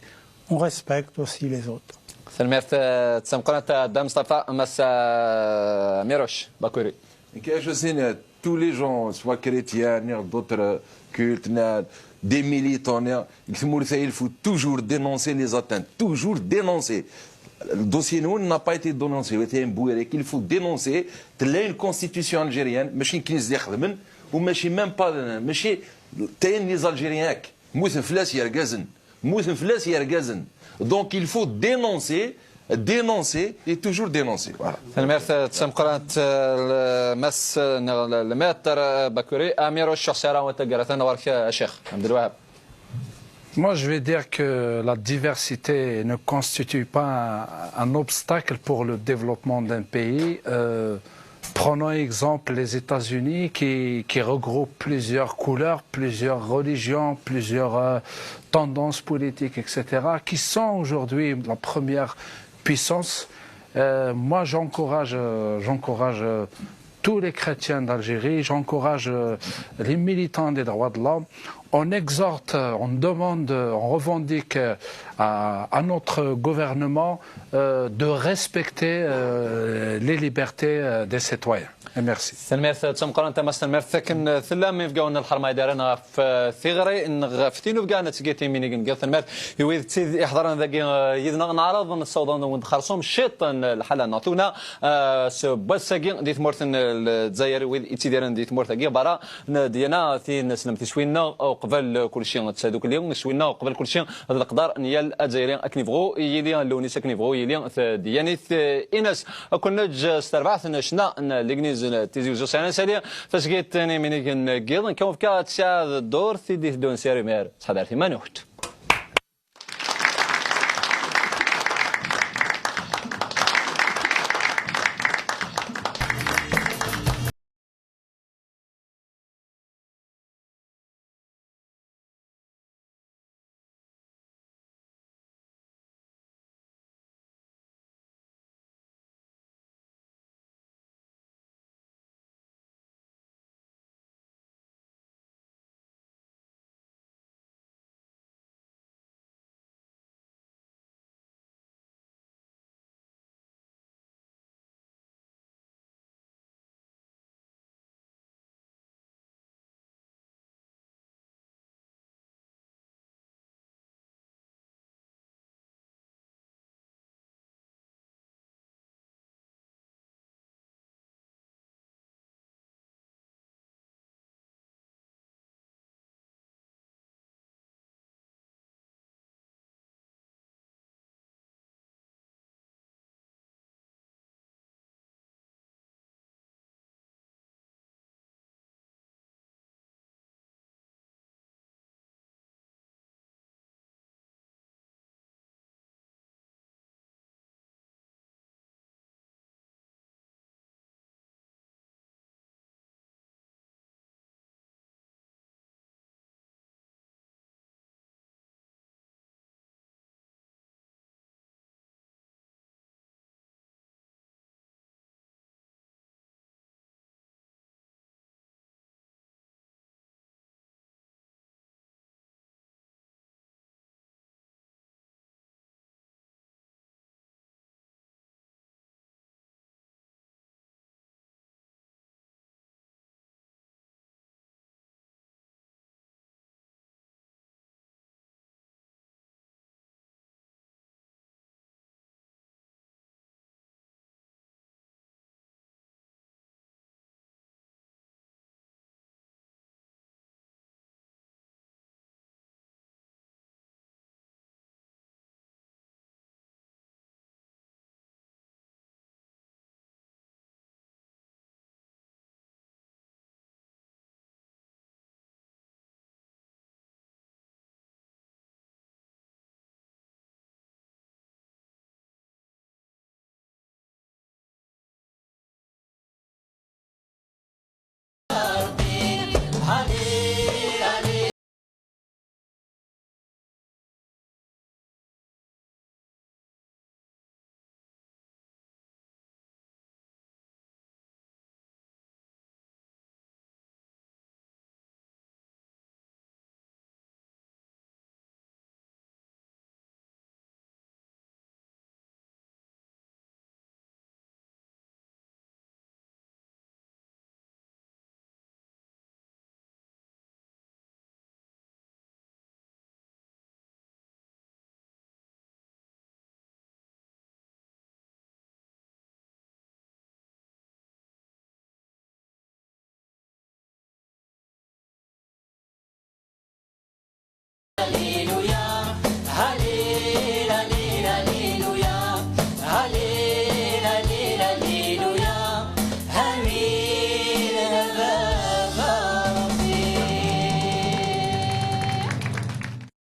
on respecte aussi les autres. Tanemmirt eh, d tameqqrant a Dda Mustafa. Mass eh, Miroc Bakuri. Nekk, je sais, euh, tous les gens, soit chrétiens, ni d'autres cultes, ni des militants, ni, il faut toujours dénoncer les atteintes, toujours dénoncer. Le dossier nous n'a pas été dénoncé, il faut dénoncer. Telle une constitution algérienne, machine qui nous déclame, ou machine même pas, machine, les Algériens, Mouzen Flas Yergazen, Mouzen Flas Yergazen. Donc il faut dénoncer, dénoncer et toujours dénoncer. Voilà. Tanemmirt d tameqqrant eh, Mass eh, neɣ le maître eh, Bakuri. Amiruc, ḥṣiɣ ara awal n taggara-ten ɣur-k eh, a Ccix Ɛebdelwahab. Moi, je vais dire que la diversité ne constitue pas un, un obstacle pour le développement d'un pays. Euh, prenons exemple les États-Unis qui, qui regroupent plusieurs couleurs, plusieurs religions, plusieurs euh, tendances politiques, et cetera, qui sont aujourd'hui la première puissance. Euh, moi, j'encourage, euh, j'encourage euh, tous les chrétiens d'Algérie, j'encourage euh, les militants des droits de l'homme. On exhorte, euh, on demande, euh, on revendique euh, à, à notre gouvernement euh, de respecter euh, les libertés euh, des citoyens. Et merci. Tanemmirt d tameqqrant a Mass, tanemmirt akken tellam inebgawen n lḥerma iderren ɣef eh, tiɣri neɣ ɣef tin ufgan ad tget iminig n yiḍ. Tanemmirt i wid d tid iḥeḍren dagi eh, yid-neɣ. Neɛreḍ nessawḍen-wen-d xerṣum ciṭ n lḥala neɣ tugna eh, s wass-agi di tmurt n Lezzayer, wid ittidiren di tmurt-agi berra n Dyana, tin nesnem tiswin-nneɣ uqbel kulci d tadukli, tiswin-nneɣ uqbel kulci d leqder n yal Azzayri, akken yebɣu yili lewnis, akken yebɣu yili tedyanit-ines. Ad ken-neǧǧ s terbaɛt n ccna n Legliz n Tizi Uzzu, sɛan asali tasget n yiminig n yiḍ, kan ufka tesɛa d ddurt i d-iteddun s yar imir, ttḥadaret iman-nkent.